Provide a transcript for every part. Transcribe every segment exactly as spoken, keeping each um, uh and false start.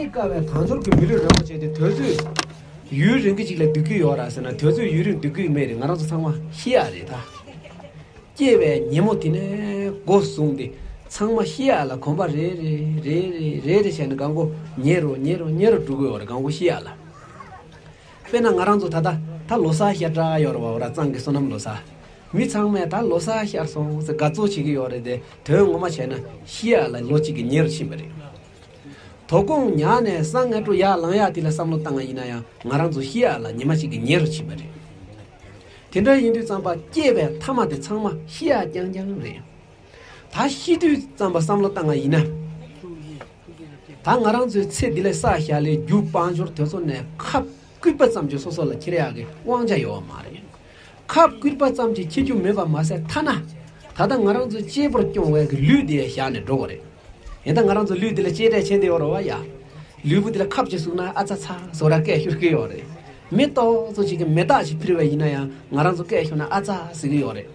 དཀའ་བའི་དལ་འབྱོར་གྱི་མི་ལུས་རིན་པོ་ཆེ་དེ་དུས་ཚོད་ཡུན་རིང་གི་ཅིག་ལ་སྡོད་ཀྱི་ཡོད་ར་ཟེར་ན། དུས་ཚོད་ཡུན་རིང་སྡོད་ཀྱི་མེད་རེད། ང་རང་ཚོ་ཚང་མ་ཤི་ཡག་རེད་ད། སྐྱེས་པའི་ཉིན་མོ་དེ་ནས་འགོ་བཟུང་སྟེ་ཚང་མ་ཤི་ཡག་ལ་གོམ་པ་རེ་རེ་རེ་རེ་རེ་རེ་བྱས་ནས་གང་གོ་ཉེ་རུ་ཉེ་རུ་ཉེ་རུ་འགྲོ་གི་ཡོད་རེད། གང་གོ་ཤི་ཡག་ལ། དཔེར་ན་ང་རང་ཚོ་ད་ལྟ་ད་ལོ་གསར་ཤར་བསྡད་ཡོད་རེད་བ། འོ་ར་གཙང་གི་བསོད་ནམས་ལོ་གསར། མི་ཚང་མས་ད་ལོ་གསར་ཤར་སོང་ཟེར་དགའ་ཚོར་བྱེད་ཀྱི་ཡོད་རེད་དེ། དོན་ངོ་མ་བྱས་ན་ཤི་ཡག་ལ་ལོ་གཅིག་གི་ཉེ་རུ་ཕྱིན་པ་རེད། དོ་དགོང་ཉལ་ནས་སང་སྔ་དྲོ་ཡར་ལངས་ཡག་དེ་ལ་བསམ་བློ་བཏང་བ་ཡིན་ན་ཡང་ང་རང་ཚོ་ཤི་ཡག་ལ་ཉི་མ་གཅིག་གི་ཉེ་རུ་ཕྱིན་པ་རེད། དེ་འདྲ་ཡིན་དུས་ཙམ་པ་སྐྱེས་པའི་མཐའ་མ་དེ་ཚང་མ་ཤི་ཡག་རྐྱང་རྐྱང་རེད། ད་ཤི་དུས་ཙམ་པ་བསམ་བློ་བཏང་བ་ཡིན་ན། ད་ང་རང་ཚོའི་ཚེ་འདི་ལས་བསགས་བཞག་ལས་རྒྱུ་དཔལ་འབྱོར་དེ་ཚོ་ནས་ཁབ་སྐུད་པ་ཙམ་གྱིས་སོ་སོ་ལ་འཁྱེར་ཡག་གི་དབང་ཆ་ཡོད་མ་རེད། ཁབ་སྐུད་པ་ཙམ་གྱིས་འཁྱེར་རྒྱུ་མེད་པ་མ་ཟད། ཐ་ན་ད་ལྟ་ང་རང་ཚོའི་གཅེས་པར་སྐྱོང་བའི་གི་ལུས་དེ་བཞག་ནས་འགྲོ་དགོས་རེད། ཡིན་ད་ང་རང་ཚོ་ལུས་འདི་ལ་གཅེས་སྤྲས་བྱེད་བསྡད་ཡོད་རེད་བ་ཡ། ལུས་པོ་འདི་ལ་ཁབ་ཅིག་ཟུག་ན་ཨ་ཙ་ཚ་ཟེར་ར་སྐད་ཤོར་གི་ཡོད་རེད། མེ་ཏོག་ཙམ་ཞིག་གི་མེ་སྟག་ཅིག་འཕུར་བ་ཡིན་ན་ཡང་ང་རང་ཚོ་སྐད་ཤོར་ན་ཨ་ཙ་ཟེར་གི་ཡོད་རེད།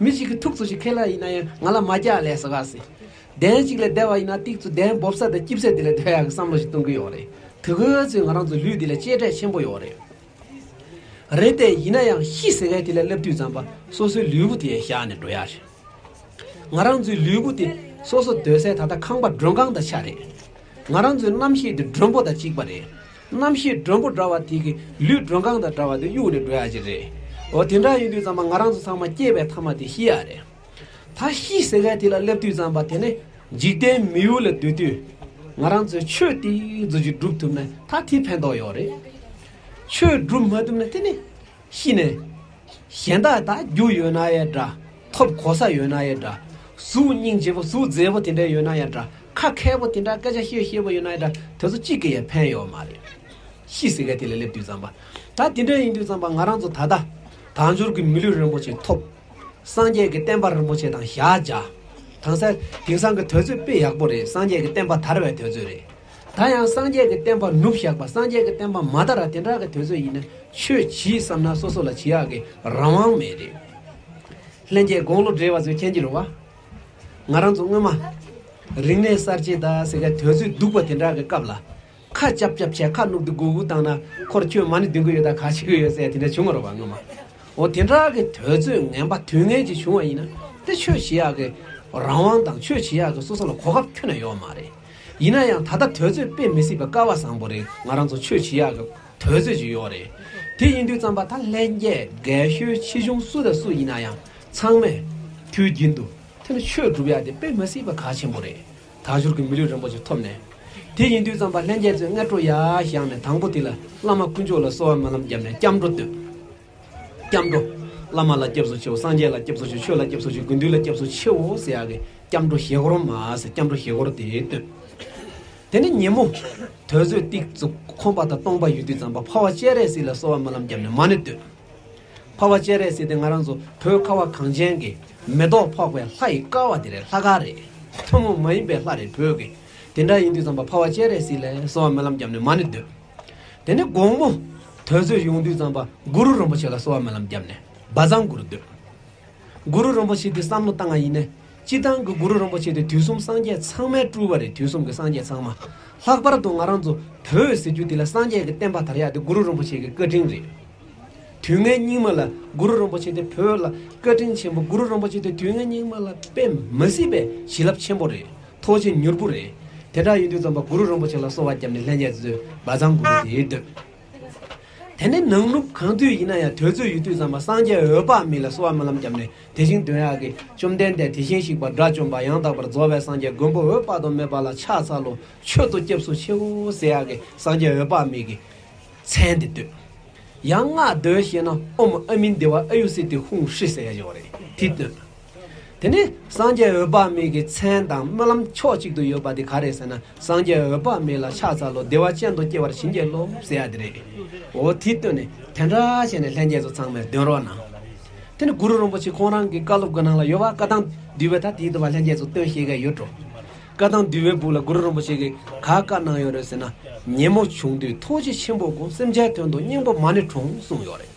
མི་ཞིག་གི་ཐུག་ཙམ་ཞིག་ཁེལ་ཡིན་ན་ཡང་ང་ལ་མ་རྒྱག་ལས་ཟེར་ག་ཟེར། གདན་ཅིག་ལ་བསྡད་པ་ཡིན་ན་ཏིག་ཙམ་གདན་བོབ་ས་དང་སྐྱིབས་ས་དེ་ལ་སྡོད་ཡག་གི་བསམ་བློ་ཞིག་གཏོང་གི་ཡོད་རེད། དེ་ག་ཚོས་ང་རང་ཚོ་ལུས་འདི་ལ་གཅེས་སྤྲས་ཆེན་པོ་ཡོད་རེད། རེད་དེ་ཡིན་ན་ཡང་ཤི་ཟེར་མཁན་དེ་ལ་སླེབས་དུས་ཙམ་པ་སོ་སོའི་ལུས་པོ་དེ་བཞག་ནས་འགྲོ་ཡག་རེད། ང་རང་ཚོའི་ལུས་པོ་དེ་སོ་སོ་སྡོད་སའི་ད་ལྟ་ཁང་པ་མགྲོན་ཁང་དང་ཆ་རེད། ང་རང་ཚོའི་རྣམ་ཤེས་དེ་མགྲོན་པོ་དང་གཅིག་པ་རེད། རྣམ་ཤེས་མགྲོན་པོ་འདྲ་བ་དེ་གི་ལུས་མགྲོན་ཁང་དང་འདྲ་བ་དེ་གཡུག་ནས་འགྲོ་ཡག་ཅིག་རེད། འོ་དེ་འདྲ་ཡིན་དུས་ཙམ་པ་ང་རང་ཚོ་ཚང་མ་སྐྱེས་པའི་མཐའ་མ་དེ་ཤི་ཡག་རེད། ད་ཤི་ཟེར་མཁན་དེ་ལ་སླེབས་དུས་ཙམ་པ་དེ་ནི་འཇིག་རྟེན་མི་ཡུལ་ལ་སྡོད་དུས་ང་རང་ཚོས་ཆོས་དེ་ཙམ་ཞིག་སྒྲུབ་ཐུབ་ན་ད་དེ་ཕན་ཐོགས་ཡོད་རེད། ཆོས་སྒྲུབ་མ་ཐུབ་ན་དེ་ནི་ཤི་ནས་གཞན་དག་ད་རྒྱུ་ཡོད་ན་ཡང་འདྲ། ཐོབ་གོ་ས་ཡོད་ན་ཡང་འདྲ། གཟུགས་སྙིང་རྗེ་པོ་གཟུགས་མཛེས་པོ་དེ་འདྲ་ཡོད་ན་ཡང་འདྲ། ཁ་མཁས་པོ་དེ་འདྲ་སྐད་ཆ་བཤད་ཤེས་པོ་ཡོད་ན་ཡང་འདྲ། དེ་ཚོ་གཅིག་གིས་ཡང་ཕན་ཡོད་མ་རེད། ཤི་ཟེར་མཁན་དེ་ལ་སླེབས་དུས་ཙམ་པ། ད་དེ་འདྲ་ཡིན་དུས་ཙམ་པ་ང་རང་ཚོ་ད་ལྟ་དལ་འབྱོར་གྱི་མི་ལུས་རིན་པོ་ཆེ་ཐོབ། སངས་རྒྱས་ཀྱི་བསྟན་པ་རིན་པོ་ཆེ་དང་ཞལ་མཇལ། དེང་སང་དེང་སང་གི་དུས་ཚོད་དཔེ་ཡག་པོ་རེད། སངས་རྒྱས་ཀྱི་བསྟན་པ་དར་བའི་དུས་ཚོད་རེད། ད་ཡང་སངས་རྒྱས་ཀྱི་བསྟན་པ་ནུབ་བཞག་པ། སངས་རྒྱས་ཀྱི་བསྟན་པ་མ་དར་བ་དེ་འདྲ་གི་དུས་ཚོད་ཡིན་ན་ཆོས་བྱེད་བསམ་ན་སོ་སོ་ལ་བྱེད་ཡག་གི་རང་དབང་མེད་རེད། ལྷན་རྒྱས་དགུང་ལོ་བགྲེས་པ་ཚོས་མཁྱེན་གྱི་རེད་བ། ང་རང་ཚོ་སྔོན་མ་རིག་གནས་གསར་བརྗེ་ད་ཟེར་མཁན་དུས་ཚོད་སྡུག་པ་དེ་འདྲ་གི་སྐབས་ལ། ཁ་ཅབ་ཅབ་བྱས་ཁ་ནུབ་ཏུ་སྒུར་སྒུར་བཏང་ན་ཁོར་ཁྱོད་མ་ཎི་འདོན་གི་ཡོད་ད་ག་བྱེད་གི་ཡོད་ཟེར་དེ་འདྲ་བྱུང་བ་རེད་བ་སྔོན་མ། འོ་དེ་འདྲ་གི་དུས་ཚོད་ངན་པ་དུས་ངན་ཅིག་བྱུང་བ་ཡིན་ན་དེ་ཆོས་བྱེད་ཡག་གི་རང་དབང་དང་ཆོས་བྱེད་ཡག་གི་སོ་སོ་ལ་གོ་སྐབས་ཁྱོན་ནས་ཡོད་མ་རེད། ཡིན་ན་ཡང་ད་ལྟ་དུས་ཚོད་དཔེ་མི་སྲིད་པའི་སྐལ་བ་བཟང་པོ་རེད། ང་རང་ཚོ་ཆོས་བྱེད་ཡག་གི་དུས་ཚོད་ཅིག་ཡོད་རེད། དེ་ཡིན་དུས་ཙམ་པ་ད་ལྷན་རྒྱས་རྒན་གཞོན་ཆེ་ཆུང་སུ་དང་སུ་ཡིན་ན་ཡང་ཚང་མས་དུས་རྒྱུན་དུ་དེ་ནི་ཆོས་སྒྲུབ་ཡག་དེ་དཔེ་མི་སྲིད་པ་གལ་ཆེན་པོ་རེད། དལ་འབྱོར་གྱི་མི་ལུས་རིན་པོ་ཆེ་ཐོབ་ནས། དེ་ཡིན་དུས་ཙམ་པ་ལྷན་རྒྱས་ཚོས་སྔ་དྲོ་ཡར་བཞེངས་ནས་དང་པོ་དེ་ལ་བླ་མ་དཀོན་མཆོག་ལ་གསོལ་བ་སྨོན་ལམ་བརྒྱབ་ནས་སྐྱབས་འགྲོ་བཏོན། སྐྱབས་འགྲོ། བླ་མ་ལ་སྐྱབས་སུ་མཆིའོ། སངས་རྒྱས་ལ་སྐྱབས་སུ་མཆིའོ། ཆོས་ལ་སྐྱབས་སུ་མཆིའོ། དགེ་འདུན་ལ་སྐྱབས་སུ་མཆིའོ་ཟེར་ཡག་གི་སྐྱབས་འགྲོ་བཞེས་སྒོར་མ་ཟེར་སྐྱབས་འགྲོ་བཞེས་སྒོར་དེ་བཏོན། དེ་ནས་ཉིན་མོ་དུས་ཚོད་ཏིག་ཙམ་ཁོམ་པ་དང་སྟོང་པ་ཡོད་དུས་ཙམ་པ་འཕགས་པ་སྤྱན་རས་གཟིགས་ལ་གསོལ་བ་སྨོན་ལམ་བརྒྱབ་ནས་མ་ཎི་བཏོན། འཕགས་པ་སྤྱན་རས་གཟིགས་དེ་ང་རང་ཚོ་བོད་ཁ་བ་གངས་ཅན་གྱི་མེ་ཏོག་ཕོག་པའི་ལྷ་ཡི་ཀ་བ་དེ་རེད། ལྷ་ཁང་རེད། ཐུན་མོང་མ་ཡིན་པའི་ལྷ་རེད་བོད་ཀྱི། དེ་འདྲ་ཡིན་དུས་ཙམ་པ་འཕགས་པ་སྤྱན་རས་གཟིགས་ལ་གསོལ་བ་སྨོན་ལམ་བརྒྱབ་ནས་མ་ཎི་བཏོན། དེ་ནས་དགོང་མོ་དུས་ཚོད་ཡོང་དུས་ཙམ་པ་གུ་རུ་རིན་པོ་ཆེ་ལ་གསོལ་བ་སྨོན་ལམ་བརྒྱབ་ནས་བཛྲ་གུ་རུ་བཏོན། གུ་རུ་རིན་པོ་ཆེ་འདི་བསམ་བློ་བཏང་བ་ཡིན་ན། སྤྱིར་བཏང་གི་གུ་རུ་རིན་པོ་ཆེ་དེ་དུས་གསུམ་སངས་རྒྱས་ཚང་མའི་སྤྲུལ་པ་རེད། དུས་གསུམ་གྱི་སངས་རྒྱས་ཚང་མ། ལྷག་པར་དུ་ང་རང་ཚོ་བོད་ཟེར་རྒྱུ་དེ་ལ་སངས་རྒྱས་ཀྱི་བསྟན་པ་དར་ཡག་དེ་གུ་རུ་རིན་པོ་ཆེ་གི་བཀའ་དྲིན་རེད། དུས་ངན་སྙིགས་མ་ལ་གུ་རུ་རིན་པོ་ཆེ་དེ་བོད་ལ་བཀའ་དྲིན་ཆེན་པོ། གུ་རུ་རིན་པོ་ཆེ་དེ་དུས་ངན་སྙིགས་མ་ལ་དཔེ་མི་སྲིད་པའི་བྱིན་རླབས་ཆེན་པོ་རེད། ཐུགས་རྗེ་མྱུར་པོ་རེད། དེ་འདྲ་ཡིན་དུས་ཙམ་པ་གུ་རུ་རིན་པོ་ཆེ་ལ་གསོལ་བ་བརྒྱབ་ནས་ལྷན་རྒྱས་ཚོས་བཛྲ་གུ་རུ་དེ་བཏོན། དེ་ནས་ནང་ནུབ་གང་དུས་ཡིན་ན་ཡང་དུས་ཚོད་ཡོད་དུས་ཙམ་པ་སངས་རྒྱས་འོད་དཔག་མེད་ལ་གསོལ་བ་སྨོན་ལམ་བརྒྱབ་ནས་དེ་བཞིན་འདོན་ཡག་གི་བཅོམ་ལྡན་འདས་དེ་བཞིན་གཤེགས་པ་དགྲ་བཅོམ་པ་ཡང་དག་པར་རྫོགས་པའི་སངས་རྒྱས་མགོན་པོ་འོད་དཔག་ཏུ་མེད་པ་ལ་ཕྱག་འཚལ་ལོ། མཆོད་དོ་སྐྱབས་སུ་མཆིའོ་ཟེར་ཡག་གི་སངས་རྒྱས་འོད་དཔག་མེད་ཀྱི་མཚན་དེ་བཏོན། ཡང་སྔགས་ཟློས་ཞེ་ན་ཨོཾ་ཨ་མི་དྷེ་ཝ་ཨ་ཡུ་སི་ཏི་ཧཱུྃ་ཧྲཱིཿ་ཟེར་ཡག་ཅིག་ཡོད་རེད། དེ་བཏོན། དེ་ནས་སངས་རྒྱས་འོད་དཔག་མེད་ཀྱི་མཚན་དང་སྨོན་ལམ་ཕྱོགས་གཅིག་ཏུ་ཡོད་པ་དེ་ག་རེ་ཟེར་ན། སངས་རྒྱས་འོད་དཔག་མེད་ལ་ཕྱག་འཚལ་ལོ། བདེ་བ་ཅན་དུ་སྐྱེ་བར་བྱིན་གྱིས་རློབས་ཟེར་ཡག་དེ་རེད། འོ་དེ་བཏོན་ནས་དེ་འདྲ་བྱས་ནས་ལྷན་རྒྱས་ཚོ་ཚང་མས་འདོན་རོགས་གནང་། དེ་ནི་གུ་རུ་རིན་པོ་ཆེ་ཁོང་རང་གི་བཀའ་སློབ་ཀྱི་ནང་ལ་ཡོད་པ། བཀའ་གདམས་འདུས་པའི་ད་དེའི་དུ་བ་ལྷན་རྒྱས་ཚོ་སྟོན་ཤེས་མཁན་ཡོད་འགྲོ། བཀའ་གདམས་འདུས་པའི་སྦུག་ལ་གུ་རུ་རིན་པོ་ཆེ་གིས་ག་བཀའ་གནང་ཡོད་རེད་ཟེར་ན། ཉིན་མོ་བྱུང་དུས་ཐུགས་རྗེ་ཆེན་པོ་བསྒོམ། སེམས་ཅན་དོན་དུ་སྙིང་པོ་མ་ཎི་དྲོངས་གསུངས་ཡོད་རེད།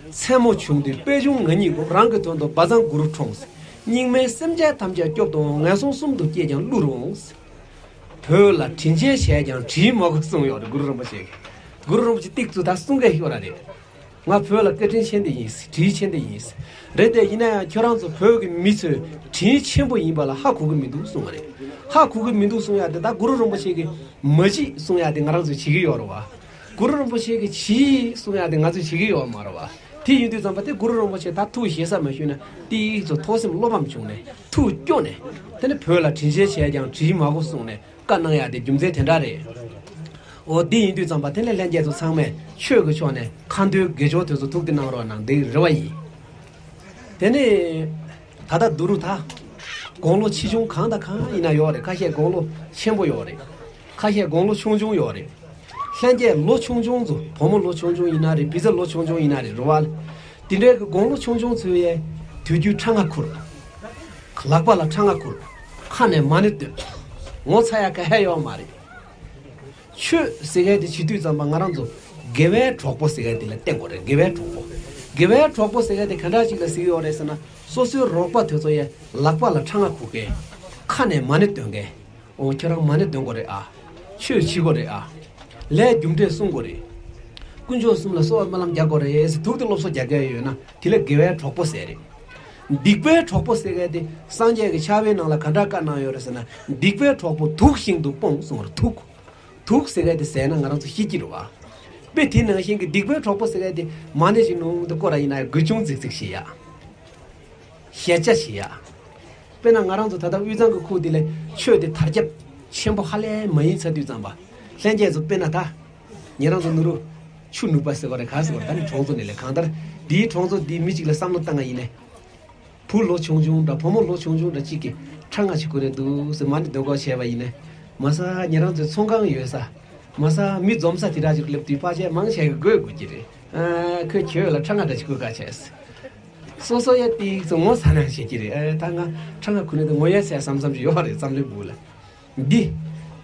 མཚན་མོ་བྱུང་དུས་པད་འབྱུང་ང་གཉིས་བསྒོམ། རང་གི་དོན་དུ་བཛྲ་གུ་རུ་དྲོངས། སྙིགས་མའི་སེམས་ཅན་ཐམས་ཅད་སྐྱོབ་ཏུ་འོང་། ངན་སོང་གསུམ་དུ་སྐྱེས་ཀྱང་བསླུ་རུ་འོང་། བོད་ལ་དྲིན་ཆེན་བྱས་ཀྱང་དྲིན་མ་གོ་གསུངས་ཡོད་རེད། གུ་རུ་རིན་པོ་ཆེ་གིས། གུ་རུ་རིན་པོ་ཆེ་ཏིག་ཙུ་ད་གསུང་གི་ཡོད་ར་རེད། ང་བོད་ལ་བཀའ་དྲིན་ཆེན་འདི་ཡིན། དྲིན་ཆེན་འདི་ཡིན། རེད་དེ་ཡིན་ན་ཡང་ཁྱོད་རང་ཚོ་བོད་ཀྱི་མི་ཚོས་དྲིན་ཆེན་པོ་ཡིན་པ་ལ་ཧ་གོ་གི་མི་འདུག་གསུང་བ་རེད། ཧ་གོ་གི་མི་འདུག་གསུང་ཡ་དེ་ད་གུ་རུ་རིན་པོ་ཆེ་གིས་མ་བྱེད་གསུང་ཡ་དེ་ང་རང་ཚོས་བྱེད་ཀྱི་ཡོད་རེད་བ། གུ་རུ་རིན་པོ་ཆེ་གིས་བྱེད་གསུང་ཡ་དེ་ང་ཚོས་བྱེད་ཀྱི་ཡོད་མ་རེད་བ། དེ་ཡིན་དུས་ཙམ་པ་དེ་གུ་རུ་རིན་པོ་ཆེ་ད་ཐུགས་ཞེ་ས་མ་ཞུས་ན་ཏིག་ཙུ་ཐུགས་སེམས་བློ་ཕམ་བྱུང་ནས་ཐུགས་སྐྱོ་ནས། དེ་ནི་བོད་ལ་དྲིན་ཆེན་བྱས་ཀྱང་དྲིན་མ་གོ་གསུངས་ནས། བཀའ་གནང་ཡ་དེ་རྒྱུ་མཚན་དེ་འདྲ་རེད། འོ་འདི་ཡིན་དུས་ཙམ་པ་དེ་ནས་ལྷན་རྒྱས་ཚོ་ཚང་མས་ཆོས་ཀྱི་ཕྱོགས་ནས་ཁ་འདོན་དགེ་སྦྱོར་དེ་ཚོ་ཐུགས་བདེ་གནང་རོགས་གནང་། འདི་རེ་བ་ཡིན། དེ་ནས་ད་ལྟ་འདུ་རུ་ད་དགུང་ལོ་ཆེ་ཆུང་གང་དང་གང་ཡིན་ན་ཡོད་རེད། ཁ་ཤས་དགུང་ལོ་ཆེན་པོ་ཡོད་རེད། ཁ་ཤས་དགུང་ལོ་ཆུང་ཆུང་ཡོད་རེད། ལྷན་རྒྱས་ལོ་ཆུང་ཆུང་ཚོ་བུ་མོ་ལོ་ཆུང་ཆུང་ཡིན་ན་རེད། བི་ཟ་ལོ་ཆུང་ཆུང་ཡིན་ན་རེད། རུ་བ་ལ་དེ་འདྲའི་གི་དགུང་ལོ་ཆུང་ཆུང་ཚོ་ཡས་དུས་རྒྱུན་ཁྲ་ང་ཁུར། ལག་པ་ལ་ཁྲ་ང་ཁུར། ཁ་ནས་མ་ཎི་འདོན། ངོ་ཚ་ཡ་ག་ཧེ་ཡོད་མ་རེད། ཆོས་ཟེར་མཁན་དེ་བྱེད་དུས་ཙམ་པ་ང་རང་ཚོ་དགེ་བའི་གྲོགས་པོ་ཟེར་མཁན་དེ་ལ་བརྟེན་དགོས་རེད། དགེ་བའི་གྲོགས་པོ། དགེ་བའི་གྲོགས་པོ་ཟེར་མཁན་དེ་ག་འདྲ་ཞིག་ལ་ཟེར་གྱི་ཡོད་རེད་ཟེར་ན། སོ་སོའི་རོགས་པ་དེ་ཚོ་ཡ་ལག་པ་ལ་ཁྲ་ང་ཁུག་མཁན། ཁ་ནས་མ་ཎི་འདོན་མཁན། འོ་ཁྱོད་རང་མ་ཎི་འདོན་དགོས་རེད་ཨ། ཆོས་བྱེད་དགོས་རེད་ཨ། ལས་རྒྱུ་འབྲས་སྲུང་དགོས་རེད། དཀོན་མཆོག་གསུམ་ལ་གསོལ་བ་སྨོན་ལམ་རྒྱག་དགོས་རེད་ཟེར་དུག་དེ་སློབ་གསོ་རྒྱག་མཁན་ཡོད་ན་དེ་ལ་དགེ་བའི་གྲོགས་པོ་ཟེར་རེད། སྡིག་པའི་གྲོགས་པོ་ཟེར་མཁན་དེ་སངས་རྒྱས་ཀྱི་ཕྱག་དཔེའི་ནང་ལ་ག་འདྲ་བཀའ་གནང་ཡོད་རེད་ཟེར་ན། སྡིག་པའི་གྲོགས་པོ་དུག་བཞིན་དུ་སྤོངས་གསུངས་རེད། དུག་དུག་ཟེར་མཁན་དེ་ཟས་ན་ང་རང་ཚོ་ཤི་ཀྱི་རེད་བ། དཔེ་དེ་ནང་བཞིན་གྱི་སྡིག་པའི་གྲོགས་པོ་ཟེར་མཁན་དེ་མ་ཎི་ཞིག་ནང་དུ་བསྐོར་ར་ཡིན་ན་གོས་ཆུང་རྫིག་རྫིག་བྱེད་ཡ། ཞལ་ཆ་བྱེད་ཡ། དཔེར་ན་ང་རང་ཚོ་ད་ལྟ་དབུས་གཙང་གི་ཁུལ་འདི་ལ་ཆོས་དེ་དར་ཁྱབ་ཆེན་པོ་ཧ་ལས་མ་ཡིན་ཚར་དུས་ཙམ་པ། ལྷན་རྒྱས་ཚོ་དཔེར་ན་ད། ཉེ་རང་ཚོ་ནུ་རུ། ཆུ་ནུབ་པ་ཟེར་བ་རེད། ག་ཟེར་བ་རེད། ད་ནི་གྲོང་ཚོ་ནས་ལས་གང་ལྟར་འདིའི་གྲོང་ཚོ་འདིའི་མི་གཅིག་ལ་བསམ་བློ་བཏང་ང་ཡིན་ནས། བུ་ལོ་ཆུང་ཆུང་འདྲ་བུ་མོ་ལོ་ཆུང་ཆུང་འདྲ་གཅིག་གིས་ཁྲ་ང་ཞིག་ཁུར་རེ་འདུག་ཟེར་མ་ཎི་འདོན་གོ་བྱས་པ་ཡིན་ནས། མ་ས་ཉེ་རང་ཚོའི་ཚོང་ཁང་ཡོད་ས། མ་ས་མི་འཛོམས་ས་དེ་འདྲ་ཞིག་སླེབས་དུས་ཕལ་ཆེར་མང་ཆེ་གི་དགོད་དགོས་ཀྱི་རེད། ཨ་ཁོས་ཁྱོད་ལ་ཁྲ་ང་འདྲ་ཞིག་ཁུར་ག་བྱས། སོ་སོ་ཡ་ཏིག་ཙམ་ངོ་ཚ་ན་བྱེད་ཀྱི་རེད། ཨ་ད་ང་ཁྲ་ང་ཁུར་ནས་དུ་ངོ་ཡ་ཟས་བསམ་བསམ་ཞིག་ཡོད་རེད་བསམ་བློའི་སྦུག་ལ། འདི།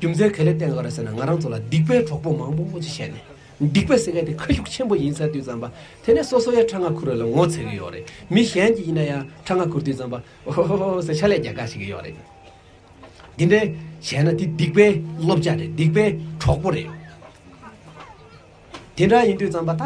རྒྱུ་མཚན་ག་ལེ་བསྟན་ག་རེད་ཟེར་ན་ང་རང་ཚོ་ལ་སྡིག་པའི་གྲོགས་པོ་མང་པོ་ཅིག་བྱས་ནས། སྡིག་པ་ཟེར་མཁན་དེ་ཁ་ཤུགས་ཆེན་པོ་ཡིན་ཚར་དུས་ཙམ་པ། དེ་ནས་སོ་སོ་ཡ་ཁྲ་ང་ཁུར་བ་ལ་ངོ་ཚ་གི་ཡོད་རེད། མི་གཞན་གྱིས་ཡིན་ན་ཡང་ཁྲ་ང་ཁུར་དུས་ཙམ་པ། ཨོ་ཧོ་ཧོ་ཧོ་ཟེར་ཕྱག་ལས་རྒྱག་ག་ཞིག་གི་ཡོད་རེད། འདི་འདྲའི་བྱས་ན་དེ་སྡིག་པའི་བསླབ་བྱ་རེད། སྡིག་པའི་གྲོགས་པོ་རེད། དེ་འདྲ་ཡིན་དུས་ཙམ་པ་ད་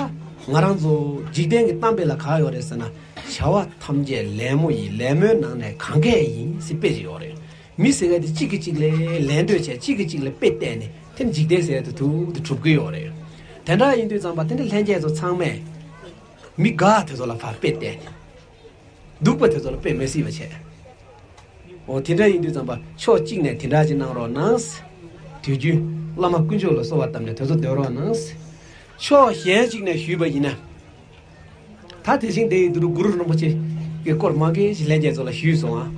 ང་རང་ཚོ་འཇིག་རྟེན་གྱི་གཏམ་དཔེ་ལ་ག་ཡོད་རེད་ཟེར་ན། བྱ་བ་ཐམས་ཅད་ལད་མོ་ཡིན། ལད་མོའི་ནང་ནས་གང་གས་ཡིན་ཟེར་དཔེ་ཅིག་ཡོད་རེད། མི་ཟེར་མཁན་དེ་གཅིག་གིས་གཅིག་ལ་ལད་འདོད་བྱས། གཅིག་གིས་གཅིག་ལ་དཔེ་བལྟས་ནས་དེ་ནི་འཇིག་རྟེན་ཟེར་དེ་ཐུག་དེ་གྲུབ་ཀྱི་ཡོད་རེད། དེ་འདྲ་ཡིན་དུས་ཙམ་པ་དེ་འདྲ་ལྷན་རྒྱས་ཚོ་ཚང་མས་མི་དགའ་དེ་ཚོ་ལ་ཕར་དཔེ་བལྟས་ནས། སྡུག་པ་དེ་ཚོ་ལ་དཔེ་མི་སྲིད་པ་བྱས། འོ་དེ་འདྲ་ཡིན་དུས་ཙམ་པ་ཕྱོགས་གཅིག་ནས་དེ་འདྲ་ཅིག་གནང་རོགས་གནང་། དུས་རྒྱུན་བླ་མ་དཀོན་མཆོག་ལ་གསོལ་བ་བཏབ་ནས་དེ་ཚོ་འདོན་རོགས་གནང་། ཕྱོགས་གཞན་གཅིག་ནས་ཞུས་པ་ཡིན་ན། ད་དེ་བཞིན་དེ་ཡི་འདུག་རུ་གུ་རུ་རིན་པོ་ཆེ་གི་སྐོར་མང་གེ་ཞིག་ལྷན་རྒྱས་ཚོ་ལ་ཞུས་སོང་ཨ།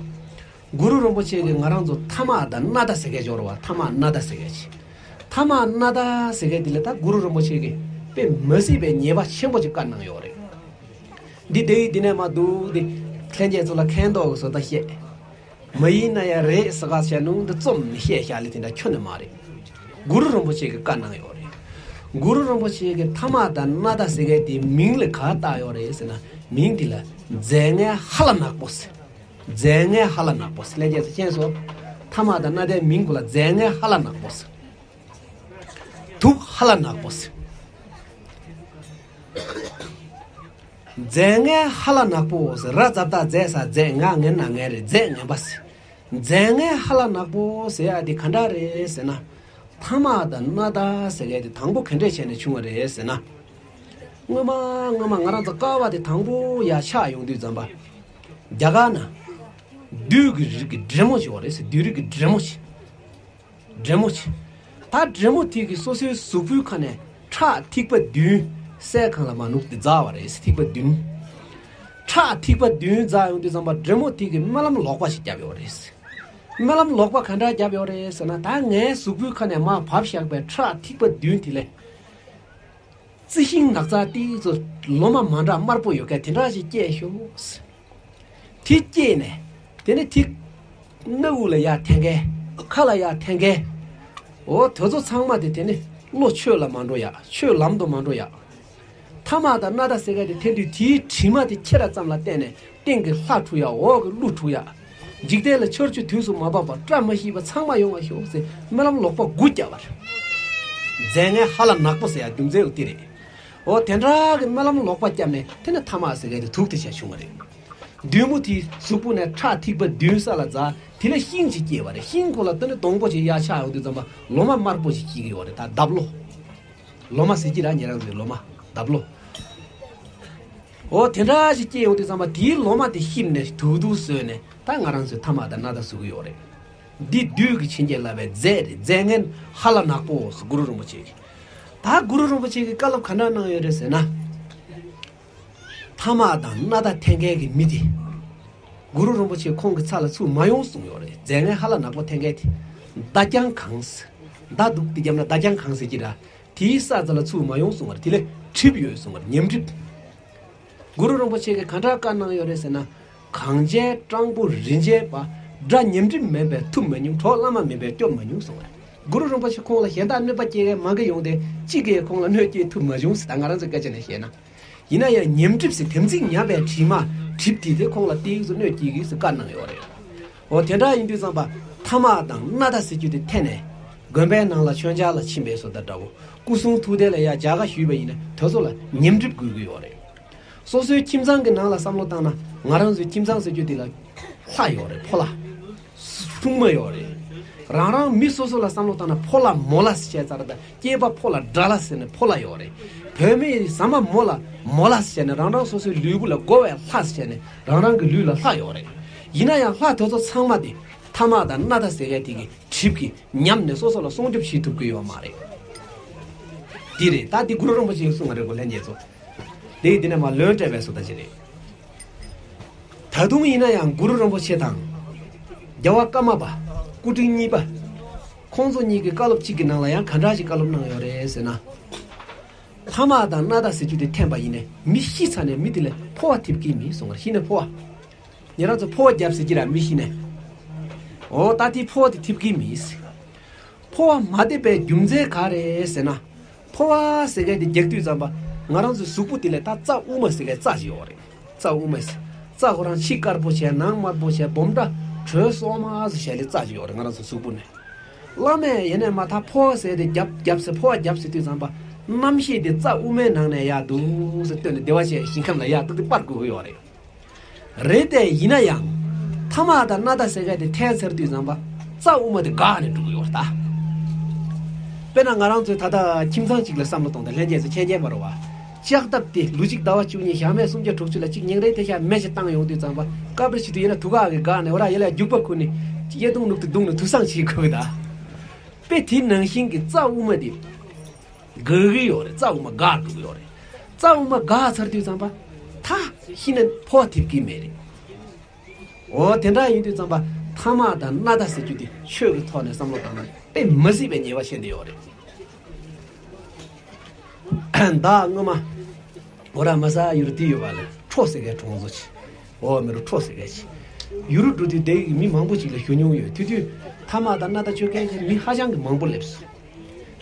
གུ་རུ་རིན་པོ་ཆེ་གིས་ང་རང་ཚོ་ཐ་མག་དང་སྣ་ཐ་ཟེར་མཁན་འབྱོར་བ། ཐ་མག་སྣ་ཐ་ཟེར་མཁན་ཅིག་ཐ་མག་སྣ་ཐ་ཟེར་མཁན་དེ་ལ་ད་གུ་རུ་རིན་པོ་ཆེ་གིས་དཔེ་མ་སྲིད་པའི་ཉེས་པ་ཆེན་པོ་ཅིག་བཀའ་གནང་ཡོད་རེད། འདི་དེ་ཡི་འདི་ནས་མ་འདུག་འདི་ལྷན་རྒྱས་ཚོ་ལ་མཁྱེན་རྟོགས་ཀྱི་བཟོ་ལྟ་བཤད། མ་ཡིན་ན་ཡང་རེད་ཟེར་ག་བྱས་ནུང་འདི་རྩོམ་ནས་བཤད་བཞག་ལེ་དེ་འདྲ་ཁྱོན་ནས་མ་རེད། གུ་རུ་རིན་པོ་ཆེ་གིས་བཀའ་གནང་ཡོད་རེད། གུ་རུ་རིན་པོ་ཆེ་གིས་ཐ་མག་དང་སྣ་ཐ་ཟེར་མཁན་དེའི་མིང་ལ་ག་བཏགས་ཡོད་རེད་ཟེར་ན། མིང་དེ་ལ་རྫས་ངན་ཧ་ལ་ནག་པོ་ཟེར། རྫས་ངན་ཧ་ལ་ནག་པོ་ཟེར། ལྷན་རྒྱས་ཚོ་མཁྱེན་སོང་། ཐ་མག་དང་སྣ་ཐའི་མིང་གུ་ལ་རྫས་ངན་ཧ་ལ་ནག་པོ་ཟེར། དུག་ཧ་ལ་ནག་པོ་ཟེར། རྫས་ངན་ཧ་ལ་ནག་པོ་ཟེར། ར་ཛ་བཏགས་རྫས་ས་རྫས། ང་ངན་ན་ངན་རེད། རྫས་ངན་པ་ཟེར། རྫས་ངན་ཧ་ལ་ནག་པོ་ཟེར་ཡ་དེ་ག་འདྲ་རེད་ཟེར་ན། ཐ་མག་དང་སྣ་ཐ་ཟེར་མཁན་དེ་དང་པོ་ག་འདྲས་བྱས་ནས་བྱུང་བ་རེད་ཟེར་ན། སྔོན་མ་སྔོན་མ་ང་རང་ཚོ་ཀ་བ་དེ་དང་པོ་ཡར་ཆགས་ཡོང་དུས་ཙམ་པ། རྒྱ་གར་ན། བདུད་ཀྱི་རིགས་ཀྱི་འདྲེ་མོ་ཅིག་ཡོད་རེད་ཟེར། བདུད་རིགས་ཀྱི་འདྲེ་མོ་ཅིག་འདྲེ་མོ་ཅིག་ད་འདྲེ་མོ་དེ་གིས་སོ་སོའི་གཟུགས་པོའི་ཁ་ནས་ཁྲག་ཐིགས་པ་བདུན། སའི་གང་ལ་མ་ནུབ་སྟེ་འཛག་པ་རེད། ཐིགས་པ་བདུན། ཁྲག་ཐིགས་པ་བདུན་འཛག་ཡོང་དུས་ཙམ་པ་འདྲེ་མོ་དེ་གིས་རྨི་ལམ་ལོག་པ་ཞིག་བརྒྱབ་ཡོད་རེད། རྨི་ལམ་ལོག་པ་ག་འདྲ་བརྒྱབ་ཡོད་རེད་ཟེར་ན། ད་ངའི་གཟུགས་པོའི་ཁ་ནས་མར་བབས་བཞག་པའི་ཁྲག་ཐིགས་པ་བདུན་དེ་ལས། རྩི་ཤིང་ནགས་ཚལ་ཏིག་ཙམ་ལོ་མ་མ་འདྲ་དམར་པོ་ཡོད་མཁན་དེ་འདྲ་ཞིག་སྐྱེས་ཤོག་ཟེར། དེ་སྐྱེས་ནས་དེ་ནི་ཐིག་སྣ་དབུས་ལ་ཡར་འཐེན་མཁན། ཁ་ལ་ཡར་འཐེན་མཁན། འོ་དེ་ཚོ་ཚང་མ་དེ་དེ་ནི་བློ་ཆོས་ལ་མ་འགྲོ་ཡ། ཆོས་ལམ་དུ་མ་འགྲོ་ཡ། ཐ་མག་དང་སྣ་ཐ་ཟེར་མཁན་དེ་འཐེན་དུས་དེའི་དྲི་མ་དེ་ཁྱེར་ར་ཙམ་ལ་བརྟེན་ནས་སྟེང་གི་ལྷ་འཁྲུགས་ཡ། འོག་གི་ཀླུ་འཁྲུགས་ཡ། འཇིག་རྟེན་ལ་ཆར་ཆུ་དུས་སུ་མ་བབས་པར་བཀྲ་མ་ཤིས་པ་ཚང་མ་ཡོང་བ་ཤོག་ཟེར་སྨོན་ལམ་ལོག་པ་དགུ་བརྒྱབ་པ་རེད། རྫས་ངན་ཧ་ལ་ནག་པོ་ཟེར་ཡ་རྒྱུ་མཚན་ཡང་དེ་རེད། འོ་དེ་འདྲ་གི་སྨོན་ལམ་ལོག་པ་བརྒྱབ་ནས་དེ་ནས་ཐ་མག་ཟེར་མཁན་དེ་དུག་དེ་བྱས་བྱུང་བ་རེད། བདུད་མོ་དེའི་གཟུགས་པོ་ནས་ཁྲག་ཐིགས་པ་བདུན་ས་ལ་འཛག་དེ་ལས་ཤིང་གཅིག་སྐྱེས་པ་རེད། ཤིང་ཁོ་ལ་དེ་ནས་སྡོང་པོ་ཅིག་ཡར་ཆགས་ཡོང་དུས་ཙམ་པ་ལོ་མ་དམར་པོ་ཞིག་སྐྱེ་གི་ཡོད་རེད། ད་འདབ་ལོ། ལོ་མ་ཟེར་གྱི་ར་ཉེ་རང་ཚོའི་ལོ་མ་འདབ་ལོ། འོ་དེ་འདྲ་ཞིག་སྐྱེས་ཡོང་དུས་ཙམ་པ་དེའི་ལོ་མ་དེ་ཤིམ་ནས་དུག་དུག་བཟོས་ནས་ད་ང་རང་ཚོའི་ཐ་མག་དང་སྣ་ཐག་བཟོ་གི་ཡོད་རེད། འདི་བདུད་ཀྱིས་བྱིན་གྱིས་བརླབས་པའི་རྫས་རེད། རྫས་ངན་ཧ་ལ་ནག་པོ་ཟེར་གུ་རུ་རིན་པོ་ཆེ་གིས། ད་གུ་རུ་རིན་པོ་ཆེ་གིས་བཀའ་སློབ་ག་འདྲ་གནང་ཡོད་རེད་ཟེར་ན། ཐ་མག་དང་སྣ་ཐག་འཐེན་མཁན་གྱི་མི་དེ། གུ་རུ་རིན་པོ་ཆེ་ཁོང་གི་ཚབ་ལ་ཚུར་མ་ཡོང་གསུངས་ཡོད་རེད། རྫས་ངན་ཧ་ལ་ནག་པོ་འཐེན་མཁན་དེ། མདའ་རྒྱང་གང་ཟེར། མདའ་འདུག་དེ་བརྒྱབ་ན་མདའ་རྒྱང་གང་ཟེར་གྱི་ར། དེའི་ས་ཚ་ལ་ཚུར་མ་ཡོང་གསུངས་པ་རེད། དེ་ལས་གྲིབ་ཡོད་གསུངས་པ་རེད། ཉམས་གྲིབ། གུ་རུ་རིན་པོ་ཆེ་གིས་ག་འདྲ་བཀའ་གནང་ཡོད་རེད་ཟེར་ན། གངས་ཅན་སྤྲང་པོ་རིན་ཆེན་པ། དགྲ་ཉམས་གྲིབ་མེད་པས་ཐུབ་མ་མྱོང་། གྲོགས་བླ་མ་མེད་པས་སྐྱོབ་མ་མྱོང་གསུངས་པ་རེད། གུ་རུ་རིན་པོ་ཆེ་ཁོང་ལ་གཞན་དག་གནོད་པ་སྐྱེལ་མཁན་མང་གི་ཡོང་སྟེ་གཅིག་གིས་ཁོང་ལ་གནོད་སྐྱེལ་ཐུབ་མ་བྱུང་ཟེར། ད་ང་རང་ཚོ་སྐད་ཆ་ནས་བཤད་ན། ཡིན་ན་ཡང་ཉམས་གྲིབ་ཟེར་དམ་ཚིག་ཉམས་པའི་དྲི་མ་གྲིབ་དེ་དེ་ཁོང་ལ་ཏིག་ཙམ་གནོད་སྐྱེལ་གི་ཟེར་བཀའ་གནང་ཡོད་རེད། འོ་དེ་འདྲ་ཡིན་དུས་ཙམ་པ་ཐ་མག་དང་སྣ་ཐག་ཟེར་རྒྱུ་དེ་འཐེན་ནས་དགོན་པའི་ནང་ལ་མཆོད་མཇལ་ལ་ཕྱིན་པའི་བཟོ་ལྟ་འདྲ་བོ། སྐུ་གསུང་ཐུགས་རྟེན་ལ་ཡ་མཇལ་ཁ་ཞུས་པ་ཡིན་ན་དེ་ཚོ་ལ་ཉམས་གྲིབ་འགོས་ཀྱི་ཡོད་རེད། སོ་སོའི་ཁྱིམ་ཚང་གི་ནང་ལ་བསམ་བློ་བཏང་ན་ང་རང་ཚོའི་ཁྱིམ་ཚང་ཟེར་རྒྱུ་དེ་ལ་ལྷ་ཡོད་རེད། ཕོ་ལྷ། སྲུང་མ་ཡོད་རེད། རང་རང་མི་སོ་སོ་ལ་བསམ་བློ་བཏང་ན་ཕོ་ལྷ་མོ་ལྷ་ཟེར་བྱས་ཙང་ད་སྐྱེས་པ་ཕོ་ལྷ་དགྲ་ལྷ་ཟེར་ནས་ཕོ་ལྷ་ཡོད་རེད། བུད་མེད་ཟ་མ་མོ་ལྷ་མོ་ལྷ་ཟེར་བྱས་ནས་རང་རང་སོ་སོའི་ལུས་པོ་ལ་བསྒོ་བའི་ལྷ་ཟེར་བྱས་ནས་རང་རང་གི་ལུས་ལ་ལྷ་ཡོད་རེད། ཡིན་ན་ཡང་ལྷ་དེ་ཚོ་ཚང་མ་དེ་ཐ་མག་དང་སྣ་ཐག་ཟེར་མཁན་དེ་གི་གྲིབ་ཀྱིས་ཉམས་ནས་སོ་སོ་ལ་སྲུང་སྐྱོབ་བྱེད་ཐུབ་ཀྱི་ཡོད་མ་རེད། འདི་རེད། ད་འདི་གུ་རུ་རིན་པོ་ཆེས་གསུངས་པ་རེད་གོ། ལྷན་རྒྱས་ཚོ། དེ་ཡིས་འདི་ནས་མར་ལན་སྤྲད་པའི་བཟོ་ལྟ་ཅིག་རེད། ད་དུང་ཡིན་ན་ཡང་གུ་རུ་རིན་པོ་ཆེ་དང་། རྒྱལ་བ་ཀརྨ་པ། སྐུ་ཕྲེང་གཉིས་པ། ཁོང་ཚོ་གཉིས་ཀྱི་བཀའ་སློབ་གཅིག་གི་ནང་ལ་ཡང་ག་འདྲ་ཞིག་བཀའ་སློབ་གནང་ཡོད་རེད་ཟེར་ན། ཐ་མག་དང་སྣ་ཐག་ཟེར་རྒྱུ་དེ་འཐེན་པ་ཡིན་ནའི་མི་ཤི་ཚར་ནས་མི་དེ་ལ་ཕོ་བ་ཐེབས་ཀྱི་མེད་གསུངས་པ་རེད། ཤི་ནས་ཕོ་བ། ཉེ་རང་ཚོ་ཕོ་བ་བརྒྱབ་ཟེར་གྱི་ར་མི་ཤི་ནས། འོ་ད་དེ་ཕོ་བ་དེ་ཐེབས་ཀྱི་མེད། ཕོ་བ་མ་ཐེབས་པའི་རྒྱུ་མཚན་ག་རེ་ཟེར་ན། ཕོ་བ་ཟེར་མཁན་དེ་རྒྱག་དུས་ཙམ་པ་ང་རང་ཚོའི་གཟུགས་པོ་དེ་ལ་ད་རྩ་དབུ་མ་ཟེར་མཁན་རྩ་ཅིག་ཡོད་རེད། རྩ་དབུ་མ་ཟེར། རྩ་ཁོ་རང་ཕྱི་དཀར་པོ་བྱས་ནང་དམར་པོ་བྱས་སྦོམ་ཕྲ་དྲོད་སོ་མ་ཟེར་བྱས་ལས་རྩ་ཅིག་ཡོད་རེད་ང་རང་ཚོའི་གཟུགས་པོ་ནས། བླ་མས་ཡེ་ནས་མ་ཐག་ཕོ་བ་ཟེར་དེ་རྒྱབ་རྒྱབ་ཟེར་ཕོ་བ་རྒྱབ་ཟེར་དུས་ཙམ་པ་རྣམ་ཤེས་དེ་རྩ་དབུ་མའི་ནང་ནས་ཡར་འདུག་ཟེར་བཏོན་ནས་བདེ་བ་ཅན་ཞིང་ཁམས་ལ་ཡར་འདུག་སྟེ་སྤར་དགོས་ཀྱི་ཡོད་རེད། རེད་དེ་ཡིན་ན་ཡང་། ཐ་མག་དང་སྣ་ཐག་ཟེར་མཁན་དེ་འཐེན་ཚར་དུས་ཙམ་པ། རྩ་དབུ་མ་དེ་འགག་ནས་འགྲོ་གི་ཡོད་རེད་ད། དཔེར་ན་ང་རང་ཚོའི་ད་ལྟ་ཁྱིམ་ཚང་གཅིག་ལ་བསམ་བློ་གཏོང་དང་ལྷན་རྒྱས་ཚོ་མཁྱེན་མཁྱེན་པ་རེད་བ། ལྕགས་ཐབ་དེ་ལོ་གཅིག་ཟླ་བ་བཅུ་གཉིས་ཞག་མེད་སུམ་བརྒྱ་དྲུག་ཅུ་ལ་གཅིག་ཉིན་རེ་དེ་ཞག་མེ་ཞིག་བཏང་ཡོང་དུས་ཙམ་པ་སྐབས་རེ་བྱེད་དུས་ཡིན་ན་དུ་ག་གི་འགག་ནས་འོ་ར་ཡེ་ལ་རྒྱུག་པ་ཁུར་ནས་གཡས་དུང་ནུབ་ཏུ་བརྡུངས་ནས་དུ་སང་བྱེད་དགོས་ད། དཔེ་དེ་ནང་བཞིན་གྱི་རྩ་དབུ་མ་དེ། འགག་གི་ཡོད་རེད། རྩ་དབུ་མ་འགག་འགྲོ་གི་ཡོད་རེད། རྩ་དབུ་མ་འགག་ཚར་དུས་ཙམ་པ། ད་ཤི་ནས་ཕོ་བ་ཐེབས་ཀྱི་མེད་རེད། འོ་དེ་འདྲ་ཡིན་དུས་ཙམ་པ་ཐ་མག་དང་སྣ་ཐག་ཟེར་རྒྱུ་དེ་ཆོས་ཀྱི་ཐོག་ནས་བསམ་བློ་བཏང་ན་དཔེ་མི་སྲིད་པའི་ཉེས་པ་ཆེན་པོ་ཡོད་རེད། ད་སྔོན་མ། འོ་ར་མ་ས་ཡུལ་དེ་ཡོད་པ་ལ་ཁྲོ་ཟེར་མཁན་གྲོང་ཚོ་ཆེ། འོ་མི་རུ་ཁྲོ་ཟེར་མཁན་ཆེ། ཡུལ་འགྲོ་དུས་དེ་ཡི་མི་མང་པོ་ཅིག་ལ་ཞུ་མྱོང་ཡོད། དེ་དུས་ཐ་མག་དང་སྣ་ཐག་གཅོད་མཁན་གྱི་མི་ཧ་ཅང་གི་མང་པོ་སླེབས་སོང་།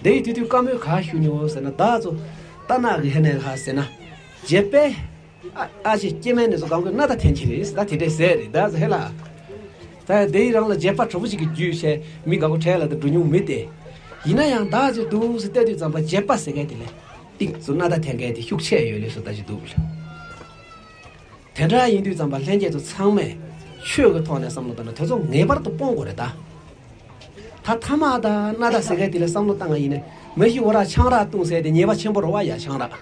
དེ་ཡི་དེ་དུས་བཀའ་མོལ་ག་ཞུ་མྱོང་ཟེར་ན་བདག་ཚོ་རྟ་ནག་གི་ཧེ་ནས་ལྷ་ཟེར་ན། བྱེད་པས། ཨ་ཨ་ཅེ་སྐྱེ་དམན་ནས་སུ་གང་གི་སྣ་ཐག་འཐེན་གྱི་རེད་ཟེར། ད་དེ་འདྲས་ཟེར་རེད་བདག་ཚོ་ཧེ་ལ། ད་དེ་ཡི་རང་ལ་བྱེད་པ་གྲོགས་པོ་ཅིག་གི་རྒྱུས་བྱས་མི་དགའ་པོ་བྲལ་ལ་ད་འགྲོ་མྱོང་མི་དེ། ཡིན་ན་ཡང་བདག་ཚོས་འདུག་ཟེར་བལྟས་དུས་ཙམ་པ་བྱེད་པ་ཟེར་མཁན་དེ་ལས། ཏིག་ཙུ་སྣ་ཐག་འཐེན་མཁན་དེ་ཤུགས་ཆེ་ཡོད་ལེ་སོ་ད་ཅི་འདུག་ལ། དེ་འདྲ་ཡིན་དུས་ཙམ་པ་ལྷན་རྒྱས་ཚོ་ཚང་མས་ཆོས་ཀྱི་ཐོག་ནས་བསམ་བློ་བཏང་ན་དེ་ཚོ་ངེས་པར་དུ་སྤོང་དགོས་རེད་ད། ད་ཐ་མག་དང་སྣ་ཐག་ཟེར་མཁན་དེ་ལ་བསམ་བློ་བཏང་ང་ཡིན་ན་མ་གཞི་འོ་ར་ཆང་རག་བཏུང་ཟེར་དེ་ཉེས་པ་ཆེན་པོ་རེད་བ་ཡ། ཆང་རག་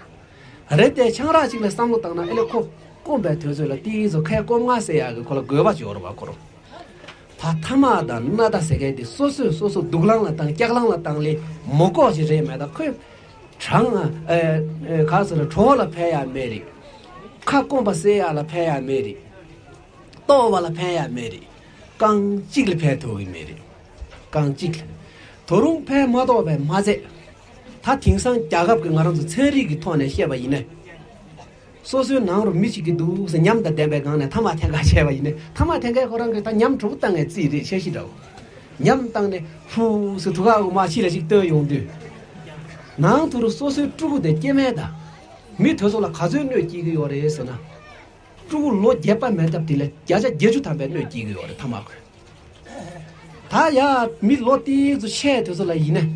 རེད་དེ་ཆང་རག་ཅིག་ལ་བསམ་བློ་བཏང་ན་ཨེ་ལེ་ཁོ་སྐོམ་པའི་དུས་ཚོད་ལ་ཏིག་ཙུ་ཁལ་སྐོམ་ང་ཟེར་ཡག་གི་ཁོ་ལ་དགོས་པ་ཅིག་ཡོད་རེད་བ་ཁོ་རང་། ད་ཐ་མག་དང་སྣ་ཐག་ཟེར་མཁན་དེ་སོ་སོས་སོ་སོ་སྡུག་ལང་ལ་བཏང་སྐྱག་ལང་ལ་བཏང་ལས་མོ་ཀོག་ཅིག་རེད་མེད་ད་ཁོས། གྲང་ཨ་ཨེ་ཨེ་ག་ཟེར་གྲོད་ལ་ཕན་ཡ་མེད་རེད། ཁ་སྐོམ་པ་སེལ་ཡ་ལ་ཕན་ཡ་མེད་རེད། ལྟོགས་པ་ལ་ཕན་ཡ་མེད་རེད། རྐང་གཅིག་ལ་ཕན་ཐོགས་ཀྱི་མེད་རེད། རྐང་གཅིག་ལ། ད་རུང་ཕན་མ་ཐོགས་པའི་མ་ཚད། ད་དེང་སང་རྒྱལ་ཁབ་ཀྱི་ང་རང་ཚོ་ཚན་རིག་གི་ཐོག་ནས་བཤད་པ་ཡིན་ན། སོ་སོའི་ནང་རུ་མི་གཅིག་གིས་འདུག་ཟེར་ཉམས་དང་ལྡན་པའི་སྒང་ནས་ཐ་མག་འཐེན་ག་བྱས་པ་ཡིན་ན་ཐ་མག་འཐེན་མཁན་ཁོ་རང་གིས་ད་ཉམས་གྲོགས་བཏང་ངས་རྩིས་རེད་ཆ་ཤི་འདྲ་བོ། ཉམས་བཏང་ནས་ཧུ་ཟེར་དུ་ཁ་འུ་མ་ཕྱི་ལ་ཅིག་བཏོན་ཡོང་དུས། ནང་དུ་རུ་སོ་སོའི་ཕྲུ་གུ་དེ་སྐྱེ་དམན་དང་། མི་དེ་ཚོ་ལ་ག་ཚོད་གནོད་སྐྱེལ་གྱི་ཡོད་རེད་ཟེར་ན། ཕྲུ་གུ་ལོ་བརྒྱད་པ་མན་སྟབས་དེ་ལ་བརྒྱ་ཆ་བརྒྱད་ཅུ་ཐམ་པའི་གནོད་སྐྱེལ་གྱི་ཡོད་རེད། ཐ་མག་གིས། ད་ཡ་མི་ལོ་ཏོག་ཙམ་ཆེ་དེ་ཚོ་ལ་ཡིན་ན་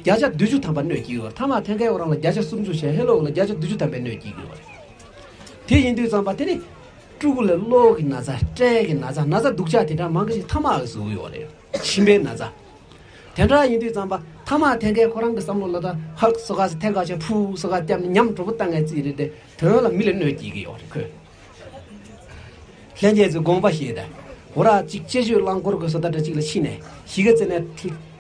བརྒྱ་ཆ་བདུན་ཅུ་ཐམ་པ་གནོད་སྐྱེལ་གྱི་ཡོད་རེད། ཐ་མག་འཐེན་མཁན་ཁོ་རང་ལ་བརྒྱ་ཆ་སུམ་ཅུ་བྱས། ཧེ་ལོག་ལ་བརྒྱ་ཆ་བདུན་ཅུ་ཐམ་པའི་གནོད་སྐྱེལ་གྱི་ཡོད་རེད། དེ་ཡིན་དུས་ཙམ་པ་དེ་ནི་ཕྲུ་གུ་ལ་གློ་གི་ན་ཚ། སྐྲན་གྱི་ན་ཚ། ན་ཚ་སྡུག་ཅག་དེ་འདྲ་མང་གི་ཞིག་ཐ་མག་གིས་བཟོ་གི་ཡོད་རེད། མཆིན་པའི་ན་ཚ། དེ་འདྲ་ཡིན་དུས་ཙམ་པ་ཐ་མག་འཐེན་མཁན་ཁོ་རང་གི་བསམ་བློ་ལ་ད་ཧག་སོ་ག་སེ་འཐེན་ག་བྱས། ཕུ་སོ་ག་བརྒྱབ་ནས་ཉམས་དྲོ་པོ་བཏང་མཁན་ཅིག་རེད་དེ། དོན་ལ་མི་ལ་གནོད་སྐྱེལ་གྱི་ཡོད་རེད་ཁོས། ལྷན་རྒྱས་ཚོས་དགོངས་པ་བཞེས་དང་། འོ་ར་གཅིག་དཔྱད་བརྗོད་རླངས་འཁོར་གྱི་བཟོ་ལྟ་འདྲ་གཅིག་ལ་ཕྱིན་ནས། གཞིས་ཀ་རྩེ་ནས་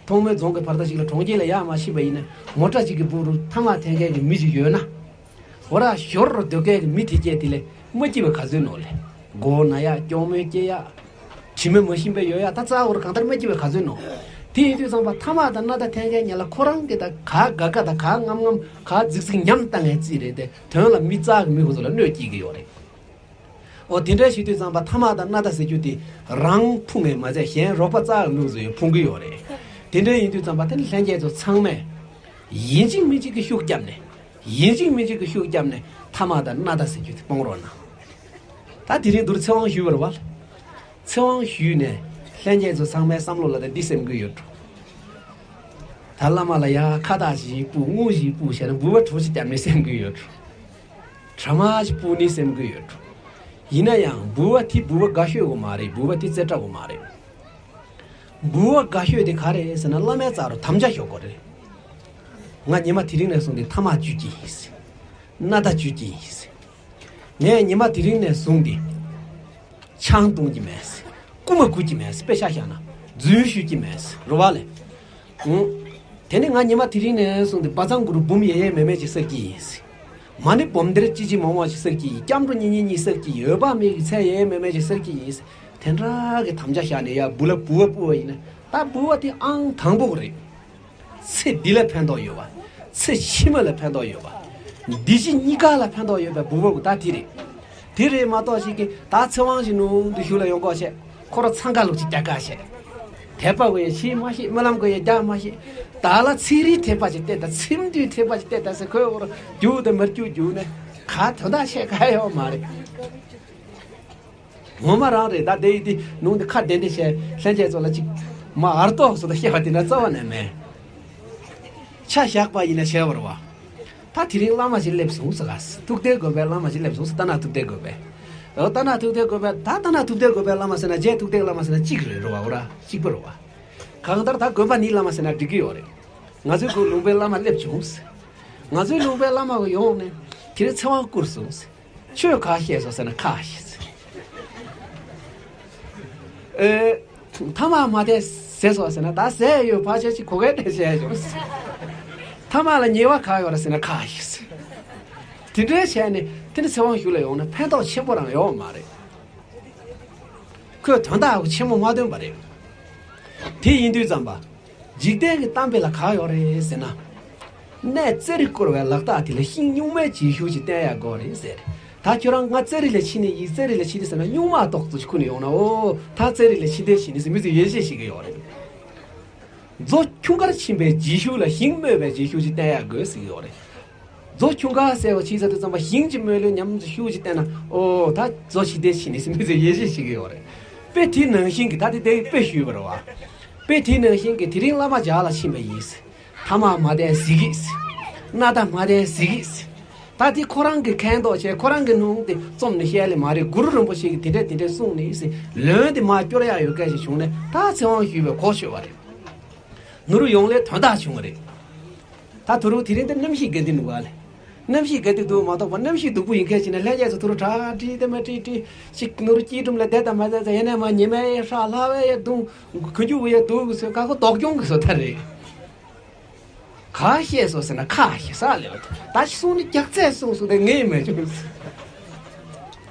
ཐོག་མའི་རྫོང་གི་བར་ཐག་ཅིག་ལ་གྲོང་ཁྱེར་ལ་ཡར་མར་ཕྱིན་པ་ཡིན་ན། མོ་ཊ་གཅིག་གི་སྦུག་རུ་ཐ་མག་འཐེན་མཁན་གྱི་མི་ཞིག་ཡོད་ན། འོ་ར་ཞོར་རུ་སྡོད་མཁན་གྱི་མི་དེ་སྐྱེས་དེ་ལས་མ་སྐྱིད་པ་ག་ཚོད་ནོ་ལེ། མགོ་ན་ཡག། སྐྱོ་མོ་སྐྱེ་ཡག། དྲི་མ་མ་ཞིམ་པ་ཡོད་ཡག། ད་རྩ་བ་རུ་གང་ལྟར་མ་སྐྱིད་པ་ག་ཚོད་ནོ། དེ་ཡིན་དུས་ཙམ་པ་ཐ་མག་དང་སྣ་ཐག་འཐེན་མཁན་ཉིད་ལ་ཁོ་རང་གི་ད་ག་དགའ་དགའ་དང་ག་ངམ་ངམ་ག་རྫིག་རྫིག་ཉམས་བཏང་མཁན་ཅིག་རེད་དེ། དོན་ལ་མི་རྩ་གི་མི་ཁོ་ཚོ་ལ་གནོད་སྐྱེལ་གྱི་ཡོད་རེད། འོ་དེ་འདྲ་བྱེད་དུས་ཙམ་པ་ཐ་མག་དང་སྣ་ཐག་ཟེར་རྒྱུ་དེ་རང་ཕུང་ངེས་མ་ཚད་གཞན་རོགས་པ་རྩ་གི་མི་ཚོ་ཡང་ཕུང་གི་ཡོད་རེད། དེ་འདྲ་ཡིན་དུས་ཙམ་པ་དེ་ནི་ལྷན་རྒྱས་ཚོ་ཚང་མས་ཡིན་གཅིག་མིན་གཅིག་གི་ཤུགས་བརྒྱབ་ནས། ཡིན་གཅིག་མིན་གཅིག་གི་ཤུགས་བརྒྱབ་ནས་ཐ་མག་དང་སྣ་ཐག་ཟེར་རྒྱུ་དེ་སྤོང་རོགས་གནང་། ད་དེ་རིང་འདིར་ཚེ་དབང་ཞུས་པ་རེད་བ། ཚེ་དབང་ཞུས་ནས་ལྷན་རྒྱས་ཚོ་ཚང་མའི་བསམ་བློ་ལ་ད་འདི་སེམས་ཁུར་ཡོད་འགྲོ། ད་བླ་མ་ལ་ཡ་ཁ་བཏགས་ཞིག་སྤུ་དངུལ་ཞིག་སྤུ་བྱས་ན་འབུལ་བ་གྲོ་ཞིག་བརྒྱབ་ནས་སེམས་ཁུར་ཡོད་འགྲོ། གྲ་མ་ཞིག་སྤུ་ནས་སེམས་ཁུར་ཡོད་འགྲོ། ཡིན་ན་ཡང་འབུལ་བ་དེ་འབུལ་བ་དགའ་ཤོས་གོ་མ་རེད། འབུལ་བ་དེ་རྩེ་གྲ་གོ་མ་རེད། འབུལ་བ་དགའ་ཤོས་དེ་ག་རེད་ཟེར་ན། བླ་མའི་རྩ་རུ་དམ་བཅའ་ཞོག་གོ་རེད། ང་ཉི་མ་དེ་རིང་ནས་བཟུང་སྟེ་ཐ་མག་གཅོད་ཀྱི་ཡིན། སྣ་ཐག་གཅོད་ཀྱི་ཡིན། ངས་ཉི་མ་དེ་རིང་ནས་བཟུང་སྟེ་ཆང་འཐུང་གི་མེད། རྐུ་མ་རྐུ་གི་མེད། དཔེ་ཆ་བཞག་ན་རྫུན་ཤོད་ཀྱི་མེད། རེད་བ་ལེ། ཨུང་། དེ་ནི་ང་ཉི་མ་དེ་རིང་ནས་བཟུང་སྟེ་བ་ཚང་གུ་རུ་འབུམ་ཡས་ཡས་མས་མས་ཅིག་བསགས་ཀྱི་ཡིན། མ་ཎི་སྦོམ་སྡེར་ཅི་ཅི་མང་མང་ཅིག་བསགས་ཀྱི་ཡིན། སྐྱབས་འགྲོ་གཉིས་གཉིས་གཉིས་བསགས་ཀྱི་ཡིན། འོད་དཔག་མེད་ཀྱི་མཚན་ཡས་ཡས་མས་མས་ཅིག་བསགས་ཀྱི་ཡིན། དེ་འདྲ་གི་དམ་བཅའ་བཞག་ནས་ཡ་འབུལ་ལ་འབུལ་བ་སྤུ་བ་ཡིན་ན། ད་འབུལ་བ་དེ་ཨང་དང་པོ་རེད། ཚེ་འདི་ལ་ཕན་ཐོགས་ཡོད་པ། ཚེ་ཕྱི་མ་ལ་ཕན་ཐོགས་ཡོད་པ། འདི་ཕྱི་གཉིས་ཀ་ལ་ཕན་ཐོགས་ཡོད་པའི་འབུལ་བ་གུ་ད་དེ་རེད། དེ་རེད་མ་གཏོགས་ཞིག་གིས་ད་ཚེ་དབང་ཞིག་ནུང་དུ་ཞུ་ལ་ཡོང་གོ་བྱས། ཁོ་རང་འཚང་ཁ་ལུག་ཅིག་རྒྱག་ག་བྱས། དད་པ་གུ་ཡང་བྱེད་མ་ཤེས། སྨོན་ལམ་གུ་ཡང་རྒྱག་མ་ཤེས། ད་ལ་ཚིག་རིས་ཐེབས་པ་ཅིག་བལྟས་ད། ཚིག་མདུན་ཐེབས་པ་ཅིག་བལྟས་ད་ཟེར། ཁོས་འོར་རྒྱུག་དང་མར་རྒྱུག་རྒྱུག་ནས་ག་དོན་དག་བཤད་ག་ཡོད་མ་རེད། ངོ་མ་རང་རེད། ད་དེ་ཡི་དེ་ནུང་དེ་ཁ་བདེ་འདྲེ་བྱས་ལྷན་རྒྱས་ཚོ་ལ་ཅིག་མ་ཨར་ཏོག་སོ་ད་བཤད་པ་དེ་འདྲ་རྩ་བ་ནས་མེད། ཆ་བཞག་པ་ཡིན་ན་བྱས་པ་རེད་བ། ད་དེ་རིང་བླ་མ་ཞིག་སླེབས་སོང་ཟེར་ག། ཐུབ་བསྟན་དགོན་པའི་བླ་མ་ཞིག་སླེབས་སོང་ཟེར། རྟ་ནག་ཐུབ་བསྟན་དགོན་པའི། འོ་རྟ་ནག་ཐུབ་བསྟན་དགོན་པའི། ད་རྟ་ནག་ཐུབ་བསྟན་དགོན་པའི་བླ་མ་ཟེར་ན་རྗེ་ཐུབ་བསྟན་བླ་མ་ཟེར་ན་གཅིག་རེད་རེད་བ། འོ་ར་གཅིག་པ་རེད་བ། གང་ལྟར་ད་དགོན་པ་ནི་བླ་མ་ཟེར་ན་འགྲིག་གི་ཡོད་རེད། ང་ཚོའི་དགོན་ལུང་པའི་བླ་མ་སླེབས་བྱུང་ཟེར། ང་ཚོའི་ལུང་པའི་བླ་མ་གི་ཡོང་ནས་དེ་རིང་ཚེ་དབང་བསྐུར་སོང་ཟེར། ཆོས་ག་བཤད་སོང་ཟེར་ན་ཁ་བཤད་ཟེར། ཨེ། ཐ་མག་མ་བསྡད་ཟས་སོང་ཟེར་ན། ད་ཟས་ཡོད་ཕར་ཆེར་ཅིག་གོ་གལ་ཏེ་བཤད་བྱུང་ཟེར། ཐ་མག་ལ་ཉེས་པ་ག་ཡོད་རེད་ཟེར་ན་ཁ་བཤད་ཟེར། དེ་འདྲའི་བྱས་ནས་དེ་ནི་ཚེ་དབང་ཞུ་ལ་ཡོང་ན་ཕན་ཐོགས་ཆེན་པོ་རང་ཡོད་མ་རེད། ཁོས་དོན་དག་ཆེན་མོ་མ་སྟོན་པ་རེད། དེ་ཡིན་དུས་ཙམ་པ། འཇིག་རྟེན་གྱི་གཏམ་དཔེ་ལ་ག་ཡོད་རེད་ཟེར་ན། གནས་རྩེ་རིས་བསྐོར་བའི་ལག་རྟགས་དེ་ལ་ཤིང་སྨྱུག་མའི་རྗེས་ཤུལ་ཅིག་བསྟན་ཡག་དགོས་རེད་ཟེར། ད་ཁྱོད་རང་ང་རྩེ་རིས་ལ་ཕྱིན་ནས་ཡིན། རྩེ་རིས་ལ་ཕྱིན་ནས་ཟེར་ན་སྨྱུག་མ་ཏོག་ཙམ་ཞིག་ཁུར་ནས་ཡོང་ན། འོ་ད་རྩེ་རིས་ལ་ཕྱིན་བསྡད་ཕྱིན་ནས་ཟེར་མི་ཚོས་ཡིད་ཆེས་བྱེད་ཀྱི་ཡོད་རེད། མཛོ་ཁྱུང་དཀར་ཕྱིན་པའི་རྗེས་ཤུལ་ལ་ཤིང་རྨོས་པའི་རྗེས་ཤུལ་ཅིག་བསྟན་ཡག་དགོས་ཟེར་གྱི་ཡོད་རེད། མཛོ་ཁྱུང་དཀར་ཟེར་བ་ཕྱིན་ཚར་དུས་ཙམ་པ་ཤིང་ཅིག་རྨོས་ལོས་ཉམས་སུ་ཤུགས་ཅིག་བསྟན་ན། ཨོ་ད་མཛོ་ཕྱིན་བསྡད་ཕྱིན་ནས་ཟེར་མི་ཚོས་ཡིད་ཆེས་བྱེད་ཀྱི་ཡོད་རེད། དཔེ་དེ་ནང་བཞིན་གྱི། ད་དེ་དེ་དཔེ་ཞུས་པ་རེད་བ། དཔེ་དེ་ནང་བཞིན་གྱི་དེ་རིང་བླ་མ་ཇག་ལ་ཕྱིན་པ་ཡིན་ཟེར། ཐ་མག་མ་བསྡད་ཟེར་གྱིས་ཟེར། སྣ་ཐག་མ་བསྡད་ཟེར་གྱིས་ཟེར། ད་དེ་ཁོ་རང་གིས་མཁས་མདོག་བྱས། ཁོ་རང་གིས་ནུང་དེ་རྩོམ་ནས་བཤད་ལེ་མ་རེད། གུ་རུ་རིན་པོ་ཆེ་གིས་དེ་འདྲས་དེ་འདྲས་གསུངས་ནས་ཟེར། ལན་དེ་མར་སྐྱོར་ཡག་ཡོད་མཁན་ཞིག་བྱུང་ནས་ད་ཚེ་དབང་ཞུས་པའི་གོ་ཆོད་པ་རེད། ནུ་རུ་ཡོང་ལེ་དོན་དག་བྱུང་བ་རེད། ད་དུ་རུ་དེ་རིང་དེ་གནམ་གཤིས་དགའ་སྡུག་འདུག་ག་ལེ། གནམ་གཤིས་དགའ་སྡུག་འདུག་མ་གཏོགས་པ། གནམ་གཤིས་སྡུག་པོ་ཡིན་མཁན་ཞིག་ན་ལྷན་རྒྱས་ཚོ་དུ་རུ་གྲ་སྒྲིག་དེ་མ་སྒྲིག་སྒྲིག་ཅིག་ནུ་རུ་སྐྱིལ་ཀྲུང་ལ་བསྡད་དང་མ་བསྡད་དང་། ཡིན་ནའི་མ་ཉི་མའི་ཧྲ་ལྷ་བའི་ཡ་གདུང་། གུ་འཇུ་བུ་ཡ་གདུག་གི་སོ་ཁ་ཁོ་ལྡོག་གྱོང་གི་སོ་ད་རེད། ག་བཤད་སོང་ཟེར་ན་ཁ་བཤད་ས་ལེ་བ། ད་གསུང་ནི་རྒྱག་ཚད་གསུང་སོང་དེ་ངས་མ་བྱུང་།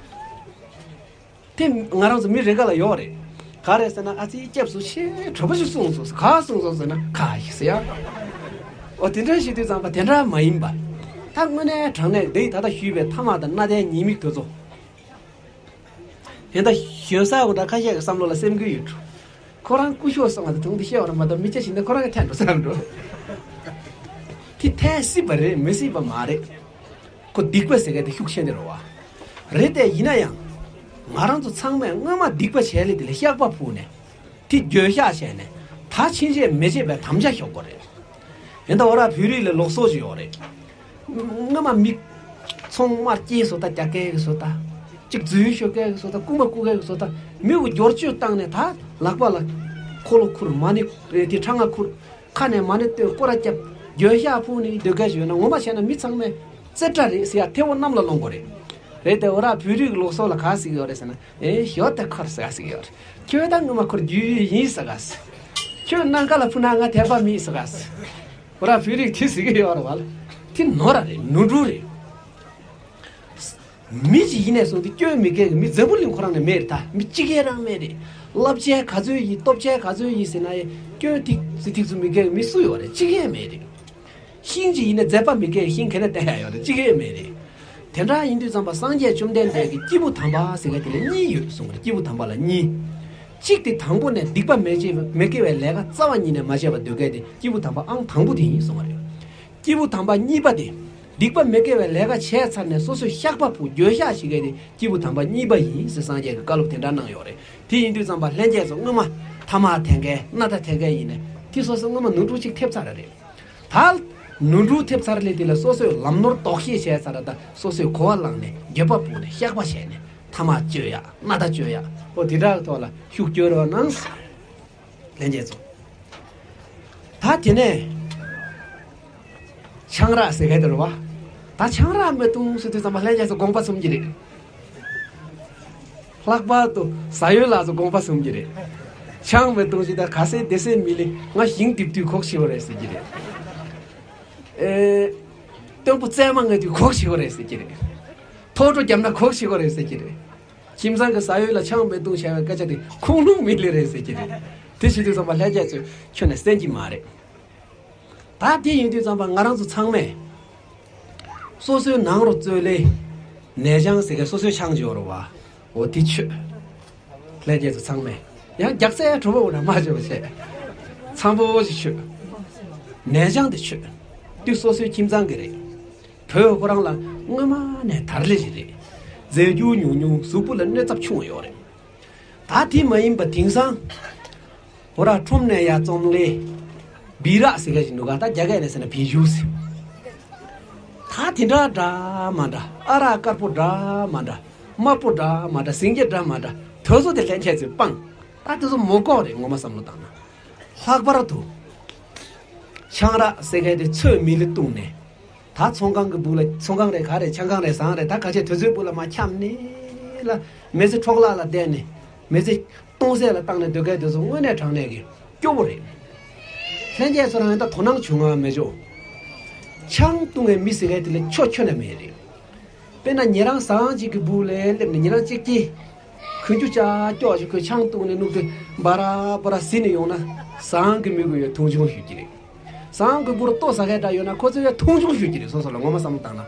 དེ་ང་རང་ཚོ་མི་རེ་འགའ་ལ་ཡོད་རེད། ག་རེ་ཟེར་ན། ཨ་ཙི་སྐྱབས་སུ་ཆེ་གྲོགས་པོ་ཞིག་གསུངས་སོང་། ག་གསུངས་སོང་ཟེར་ན་ཁ་ཤི་ཟེར་ཡ། འོ་དེ་འདྲ་ཞིག་དུས་ཙམ་པ་དེ་འདྲ་མ་ཡིན་པ། ད་དངོས་གནས་དྲང་གནས་འདི་ད་ལྟ་ཞུས་པའི་ཐ་མག་དང་སྣ་ཐན་ཉེས་དམིགས་དེ་ཚོ། དེ་འདྲ་ཞོན་ས་འོ་འདྲ་ཁ་ཤས་ཀྱི་བསམ་བློ་ལ་སེམས་འགུལ་ཡོད་འགྲོ། ཁོ་རང་སྐུ་ཞབས་སོང་ང་དང་དྲུང་དུ་བཤད་བར་མ་གཏོགས་མི་ཆ་ཞིག་ནས་ཁོ་རང་གི་འཐེན་འགྲོ་བསམ་འགྲོ། དེ་འཐེན་སྲིད་པ་རེད་མི་སྲིད་པ་མ་རེད། ཁོ་སྡིག་པ་ཟེར་མཁན་དེ་ཤུགས་ཆེན་དེ་རེད་བ། རེད་དེ་ཡིན་ན་ཡང་། ང་རང་ཚོ་ཚང་མས་སྔོན་མ་སྡིག་པ་བྱས་ལས་དེ་ལ་བཤགས་པ་ཕུལ་ནས། དེ་འགྱོད་བཤགས་བྱས་ནས་ད་ཕྱིན་ཆད་མི་བྱེད་པའི་དམ་བཅའ་ཞོག་དགོས་རེད། ཡིན་ད་འོ་ར་བོད་རིགས་ལ་ལུགས་སྲོལ་ཞིག་ཡོད་རེད། སྔོན་མ་མི་ཚོང་དམར་སྐྱེལ་བཟོ་ལྟ། རྒྱ་སྐད་བཟོ་ལྟ། གཅིག་རྫུན་ཤོད་སྐད་བཟོ་ལྟ། རྐུན་མ་རྐུ་སྐད་བཟོ་ལྟ། མི་གུ་བསྒྱུར་བཅོས་བཏང་ནས་ད་ལག་པ་ལ་འཁོར་ལོ་ཁུར། མ་ཎི་དེ་ཁྲག་རྔ་ཁུར། ཁ་ནས་མ་ཎི་བཏོན། སྐོར་ར་བརྒྱབ། འགྱོད་བཤགས་ཕུལ་ནས་སྡོད་མཁན་ཞིག་ཡོད་ན། ངོ་མ་བྱས་ན་མི་ཚང་མས་རྩེ་གྲ་རེད་ཟེར་ཡ་ཐལ་བ་གནམ་ལ་སློང་དགོས་རེད། རེད་དེ་འོ་ར་བོད་རིགས་ལུགས་སྲོལ་ལ་ག་ཟེར་གི་ཡོད་རེད་ཟེར་ན། ཨེ་ཞོ་དེ་ཁར་ཟེར་ག་ཟེར་གི་ཡོད་རེད། ཁྱོད་ད་སྔོན་མ་ཁུར་རྒྱུས་ཡོད་ཡིན་ཟེར་ག་ཟེར། ཁྱོད་སྣ་ཁ་ལ་ཕུ་ན་ང་དད་པ་མེད་ཟེར་ག་ཟེར། འོ་ར་བོད་རིགས་དེ་ཟེར་གི་ཡོད་རེད་བ་ལ། དེ་ནོར་ར་རེད། ནོར་འཁྲུལ་རེད། མི་ཅིག་ཡིན་ནས་བཟུང་སྟེ་སྐྱོན་མི་དགེ་གི་མི་འཛམ་བུ་གླིང་ཁོ་རང་ནས་མེད་རེད། ད་མི་གཅིག་ཡས་རང་མེད་རེད། བསླབ་བྱའི་ག་ཚོད་ཡིན། སྟོབས་ཆའི་ག་ཚོད་ཡིན་ཟེར་ན་ཡང་སྐྱོན་ཐིག་ཚི་ཐིག་ཚུ་མི་དགེ་གི་མི་སུ་ཡོད་རེད། གཅིག་ཡས་མེད་རེད། ཤིང་ཅིག་ཡིན་ནས་མཛེས་པ་མི་དགེ་གི་ཤིང་ག་ནས་བསྟན་ཡ་ཡོད་རེད། གཅིག་ཡས་མེད་རེད། དེ་འདྲ་ཡིན་དུས་ཙམ་པ་སངས་རྒྱས་བཅོམ་ལྡན་འདས་ཀྱིས་སྐྱེས་བུ་དམ་པ་ཟེར་མཁན་དེ་ལ་གཉིས་ཡོད་གསུངས་པ་རེད། སྐྱེས་བུ་དམ་པ་ལ་གཉིས། གཅིག་དེ་དང་པོ་ནས་སྡིག་པ་མི་བྱེད་མི་དགེ་བའི་ལས་ཀ་རྩ་བ་ཉིད་ནས་མ་བྱས་པར་སྡོད་མཁན་དེ་སྐྱེས་བུ་དམ་པ་ཨང་དང་པོ་དེ་ཡིན་གསུངས་པ་རེད། སྐྱེས་བུ་དམ་པ་གཉིས་པ་དེ། སྡིག་པ་མི་དགེ་བའི་ལས་ཀ་བྱས་ཚར་ནས་སོ་སོས་བཤགས་པ་ཕུལ། འགྱོད་བཤགས་བྱེད་མཁན་དེ་སྐྱེས་བུ་དམ་པ་གཉིས་པ་ཡིན་ཟེར་སངས་རྒྱས་ཀྱིས་བཀའ་སློབ་དེ་འདྲ་གནང་ཡོད་རེད། དེ་ཡིན་དུས་ཙམ་པ་ལྷན་རྒྱས་ཚོ་སྔོན་མ་ཐ་མག་འཐེན་མཁན་སྣ་ཐག་འཐེན་མཁན་ཡིན་ནས་དེ་སོ་སོ་སྔོན་མ་ནོར་འཁྲུལ་ཅིག་ཐེབས་ཚར་རེད། ད་ནོར་འཁྲུལ་ཐེབས་ཚར་ལས་དེ་ལ་སོ་སོས་ལམ་ནོར་ལྡོག་ཤེས་བྱས་ཚར། ད་སོ་སོས་གོ་བ་བླངས་ནས་འགྱོད་པ་ཕུལ་ནས་བཤགས་པ་བྱས་ནས་ཐ་མག་གཅོད་ཡ། སྣ་ཐག་གཅོད་ཡ། ཨོ་དེ་འདྲ་གི་ཐོག་ལ་ཤུགས་བསྐྱོན་རོགས་གནང་། ལྷན་རྒྱས་ཚོ། ད་དེ་ནས་ཆང་རག་ཟེར་མཁན་དེ་རེད་བ། ད་ཆང་རག་མི་འཐུང་ཟེར་དུས་ཙམ་པ་ལྷན་རྒྱས་ཚོ་དགོངས་པ་ཚོམ་གྱི་རེད། ལྷག་པར་དུ་ཟ་ཡོད་ལགས་ཚོ་དགོངས་པ་ཚོམ་གྱི་རེད། ཆང་མི་འཐུང་ཞིག་ད་ག་ཚད་སྡེ་སྲིད་མི་ལི་ང་ཞིང་འདེབས་དུས་གོག་ཞིག་རེད་ཟེར་གྱི་རེད། ཨེ། སྟོན་པོ་བཙས་མ་ངས་དུས་གོག་ཞིག་རེད་ཟེར་གྱི་རེད། ཐོག་འགྲོ་བརྒྱབ་ན་གོག་ཞིག་རེད་ཟེར་གྱི་རེད། ཁྱིམ་ཚང་གི་ཟ་ཡོད་ལ་ཆང་མི་འཐུང་བྱ་བའི་སྐད་ཆ་དེ་ཁུངས་ལུང་མི་ལི་རེད་ཟེར་གྱི་རེད། དེ་བྱེད་དུས་ཙམ་པ་ལྷན་རྒྱས་ཚོས་ཁྱོན་ནས་གསན་གྱི་མ་རེད། ད་དེ་ཡིན་དུས་ཙམ་པ་ང་རང་ཚོ་ཚང་མས་སོ་སོའི་ནང་རུ་བཙོས་ལེ། ནས་ཆང་ཟེར་མཁན་སོ་སོའི་ཆང་ཅིག་ཡོད་རེད་བ། འོ་དེ་མཆོད། ལྷན་རྒྱས་ཚོ་ཚང་མས་ཡང་རྒྱགས་ཚད་གྲོ་པོ་འོ་ན་མ་བྱོས་པ་བྱས། འཚམ་པོ་ཞིག་མཆོད། ནས་ཆང་དེ་མཆོད། དེ་སོ་སོའི་ཁྱིམ་ཚང་གི་རེད། བོད་ཁོ་རང་ལ་སྔོན་མ་ནས་དར་ལེ་ཞིག་རེད། རྫས་འགྱུར་ཉུང་ཉུང་གཟུགས་པོ་ལ་གནོད་ཚབས་ཆུང་བ་ཡོད་རེད། ད་དེ་མ་ཡིན་པ་དེང་སང་། འོ་ར་ཁྲོམ་ནས་ཡར་བཙོང་ལེ། སྦི་རག་ཟེར་མཁན་ཞིག་འདུག་ག་ད་རྒྱ་སྐད་ནས་ཟེར་ན་བི་ཇུ་ཟེར། ད་དེ་འདྲ་འདྲ་མ་འདྲ། ཨ་རག་དཀར་པོ་འདྲ་མ་འདྲ། དམར་པོ་འདྲ་མ་འདྲ། སེང་གེ་འདྲ་མ་འདྲ། དེ་ཚོ་དེ་ལྷན་རྒྱས་ཚོས་སྤངས། ད་དེ་ཚོ་མོ་ལྐོག་རེད། ངོ་མ་བསམ་བློ་བཏང་ན། ལྷག་པར་དུ། ཆང་རག་ཟེར་མཁན་དེ་ཚོས་མི་ལི་བཏུང་ནས། ད་ཚོང་ཁང་གི་སྦུག་ལ། ཚོང་ཁང་རེད་ག་རེད། ཆང་ཁང་རེད་ཟངས་རེད། ད་ག་ཆེ་དུས་ཚོད་སྦུག་ལ་མ་འཁྱམས་ནས་ལ། མི་ཚེ་འཕྲོ་བརླག་ལ་བསྡད་ནས། མི་ཚེ་སྟོང་ཟད་ལ་བཏང་ནས་སྡོད་མཁན་དེ་ཚོ་དངོས་གནས་དྲང་གནས་ཀྱི་སྐྱོ་པོ་རེད། ལྷན་རྒྱས་ཚོ་རང་ཡང་ད་དོ་སྣང་བྱུང་ང་མེད་ཅོ། ཆང་བཏུང་བའི་མི་ཟེར་མཁན་དེ་ལ་ཆོ་ཁྱོན་ནས་མེད་རེད། དཔེར་ན་ཉེ་རང་ཟངས་གཅིག་གི་སྦུག་ལ་སླེབས་ནས་ཉེ་རང་གཅིག་གིས། གོན་རྒྱུ་ཅག་ཀྱོག་ཞིག་ཁོས་ཆང་བཏུང་ནས་བླུགས་ཏེ་འབའ་ར་འབའ་ར་བཟི་ནས་ཡོང་ན་ཟངས་གི་མི་གུ་ཡོད་མཐོང་ཆུང་ཞུ་གི་རེད། ཟངས་གི་སྦུག་ལ་ལྟོ་ཟ་མཁན་འདྲ་ཡོད་ན་ཁོ་ཚོ་ཡང་མཐོང་ཆུང་ཞུ་གི་རེད། སོ་སོ་ལ་ངོ་མ་བསམ་བློ་བཏང་ན།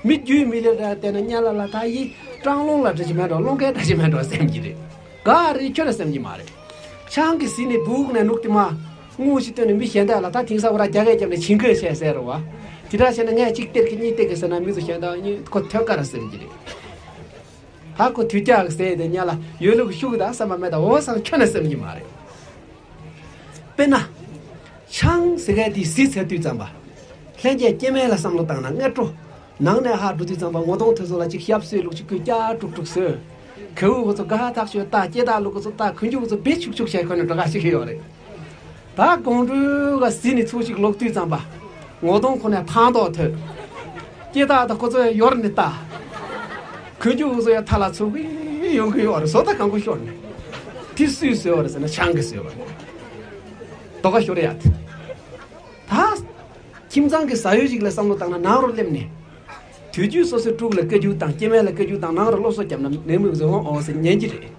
མི་རྒྱུས་མི་ལེ་ར་བལྟས་ན་ཉ་ལ་ལ་ད་ཡི་སྤྲང་སློང་ལ་འདྲ་ཅིག་མེད་འགྲོ། སློང་མཁན་འདྲ་ཅིག་མེད་འགྲོ་སེམས་ཀྱི་རེད། ག་རེ་ཁྱོན་ནས་སེམས་ཀྱི་མ་རེད། ཆང་གིས་བཟི་ནས་སྦུག་ནས་བླུགས་ཏེ་མ། དངུལ་ཞིག་བཏོན་ནས་མི་གཞན་དག་ལ་ད་དེང་སང་འོ་ར་རྒྱ་སྐད་བརྒྱབ་ནས་བྱིན་གོས་བྱས་ཟེར་རོ་བ། དེ་འདྲ་བྱས་ན་ངས་གཅིག་སྟེར་གི་གཉིས་སྟེར་གི་ཟེར་ན་མི་ཚོ་གཞན་དག་གཉིས་ཁོ་ཐོད་དཀར་སེམས་ཀྱི་རེད། ད་ཁོ་དུས་རྒྱག་ཟེར་དེ་ཉ་ལ་ཡོད་ལུགས་ཤུགས་དང་བསམ་པ་མེད་དང་འོ་སང་ཁྱོན་ནས་སེམས་ཀྱི་མ་རེད། དཔེར་ན། ཆང་ཟེར་མཁན་དེ་བཟི་ཚར་དུས་ཙམ་པ། ལྷན་རྒྱས་སྐྱེ་དམན་ལ་བསམ་བློ་བཏང་ན་སྔ་དྲོ། ནང་ནས་ཧ་འགྲོ་དུས་ཙམ་པ་ངོ་གདོང་དེ་ཚོ་ལ་ཅིག་ཞབས་སོས་ལུག་ཅིག་ཁོས་སྐྱ་དཀྲུག་དཀྲུག་བཟོས། གའུ་ཁོ་ཚོ་དགའ་ཐག་ཆོད་ལྟ། སྐེ་ཐག་ལུག་ཁོ་ཚོ་ལྟ། གོན་རྒྱུ་ཁོ་ཚོ་བེ་ཆུག་ཆུག་བྱས་ཁོ་ནས་འགྲོ་ག་ཞིག་ཡོད་རེད། ད་དགོང་དྲོ་ག་བཟི་ནས་ཚུར་ཅིག་ལོག་དུས་ཙམ་པ། ངོ་གདོང་ཁོ་ནས་ཐང་ཏོག་ཐོད། སྐེ་ཐག་ད་ཁོ་ཚོ་ཡང་ཡོར་ནས་ལྟ། གོན་རྒྱུ་ཁོ་ཚོ་ཡང་ཐ་ལ་ཚུགས་གི་ཡོང་གི་ཡོད་རེད། བཟོ་ལྟ་གང་གོ་ཤོར་ནས། དེ་སུས་བཟོས་པ་རེད་ཟེར་ན་ཆང་གིས་བཟོས་པ་རེད། དོ་ག་ཤོར་ཡ་དེ། ད། ཁྱིམ་ཚང་གི་ཟ་ཡོད་ཅིག་ལ་བསམ་བློ་བཏང་ན་ནང་རུ་སླེབས་ནས། དུས་རྒྱུན་སོ་སོའི་ཕྲུ་གུ་ལ་བཀའ་བཀྱོན་དང་སྐྱེ་དམན་ལ་བཀའ་བཀྱོན་དང་ནང་རུ་སློབ་གསོ་བརྒྱབ་ན་ནད་མུག་བཟོ་འོང་འོང་ཟེར་ཉན་གྱི་རེད།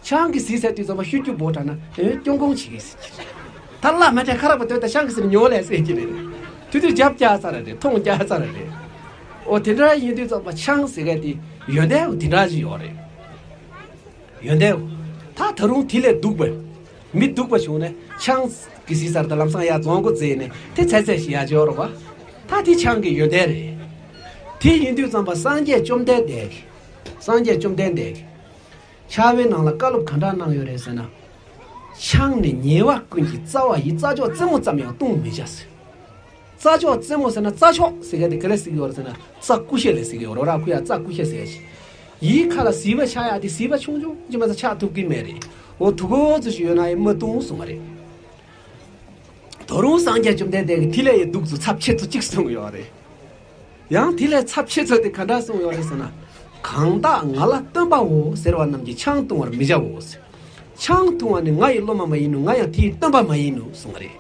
ཆང་གིས་བཟི་ཚར་དུས་ཙམ་པ་ཤུ་རྒྱུ་འབོ་དྲགས་ན་ཨེ་སྐྱོན་གོང་བྱེད་ཀྱི་ཟེར་གྱི་རེད། ད་བླ་མ་དྲན་ཁ་རག་པ་དོད་ད་ཆང་གིས་ཟེར་ཉོ་ལས་ཟེར་གྱི་རེད། དུས་དུས་རྒྱབ་རྒྱག་ཚར་རེད། མཐོང་རྒྱག་ཚར་རེད། འོ་དེ་འདྲ་ཡིན་དུས་ཙམ་པ་ཆང་ཟེར་མཁན་དེ་ཡོན་ཏན་འོ་དེ་འདྲ་ཞིག་ཡོད་རེད། ཡོན་ཏན། ད་ད་རུང་དེ་ལས་སྡུག་པའི། མི་སྡུག་པ་བྱུང་ནས་ཆང་གིས་བཟི་ཚར་ད་ལམ་སང་ཡར་རྫོང་སྒོ་འཛེགས་ནས་དེ་ཚད་ཚད་ཞིག་ཡར་འབྱོར་བ། ད་དེ་ཆང་གི་ཡོན་ཏན་རེད། དེ་ཡིན་དུས་ཙམ་པ་སངས་རྒྱས་བཅོམ་ལྡན་འདས་ཀྱིས། སངས་རྒྱས་བཅོམ་ལྡན་འདས་ཀྱིས་ཕྱག་དཔེའི་ནང་ལ་བཀའ་སློབ་ག་འདྲ་གནང་ཡོད་རེད་ཟེར་ན། ཆང་ནི་ཉེ་བ་ཀུན་གྱི་རྩ་བ་ཡིན། རྩྭ་མཆོག་རྩེ་མོ་ཙམ་ཡང་བཏུང་མི་བྱ་ཟེར། རྩྭ་མཆོག་རྩེ་མོ་ཟེར་ན། རྩྭ་མཆོག་ཟེར་མཁན་དེ་ག་ལ་ཟེར་གྱི་ཡོད་རེད་ཟེར་ན། རྩྭ་ཀུ་ཤ་ལ་ཟེར་གྱི་ཡོད་རེད། ར་ཁུ་ཡ་རྩྭ་ཀུ་ཤ་ཟེར་ཡ་ཞིག་ཡིའི་ཁ་ལ་ཟིལ་པ་ཆགས་ཡ་དེ། ཟིལ་པ་ཆུང་ཆུང་ཅིག་མ་ཟད་ཆགས་ཐུབ་ཀྱི་མེད་རེད། འོ་དུ་གོ་ཙི་ཞིག་ཡོད་ན་ཡང་མ་བཏུང་གསུངས་པ་རེད། ད་རུང་སངས་རྒྱས་བཅོམ་ལྡན་འདས་ཀྱིས་དེ་ལས་ཡང་སྡུག་ཙམ་ཚབས་ཆེ་ཙམ་གཅིག་གསུངས་ཡོད་རེད། ཡང་དེ་ལས་ཚབས་ཆེ་ཙམ་དེ་ག་འདྲ་གསུངས་ཡོད་རེད་ཟེར་ན། གང་དག་ང་ལ་སྟོན་པའོ་ཟེར་བ་རྣམས་ཀྱིས་ཆང་བཏུང་བར་མི་བྱའོ་ཟེར། ཆང་འཐུང་བ་ནི་ང་ཡི་སློབ་མ་མ་ཡིན་ནོ། ང་ཡང་དེའི་སྟོན་པ་མ་ཡིན་ནོ་གསུངས་པ་རེད།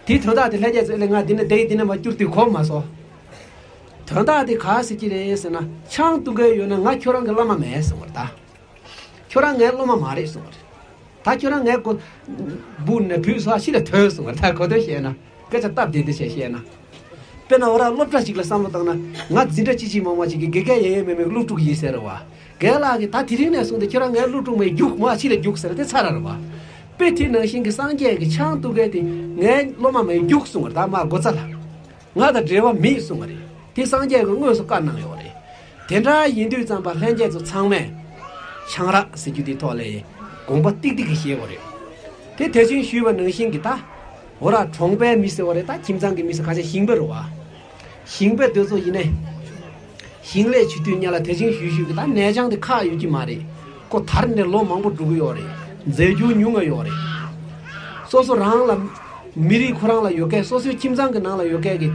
དེའི་དོན་དག་དེ་ལྷན་རྒྱས་ཚོས་ཨེ་ལས་ང་འདི་ནས་བསྡད་ཡིན། འདི་ནས་མར་བསྐྱུར་དུས་གོ་མ་སོང་། དོན་དག་དེ་ག་ཟེར་གྱི་རེད་ཟེར་ན། ཆང་འཐུང་གི་ཡོད་ན་ང་ཁྱོད་རང་གི་སློབ་མ་མེད་གསུངས་པ་རེད་ད། ཁྱོད་རང་ངའི་སློབ་མ་མ་རེད་གསུངས་པ་རེད། ད་ཁྱོད་རང་ངའི་མགོ་སྦུག་ནས་བུད་སོང་། ཕྱི་ལ་ཐོན་གསུངས་པ་རེད། ད་གོ་དོན་བཤད་ན། སྐད་ཆ་སྟབས་བདེ་བདེ་བྱས་བཤད་ན། དཔེར་ན་འོ་ར་སློབ་གྲྭ་ཞིག་ལ་བསམ་བློ་བཏང་ན། ང་འཛིན་གྲྭ་ཅི་ཅི་མང་མང་ཞིག་གི་དགེ་རྒན་ཡས་ཡས་མས་མས་སློབ་ཕྲུག་ཡིན་ཟེར་བ། རྒན་ལགས་ཀྱིས་ད་དེ་རིང་ནས་བཟུང་སྟེ་ཁྱོད་རང་ངའི་སློབ་ཕྲུག་མ་ཡིན། རྒྱུགས། མར་ཕྱི་ལ་རྒྱུགས་ཟེར་ན་དེ་ཚར་ར་རེད་བ། དཔེ་དེ་ནང་བཞིན་གྱི་སངས་རྒྱས་ཀྱིས་ཆང་འཐུང་མཁན་དེ་ངའི་སློབ་མ་མ་ཡིན། རྒྱུགས་གསུངས་པ་རེད། ད་མར་སྒོ་རྩ་ལ། ང་དང་འབྲེལ་བ་མེད་གསུངས་པ་རེད། དེ་སངས་རྒྱས་ཀྱིས་དངོས་སུ་བཀའ་གནང་ཡོད་རེད། དེ་འདྲ་ཡིན་དུས་ཙམ་པ་ལྷན་རྒྱས་ཚོ་ཚང་མས་ཆང་རག་ཟེར་རྒྱུ་དེའི་ཐོག་ལ་དགོངས་པ་ཏིག་ཏིག་གིས་བཞེས་དགོས་རེད། དེ་དེ་བཞིན་ཞུས་པ་ནང་བཞིན་གྱི་ད། འོ་ར་གྲོང་པའི་མི་ཟེར་བ་རེད། ད་ཁྱིམ་ཚང་གི་མི་ཟེར། ཁ་ཤས་ཞིང་པ་རེད་བ། ཞིང་པ་དེ་ཚོ་ཡིན་ནའི། ཞིང་ལས་བྱེད་དུས་ཉ་ལ་དེ་བཞིན་ཞུས་ཞུས་ཀྱི་ད་ནས་ཆང་དེ་ཁག་ཡོད་ཀྱི་མ་རེད། ཁོ་དར་ནས་ལོ་མང་པོ་འགྲོ་གི་ཡོད་རེད། རྫས་འགྱུར་ཉུང་ང་ཡོད་རེད། སོ་སོ་རང་ལ། མི་རིགས་ཁོ་རང་ལ་ཡོད་མཁན། སོ་སོའི་ཁྱིམ་ཚང་གི་ནང་ལ་ཡོད་མཁན་གྱི་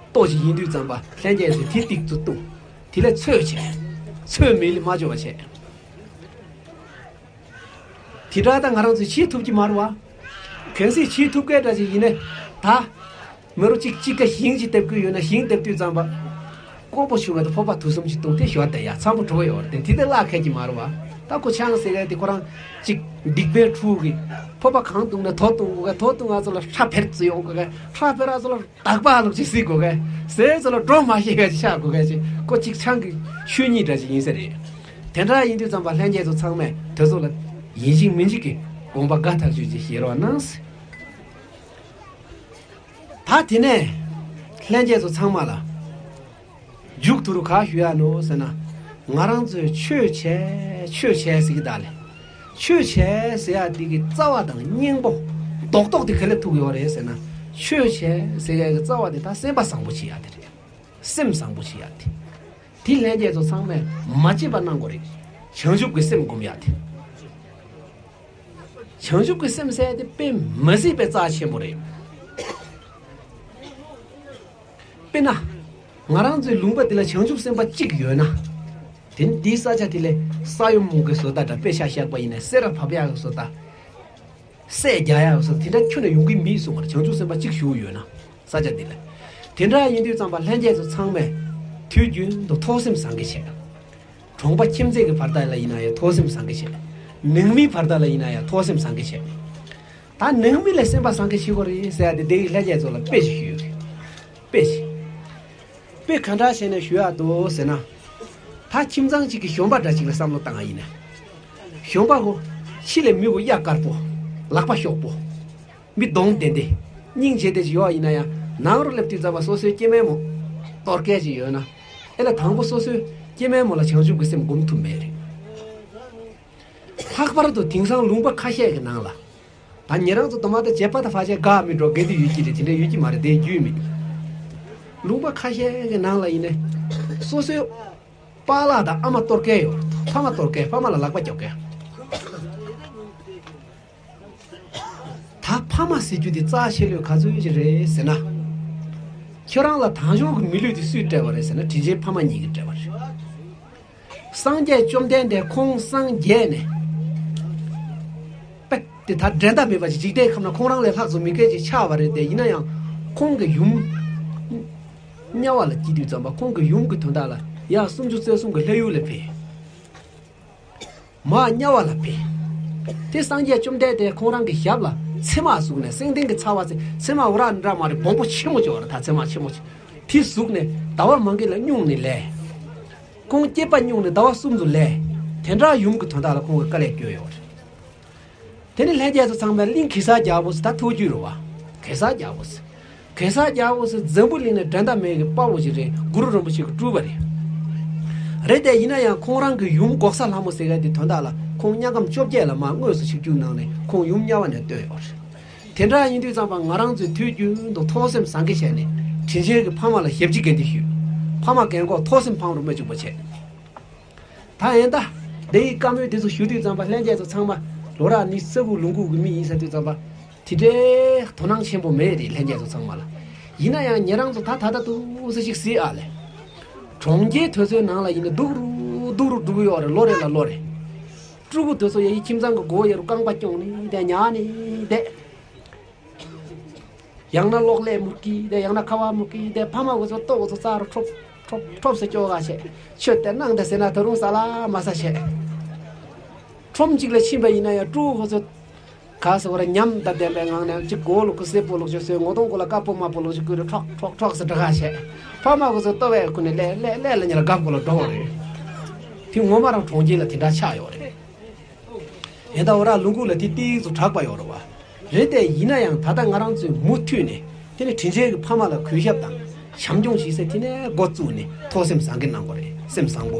ལྟོ་ཞིག་ཡིན་དུས་ཙམ་པ་ལྷན་རྒྱས་ཚོས་དེ་ཏིག་ཙམ་བཏུང་། དེ་ལས་ཚོད་བྱས། ཚོད་མེད་ལ་མ་འཇོག་པ་བྱས། དེ་འདྲ་ད་ང་རང་ཚོས་བྱེད་ཐུབ་ཀྱི་མ་རེད་བ། གལ་སྲིད་བྱེད་ཐུབ་མཁན་འདྲ་ཞིག་ཡིན་ན་ད། མི་རོ་གཅིག་གཅིག་ཀ་ཞིང་ཅིག་འདེབས་ཀྱི་ཡོད་ན། ཞིང་འདེབས་དུས་ཙམ་པ། ཀོང་པོ་ཆུང་ང་དང་ཕོར་པ་དུམ་གསུམ་ཅིག་བཏུང་སྟེ་ཞོར་དེ་ཡ་ཚང་པོ་གྲོགས་ཡོད་རེད། དེ་དེ་བརླག་མཁན་གྱི་མ་རེད་བ། ད་ཁོ་ཆང་ཟེར་མཁན་དེ་ཁོ་རང་གཅིག་སྡིག་པའི་ཕྲུ་གུ་གི་ཕོར་པ་གང་བཏུང་ན་དོ་བཏུང་དགོས་ག་དོ་བཏུང་ང་ཚོ་ལ་ཁྲག་འཕེར་ཙམ་ཡོང་དགོས་ག་ཁྲག་འཕེར་ང་ཚོ་ལ་དག་པ་ལོག་ཅིག་གཟིགས་དགོས་ག་ཟས་ཚོ་ལ་འགྲོ་མ་ཤེས་ག་ཅིག་ཆགས་དགོས་ག་ཅིག་ཁོ་གཅིག་ཆང་གི་ཆོས་ཉིད་འདྲ་ཅིག་ཡིན་ས་རེད། དེ་འདྲ་ཡིན་དུས་ཙམ་པ་ལྷན་རྒྱས་ཚོ་ཚང་མས་དེ་ཚོ་ལ་ཡིན་གཅིག་མིན་གཅིག་གི་དགོངས་པ་དགའ་ཐག་ཆོད་ཅིག་བཞེས་རོགས་གནང་། ད་དེ་ནས་ལྷན་རྒྱས་ཚོ་ཚང་མ་ལ་མཇུག་ཏུ་རུ་ག་ཞུ་ཡ་ནོ་ཟེར་ན། ང་རང་ཚོས་ཆོས་བྱས་ཆོས་བྱས་ཟེར་གི་ད་ལས། ཆོས་བྱས་ཟེར་ཡ་དེ་གི་རྩ་བ་དང་སྙིང་པོ་རྡོག་རྡོག་དེ་ག་ལས་ཐུག་ཡོད་རེད་ཟེར་ན། ཆོས་བྱས་ཟེར་ཡ་གི་རྩ་བ་དེ་ད་སེམས་པ་བཟང་པོ་བྱེད་ཡ་དེ་རེད། སེམས་བཟང་པོ་བྱེད་ཡ་དེ། དེ་ལྷན་རྒྱས་ཚོ་ཚང་མས་མ་བརྗེད་པ་གནང་དགོས་རེད། བྱང་ཆུབ་ཀྱི་སེམས་སྒོམ་ཡ་དེ། བྱང་ཆུབ་ཀྱི་སེམས་ཟེར་དེ་དཔེ་མ་སྲིད་པའི་རྩ་ཆེན་པོ་རེད། དཔེར་ན། ང་རང་ཚོའི་ལུང་པ་འདི་ལ་བྱང་ཆུབ་སེམས་དཔའ་གཅིག་ཡོད་ན། དེ་ནི་དེའི་ས་ཆ་དེ་ལ་ས་ཡོམ་གྱི་བཟོ་ལྟ་འདྲ། དཔེ་ཆ་བཞག་པ་ཡིན་ན་སེར་བ་བབས་ཡག་གི་བཟོ་ལྟ། སྲས་རྒྱག་ཡག་གི་བཟོ་ལྟ་དེ་འདྲ་ཁྱོན་ནས་ཡོང་གི་མེད་གསུངས་པ་རེད། བྱང་ཆུབ་སེམས་དཔའ་གཅིག་བཞུགས་ཡོད་ན། ས་ཆ་འདི་ལ། དེ་འདྲ་ཡིན་དུས་ཙམ་པ་ལྷན་རྒྱས་ཚོ་ཚང་མས་དུས་རྒྱུན་དུ་ཐུགས་སེམས་བཟང་གི་བྱེད། གྲོང་པ་ཁྱིམ་མཚེས་ཀྱི་བར་དག་ལ་ཡིན་ན་ཡང་ཐུགས་སེམས་བཟང་གི་བྱེད། ནང་མིའི་བར་དག་ལ་ཡིན་ན་ཡང་ཐུགས་སེམས་བཟང་གི་བྱེད། ད་ནང་མི་ལ་སེམས་པ་བཟང་གི་བྱེད་དགོས་རེད་ཟེར་ཡ་དེ་འདི་ཡི་ལྷན་རྒྱས་ཚོ་ལ་དཔེ་ཞིག་ཞུ་ཡོད་རེད། དཔེ་ཞིག་དཔེ་ག་འདྲ་བྱས་ནས་ཞུ་ཡག་འདུག་ཟེར་ན། ད་ཁྱིམ་ཚང་གཅིག་གི་གཞོན་པ་འདྲ་ཅིག་ལ་བསམ་བློ་བཏང་བ་ཡིན་ན། གཞོན་པ་ཁོ་ཕྱི་ལ་མི་གོ་གཡའ་དཀར་པོ། ལག་པ་ཤོག་པོ། མི་གདོང་ལྡན་ཏེ། སྙིང་རྗེ་དེ་ཅིག་ཡོད་ཡིན་ན་ཡང་ནང་རུ་སླེབས་དུས་ཙམ་པ་སོ་སོའི་སྐྱེ་དམན་མོ་གཏོར་མཁན་ཅིག་ཡོད་ན། ཨེ་ལ་དང་པོ་སོ་སོའི་སྐྱེ་དམན་མོ་ལ་བྱང་ཆུབ་ཀྱི་སེམས་སྒོམ་ཐུབ་མེད་རེད། ལྷག་པར་དུ་དེང་སང་ལུང་པ་ཁ་ཤས་ཀྱི་ནང་ལ། ད་ཉེ་རང་ཚོ་དུ་མ་ད་བྱེད་པ་ད་ཕ་ཆེ་དགའ་མི་འགྲོ་དགའ་དེ་ཡོད་ཀྱི་རེད། དེ་འདྲ་ཡོད་ཀྱི་མ་རེད། དེ་རྒྱུས་མེད། ལུང་པ་ཁ་ཤས་ཀྱི་ནང་ལ་ཡིན་ནའི། སོ་སོའི་པཱ་ལགས་དང་ཨ་མ་གཏོར་མཁན་ཡོད། ཕ་མ་གཏོར་མཁན། ཕ་མ་ལ་ལག་པ་རྒྱོབ་མཁན། ད་ཕ་མ་ཟེར་རྒྱུ་དེ་རྩ་ཆེ་ལོས་ག་ཚོད་ཅིག་རེད་ཟེར་ན། ཁྱོད་རང་ལ་དང་ཤོག་གི་མི་ལུས་དེ་སུས་སྤྲད་པ་རེད་ཟེར་ན། དྲིན་ཆེན་ཕ་མ་གཉིས་ཀྱིས་སྤྲད་པ་རེད། སངས་རྒྱས་བཅོམ་ལྡན་འདས་ཁོང་སངས་རྒྱས་ནས། པད་དེ་ད་འགྲན་ཟླ་མེད་པ་ཅིག་འཇིག་རྟེན་ཁམས་ན་ཁོང་རང་ལས་ལྷག་ཙམ་མི་མཁན་ཅིག་ཆགས་པ་རེད་དེ། ཡིན་ན་ཡང་ཁོང་གི་ཡུམ། དམྱལ་བ་ལ་སྐྱེས་དུས་ཙམ་པ་ཁོང་གི་ཡུམ་གྱི་དོན་དག་ལ་ཡར་སུམ་ཅུ་རྩ་གསུམ་གྱི་ལྷ་ཡུལ་ལ་ཕེབས། མར་དམྱལ་བ་ལ་ཕེབས། དེ་སངས་རྒྱས་བཅོམ་ལྡན་འདས་ཁོང་རང་གི་ཞབས་ལ་ཚེར་མ་ཟུག་ནས། སེང་ལྡེང་གི་ཚ་བ་ཚེ་ཚེར་མ་འོ་ར་འདྲ་མ་རེད། སྦོམ་པོ་ཆེན་མོ་ཅིག་ཡོད་རེད། ད་ཚེར་མ་ཆེན་མོ་ཅིག་དེ་ཟུག་ནས་ཟླ་བ་མང་གི་ལ་སྨྱུང་ནས་ལས། ཁོང་སྐྱེས་པ་སྨྱུང་ནས་ཟླ་བ་གསུམ་དུ་ལས། དེ་འདྲ་ཡུམ་གྱི་དོན་དག་ལ་ཁོང་གི་དཀའ་ལས་སྐྱོན་ཡོད་རེད། དེ་ནི་ལྷན་རྒྱས་ཚོ་ཚང་མས་གླིང་གེ་སར་རྒྱལ་པོ་ཟེར་ད་ཐུགས་རྒྱུས་རེད་བ། གེ་སར་རྒྱལ་པོ་ཟེར། གེ་སར་རྒྱལ་པོ་ཟེར་འཛམ་བུ་གླིང་ནས་འགྲན་ཟླ་མེད་ཀྱི་དཔའ་བོ་ཞིག་རེད། གུ་རུ་རིན་པོ་ཆེ་གི་སྤྲུལ་པ་རེད། རེད་དེ། ཡིན་ན་ཡང་ཁོང་རང་གི་ཡུམ་འགོག་བཟའ་ལྷ་མོ་ཟེར་མཁན་དེ་དོན་དག་ལ་ཁོང་དམྱལ་ཁམས་བཅོ་བརྒྱད་ལ་མར་དངོས་སུ་ཆིབས་བསྒྱུར་གནང་ནས་ཁོང་ཡུམ་དམྱལ་བ་ནས་བཏོན་ཡོད་རེད། དེ་འདྲ་ཡིན་དུས་ཙམ་པ་ང་རང་ཚོས་དུས་རྒྱུན་དུ་ཐོག་སེམས་བཟང་གི་བྱས་ནས་དྲིན་ཆེན་གྱི་ཕ་མ་ལ་ཞབས་ཕྱི་དགེ་འདུན་ཞུས། ཕ་མ་རྒན་གོག་ཐོག་སེམས་ཕམ་རུ་མ་བཅུག་པ་བྱས། ད་ཡིན་ད། འདི་ཡི་བཀའ་མོལ་དེ་ཚོ་ཞུ་དུས་ཙམ་པ་ལྷན་རྒྱས་ཚོ་ཚང་མ་ལོ་རབས་ནི་ས་ཁུག་ལུང་ཁུག་གི་མི་ཡིན་ས་དུས་ཙམ་པ། དེ་འདྲའི་དོ་སྣང་ཆེན་པོ་མེད་རེད་ལྷན་རྒྱས་ཚོ་ཚང་མ་ལ། ཡིན་ན་ཡང་ཉེ་རང་ཚོ་ད་ད་ལྟ་འདུག་ས་ཞིག་གཟིགས་ཨ་ལས། གྲོང་ཁྱེར་དེ་ཚོའི་ནང་ལ་ཡིན་ན་སྡུག་རུ་སྡུག་རུ་འགྲོ་གི་ཡོད་རེད། ལོ་རེ་ལ་ལོ་རེ། ཕྲུ་གུ་དེ་ཚོ་ཡ་ཡི་ཁྱིམ་ཚང་གི་སྒོ་ཡ་རུ་རྐང་པ་རྐྱོང་ནས་བསྡད། ཉལ་ནས་བསྡད། ཡང་ན་གློག་ཀླད་མུར་གྱི་བསྡད། ཡང་ན་ཁ་བ་མུར་གྱི་བསྡད། ཕ་མ་གི་ཚོ་ལྟོ་གི་ཚོ་རྩ་རུ་ཁྲོབ་ཁྲོབ་ཁྲོབ་ཟེར་སྐྱོ་ག་བྱས། ཆོས་དེ་གནང་དེ་ཟེར་ན་ད་རུང་ཟ་ལ་མ་ཟ་བྱས། ཁྲོམ་གཅིག་ལ་ཕྱིན་པ་ཡིན་ན་ཡང་ཕྲུ་གུ་ཚོ་ག་ཟེར་བ་རེད། ཉམས་དང་ལྡན་པའི་ངང་ནས་གཅིག་གོ་ལ་ཁུ་སེར་པོ་ལོག་ཅིག་བཟོས། ངོ་གདོང་གོ་ལ་དཀར་པོ་དམར་པོ་ལོག་ཅིག་བསྐུས་རེ་ཁྲོག་ཁྲོག་ཁྲོག་ཟེར་འདྲ་ག་བྱས། ཕ་མ་གི་ཚོ་ལྟོ་བས་ཁུ་ནས་ལས་ལས་ལས་ལ་ཉལ་ལ་སྒབ་གོ་ལ་འགྲོ་བ་རེད། དེ་ངོ་མ་རང་གྲོང་ཁྱེར་ལ་དེ་འདྲ་ཆགས་ཡོད་རེད། ཡིན་ད་འོ་ར་ལུང་ཁུག་ལ་དེ་ཏིག་ཙམ་དྲག་པ་ཡོད་རེད་བ། རེད་དེ། ཡིན་ན་ཡང་ད་ལྟ་ང་རང་ཚོས་མུ་མཐུད་ནས་དེ་ནས་དྲིན་ཆེན་གྱི་ཕ་མ་ལ་གུས་ཞབས་དང་བྱམས་སྐྱོང་བྱེད་ས་དེ་ནས་འགོ་བཙུགས་ནས་ཐོག་སེམས་བཟང་གི་གནང་དགོས་རེད། སེམས་བཟང་པོ།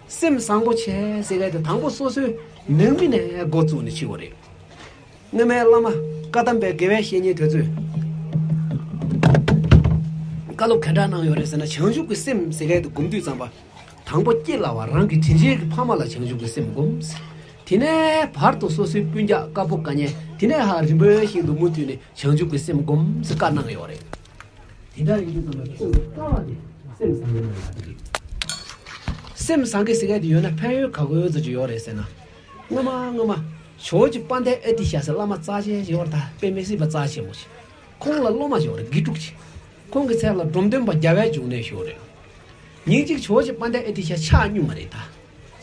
སེམས་བཟང་པོ་བྱས་ཟེར་ག་དེ་དང་པོ་སོ་སོའི་ནང་མི་ནས་འགོ་བཙུགས་ནས་བྱེད་དགོས་རེད། སྔོན་མའི་བླ་མ་བཀའ་གདམས་པའི་དགེ་བའི་བཤེས་གཉེན་དེ་ཚོས་བཀའ་སློབ་ག་འདྲ་གནང་ཡོད་རེད་ཟེར་ན། བྱང་ཆུབ་ཀྱི་སེམས་ཟེར་ག་དེ་སྒོམ་དུས་ཙམ་པ། དང་པོ་སྐྱེ་སླ་བ་རང་གི་དྲིན་ཆེན་གྱི་ཕ་མ་ལ་བྱང་ཆུབ་ཀྱི་སེམས་སྒོམ། དེ་ནས་བར་དུ་སོ་སོའི་སྤུན་ཀྱག་དཀར་པོ་དཀར་ཉེ། དེ་ནས་ཧ་རིམ་པ་བཞིན་དུ་མུ་མཐུད་ནས་བྱང་ཆུབ་ཀྱི་སེམས་སྒོམ་ཟེར་བཀའ་གནང་ཡོད་རེད། དེ་འདྲ་ཡིན་དུས་ཙམ་པ་ཆོས་ཀྱི་རྩ་བ་དེ་སེམས་བཟང་པོ་ཡོད་ན་ཡག་གི་རེད། སེམས་བཟང་གི་ཟེར་མཁན་དེ་ཡོད་ན་ཕན་ཡོན་ག་གོ་ཙམ་ཅིག་ཡོད་རེད་ཟེར་ན། སྔོན་མ་སྔོན་མ་ཇོ་བོ་རྗེ་དཔལ་ལྡན་ཨ་ཏི་ཤ་ཟེར་བླ་མ་རྩ་ཆེན་ཞིག་ཡོད་རེད། ད་དཔེ་མི་སྲིད་པ་རྩ་ཆེན་པོ་ཞིག་ཁོང་ལ་སློབ་མ་ཞིག་ཡོད་རེད། དགེ་ཕྲུག་ཅིག་ཁོང་གི་མཚན་ལ་འབྲོམ་སྟོན་པ་རྒྱལ་བའི་འབྱུང་གནས་ཞུ་རེད། ཉིན་གཅིག་ཇོ་བོ་རྗེ་དཔལ་ལྡན་ཨ་ཏི་ཤ་ཕྱག་སྨྱུང་བ་རེད་ད།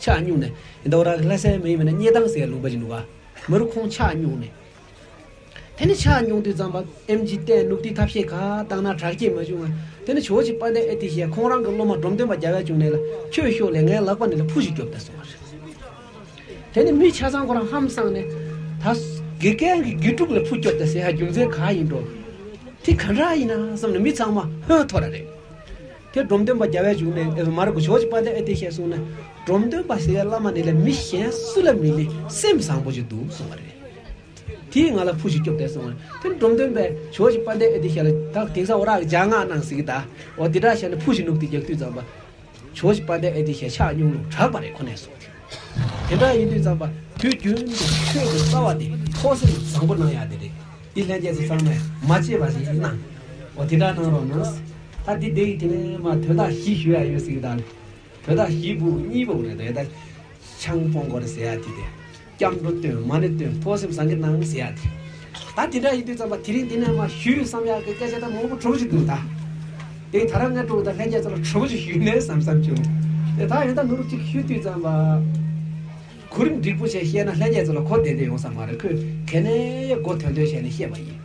ཕྱག་སྨྱུང་ནས་ཡིན་ད་འོ་ར་གི་ལྷ་སའི་མི་ཡིན་པ་ན་སྙེ་ཐང་ཟེར་ལུང་པ་ཞིག་འདུག་ག་མ་རུ་ཁོང་ཕྱག་སྨྱུང་ནས། དེ་ནས་ཕྱག་སྨྱུང་དུས་ཙམ་པ་ཨེམ་ཆི་བསྟན་ནུབ་ཏི་ཐབས་ཤེས་ག་བཏང་ན་དྲག་སྐྱེད་མ་བྱུང་ང་། དེ་ནས་ཇོ་བོ་རྗེ་དཔལ་ལྡན་ཨ་ཏི་ཤ་ཁོང་རང་གི་སློབ་མ་འབྲོམ་སྟོན་པ་རྒྱལ་བའི་འབྱུང་གནས་ལ་ཁྱོད་ཤོག་ལས་ངའི་ལག་པ་ནས་ལ་ཕུ་ཞིག་རྒྱོབ་དང་གསུངས་པ་རེད། དེ་ནས་མི་ཆ་ཚང་ཁོ་རང་ཧམ་སངས་ནས་ད་དགེ་རྒན་གྱི་དགེ་ཕྲུག་ལ་ཕུ་རྒྱོབ་དང་ཟེར་ཡ་རྒྱུ་མཚན་ག་ཡིན་འགྲོ། དེ་ག་འདྲ་ཡིན་ན་བསམ་ནས་མི་ཚང་མ་ཧོན་འཐོར་ར་རེད། དེ་འབྲོམ་སྟོན་པ་རྒྱལ་བའི་འབྱུང་གནས་ཨེ་མ་རེད་གོ་ཇོ་བོ་རྗེ་དཔལ་ལྡན་ཨ་ཏི་ཤས་གསུངས་ན། འབྲོམ་སྟོན་པ་ཟེར་བའི་བླ་མ་ནི་ལས་མི་གཞན་སུ་ལ་མི་ལས་སེམས་བཟང་པོ་ཞིག་འདུག་གསུངས་པ་རེད། དེས་ང་ལ་ཕུ་ཞིག་སྐྱོབ་དེ་གསུངས་པ་རེད། དེ་འབྲོམ་སྟོན་པས་ཇོ་བོ་རྗེ་དཔལ་ལྡན་ཨ་ཏི་ཤ་ལ་ད་དེང་སང་འོ་ར་གི་རྒྱ་སྔགས་གནང་ཟིག་ད། འོ་དེ་འདྲ་བྱས་ནས་ཕུ་ཞིག་ནུབ་དེ་རྒྱག་དུས་ཙམ་པ། ཇོ་བོ་རྗེ་དཔལ་ལྡན་ཨ་ཏི་ཤས་ཕྱག་སྨྱུང་ལུགས་དྲག་པ་རེད་ཁོ་ནས་གསུངས། དེ་འདྲ་ཡིན་དུས་ཙམ་པ་དུས་རྒྱུན་དུ་ཆོས་ཀྱི་རྩ་བ་དེ་ཐོག་སེམས་བཟང་པོ་གནང་ཡག་དེ་རེད། འདི་ལྷན་རྒྱས་ཚོ་ཚང་མས་མ་བརྗེད་པ་ཞིག་གནང་། འོ་དེ་འདྲ་གནང་རོགས་གནང་། ད་འདི་འདི་ཡི་དེ་ནས་མ་དོན་དག་བཞི་ཞུ་ཡ་ཡོད་ཟེར་གི་ད། དོན་དག་བཞི་པོ་གཉིས་པོ་རེད་དོ་ཡ་ད། ཆང་སྤོང་དགོས་རེད་ཟེར་ཡ་དེ་དེ། སྐྱབས་འགྲོ་བཏོན་མ་ཎི་བཏོན་ཐོག་སེམས་བཟང་གི་གནང་ཟེར་ཡ་དེ། ད་དེ་འདྲ་ཡིན་དུས་ཙམ་པ་དེ་རིང་འདི་ནས་མ་ཞུས་བསམ་ཡ་གི་སྐད་ཆ་ད་མང་པོ་གྲོགས་ཤིག་འདུག་ད། དེ་ད་རང་ངས་གྲོགས་ད་ལྷན་རྒྱས་ཚོ་ལ་གྲོགས་ཤིག་ཞུས་ནས་བསམ་བསམ་བྱུང་། དེ་ད་ཡོད་ད་ནོར་གཅིག་ཞུས་དུས་ཙམ་པ། གོ་རིམ་འགྲིག་པོ་བྱས་བཤད་ན་ལྷན་རྒྱས་ཚོ་ལ་གོ་བདེ་བདེ་ཡོང་ས་མ་རེད། ཁོས་ག་ནས་གོ་དོན་དོན་བྱས་ནས་བཤད་པ་ཡིན།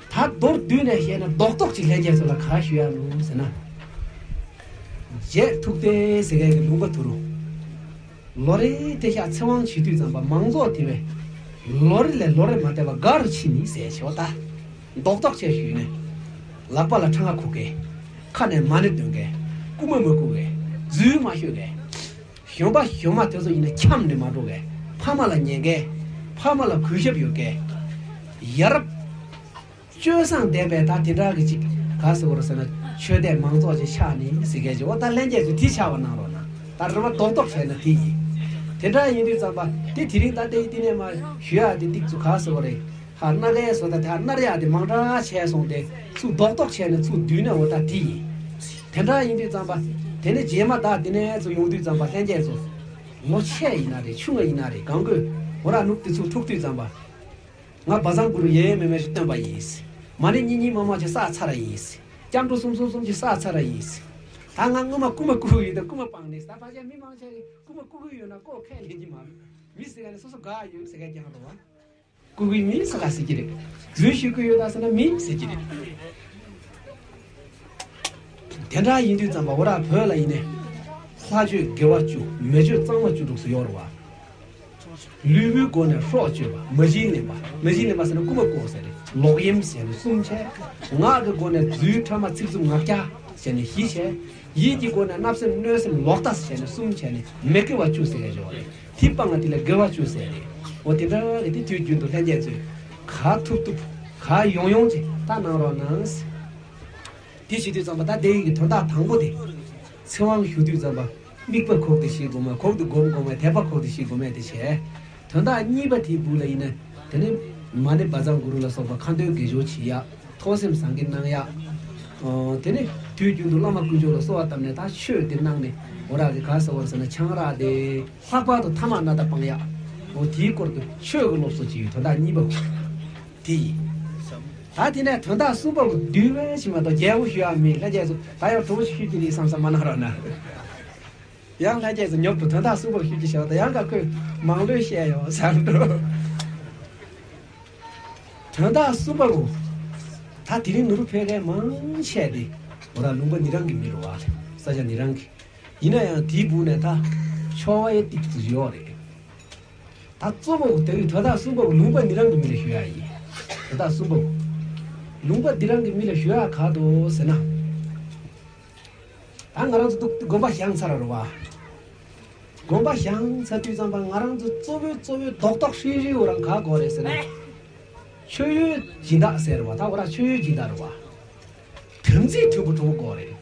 ད་མདོར་བསྡུས་ནས་བཤད་ན་རྡོག་རྡོག་ཅིག་ལྷན་རྒྱས་ཚོ་ལ་ག་ཞུ་ཡ་ལོ་ཟེར་ན། རྗེ་ཐུབ་བསྟན་ཟེར་མཁན་གྱི་ལུང་པ་དུ་རུ། ལོ་རེའི་ཐེ་ཤག་ཚེ་དབང་བྱེད་དུས་ཙམ་པ་མང་ཚོགས་དེ་བས། ལོ་རེ་ལས་ལོ་རེ་མ་བསྡད་པ་དགའ་རུ་ཕྱིན་ནི་ཟེར་ཆེ་བ་ད། རྡོག་རྡོག་བྱས་ཞུས་ནས། ལག་པ་ལ་ཁྲ་ང་ཁུག་གེ། ཁ་ནས་མ་ཎི་འདོན་གེ། རྐུ་མ་མ་རྐུ་གེ། རྫུན་མ་ཤོད་གེ། གཞོན་པ་གཞོན་མ་དེ་ཚོ་ཡིན་ན་འཁྱམས་ནས་མ་འགྲོ་གས། ཕ་མ་ལ་ཉན་གས། ཕ་མ་ལ་གུས་ཞབས་ཡོད་གས། ཡ་རབས། སྤྱོད་བཟང་ལྡན་པའི་ད་དེ་འདྲ་གི་ཅིག་ག་ཟེར་བ་རེད་ཟེར་ན་ཆོས་དད་མང་ཚོགས་ཅིག་ཆགས་ནས་ཟེར་གས་ཅིག་འོ་ད་ལྷན་རྒྱས་ཚོས་དེ་ཆགས་པ་གནང་རོགས་གནང་། ད་རེ་བ་རྡོག་རྡོག་བྱས་ན་དེ་ཡིན། དེ་འདྲ་ཡིན་དུས་ཙམ་པ་དེ་དེ་རིང་ད་ལྟའི་དེ་ནས་མ་ཞུ་ཡག་དེ་ཏིག་ཙུ་ག་ཟེར་བ་རེད། ཧ་སྣ་གའི་བཟོ་ལྟ་དེ་ཧ་སྣར་ཡག་དེ་མང་དྲགས་བྱས་སོང་སྟེ་ཚུར་རྡོག་རྡོག་བྱས་ནས་ཚུར་བསྡུས་ན་འོ་ད་དེ་ཡིན། དེ་འདྲ་ཡིན་དུས་ཙམ་པ། དེ་ནས་རྗེས་མ་ད་དེ་ནས་ཚུར་ཡོང་དུས་ཙམ་པ་ལྷན་རྒྱས་ཚོ། ལོ་ཆེ་ཡིན་ན་རེད་ཆུང་ང་ཡིན་ན་རེད་གང་དགོས། འོ་ར་ནུབ་དེ་ཚུར་ཐུག་དུས་ཙམ་པ། ང་བ་ཚང་གུ་རུ་ཡས་མེ་མེ་ཞིག་སྟོན་པ་ཡིན། མ་ཎི་གཉིས་གཉིས་མ་མ་ཅིག་བསགས་ཚར་བ་ཡིན། སྐྱབས་འགྲོ་གསུམ་གསུམ་གསུམ་ཅིག་བསགས་ཚར་བ་ཡིན། ད་ང་སྔོན་མ་རྐུ་མ་རྐུ་ཡོད་ད་རྐུ་མ་སྤངས་ནས་ད་ཕལ་ཆེར་མི་མང་ཆེ་གིས་རྐུ་མ་རྐུ་གི་ཡོད་ན་ལྐོག་ཁས་ལེན་གྱི་མ་རེད། མི་ཟེར་ག་ནས་སོ་སོ་དགའ་ཡོད་ཟེར་ག་རྐྱང་རེད་བ། ལྐུགས་པའི་མི་ཟེར་ག་ཟེར་གྱི་རེད། རྫུན་ཤོད་ཀྱི་ཡོད་ད་ཟེར་ན་མི་ཟེར་གྱི་རེད། དེ་འདྲ་ཡིན་དུས་ཙམ་པ་འོ་ར་བོད་ལ་ཡིན་ནས། ལྷ་ཆོས་དགེ་བ་བཅུ་མི་ཆོས་གཙང་མ་བཅུ་དྲུག་སུ་ཡོད་རེད་བ། ལུས་པོའི་སྒོ་ནས་སྲོག་གཅོད་པ་མ་བྱིན་ལེན་པ་མ་བྱིན་ལེན་པ་ཟེར་ན་རྐུ་མ་རྐུ་ཟེར་རེད་ལོག་གཡེམ་ཟེར་ནས་གསུམ་བྱས། ངག་གི་སྒོ་ནས་རྫུན་ཕྲ་མ་ཚིག་རྩུབ་ངག་འཁྱལ། བྱས་ནས་བཞི་བྱས། ཡིད་ཀྱི་སྒོ་ནས་བརྣབ་སེམས་གནོད་སེམས་ལོག་ལྟ་ཟེར་ནས་གསུམ་བྱས་ནས་མི་དགེ་བ་བཅུ་ཟེར་ཡ་ཡོད་རེད། དེ་སྤང་བ་དེ་ལ་དགེ་བ་བཅུ་ཟེར་རེད། འོ་དེ་འདྲ་གི་དེ་དུས་རྒྱུན་དུ་ལྷན་རྒྱས་ཚོས་ག་ཐུབ་ཐུབ་ག་ཡོང་ཡོང་ཅིག་ད་གནང་རོགས་གནང་། དེ་བྱེད་དུས་ཙམ་པ་ད་དེ་ཡི་གི་དོན་དག་དང་པོ་དེ། ཚེ་དབང་ཞུ་དུས་ཙམ་པ་དམིགས་པ་ཁོག་ཏུ་བཞེས་དགོས་མ་ཁོག་ཏུ་སྒོམ་དགོས་མ་དད་པ་ཁོག་ཏུ་བཞེས་དགོས་མ་དེ་བྱས། དོན་དག་གཉིས་པ་དེའི་སྦུག་ལ་ཡིན་ན། དེ་ནི་མ་ཎི་བཛྲ་གུ་རུ་ལ་སོགས་པ་ཁ་འདོན་དགེ་སྦྱོར་བྱེད་ཡ། ཐོས་བསམ་བཟང་གི་གནང་ཡ། ཨོ། དེ་ནི་དུས་རྒྱུན་དུ་བླ་མ་དཀོན་མཆོག་ལ་གསོལ་བ་བཏབ་ནས་ད་ཆོས་དེ་གནང་ནས་འོ་ར་གི་ག་ཟེར་བར་ཟེར་ན་ཆང་རག་དེ་ལྷག་པར་དུ་ཐ་མག་སྣ་ཐག་སྤང་ཡ། ཨོ་དེའི་སྐོར་དུ་ཆོས་ཀྱི་སློབ་གསོ་བྱེད་ཡུལ་དོན་དག་གཉིས་པ། དེ་ཡིན། ད་དེ་ནས་དོན་དག་གསུམ་པ་བསྡུས་པའི་ཕྱི་མ་གཏོགས་རྒྱས་པོ་ཞུ་ཡ་མེད་ལྷན་རྒྱས་སུ་ད་ཡང་གྲོགས་ཤིག་ཤོད་ཀྱི་རེད་བསམ་བསམ་མ་གནང་རོགས་གནང་། ཡང་ལྷན་རྒྱས་སུ་ཉོབ་ཏུ་དོན་དག་གསུམ་པ་ཤོད་ཀྱི་ཞོག་ད་ཡང་ག་ཁོས་མང་ལོས་བཤད་ཡོང་བསམ་འགྲོ། དོན་དག་གསུམ་པ་བོ། ད་དེ་རིང་ནུ་རུ་ཕལ་སྐད་མང་བཤད་དེ། འོ་ར་ལུང་པ་འདི་རང་གི་མི་རུ་བ་ལས་ས་ཆ་འདི་རང་གི། ཡིན་ན་ཡང་དེའི་སྦུག་ནས་ད་ཆོ་བ་ཡེ་ཏིག་ཏུ་ཡོད་རེད། ད་གཙོ་བོ་དེ་བས་དོན་དག་གསུམ་པ་བོ་ལུང་པ་འདི་རང་གི་མི་ལ་ཞུ་ཡ་ཡིན། དོན་དག་གསུམ་པ་བོ། ལུང་པ་འདི་རང་གི་མི་ལ་ཞུ་ཡ་ག་དོ་ཟེར་ན། ད་ང་རང་ཚོ་འདུག་དགོན་པ་བཞེངས་ཚར་རེད་བ། དགོན་པ་བཞེངས་ཚར་དུས་ཙམ་པ་ང་རང་ཚོ་གཙོ་བོའི་གཙོ་བོའི་རྡོག་རྡོག་ཧྲིལ་ཧྲིལ་བོ་རང་ག་དགོས་རེད་ཟེར་ན། མཆོད་ཡོན་སྦྱིན་བདག་ཟེར་བ་ད་འོ་ར་མཆོད་ཡོན་སྦྱིན་བདག་རེད་བ། དམ་ཚིག་མཐུན་པོ་གྲོགས་དགོས་རེད།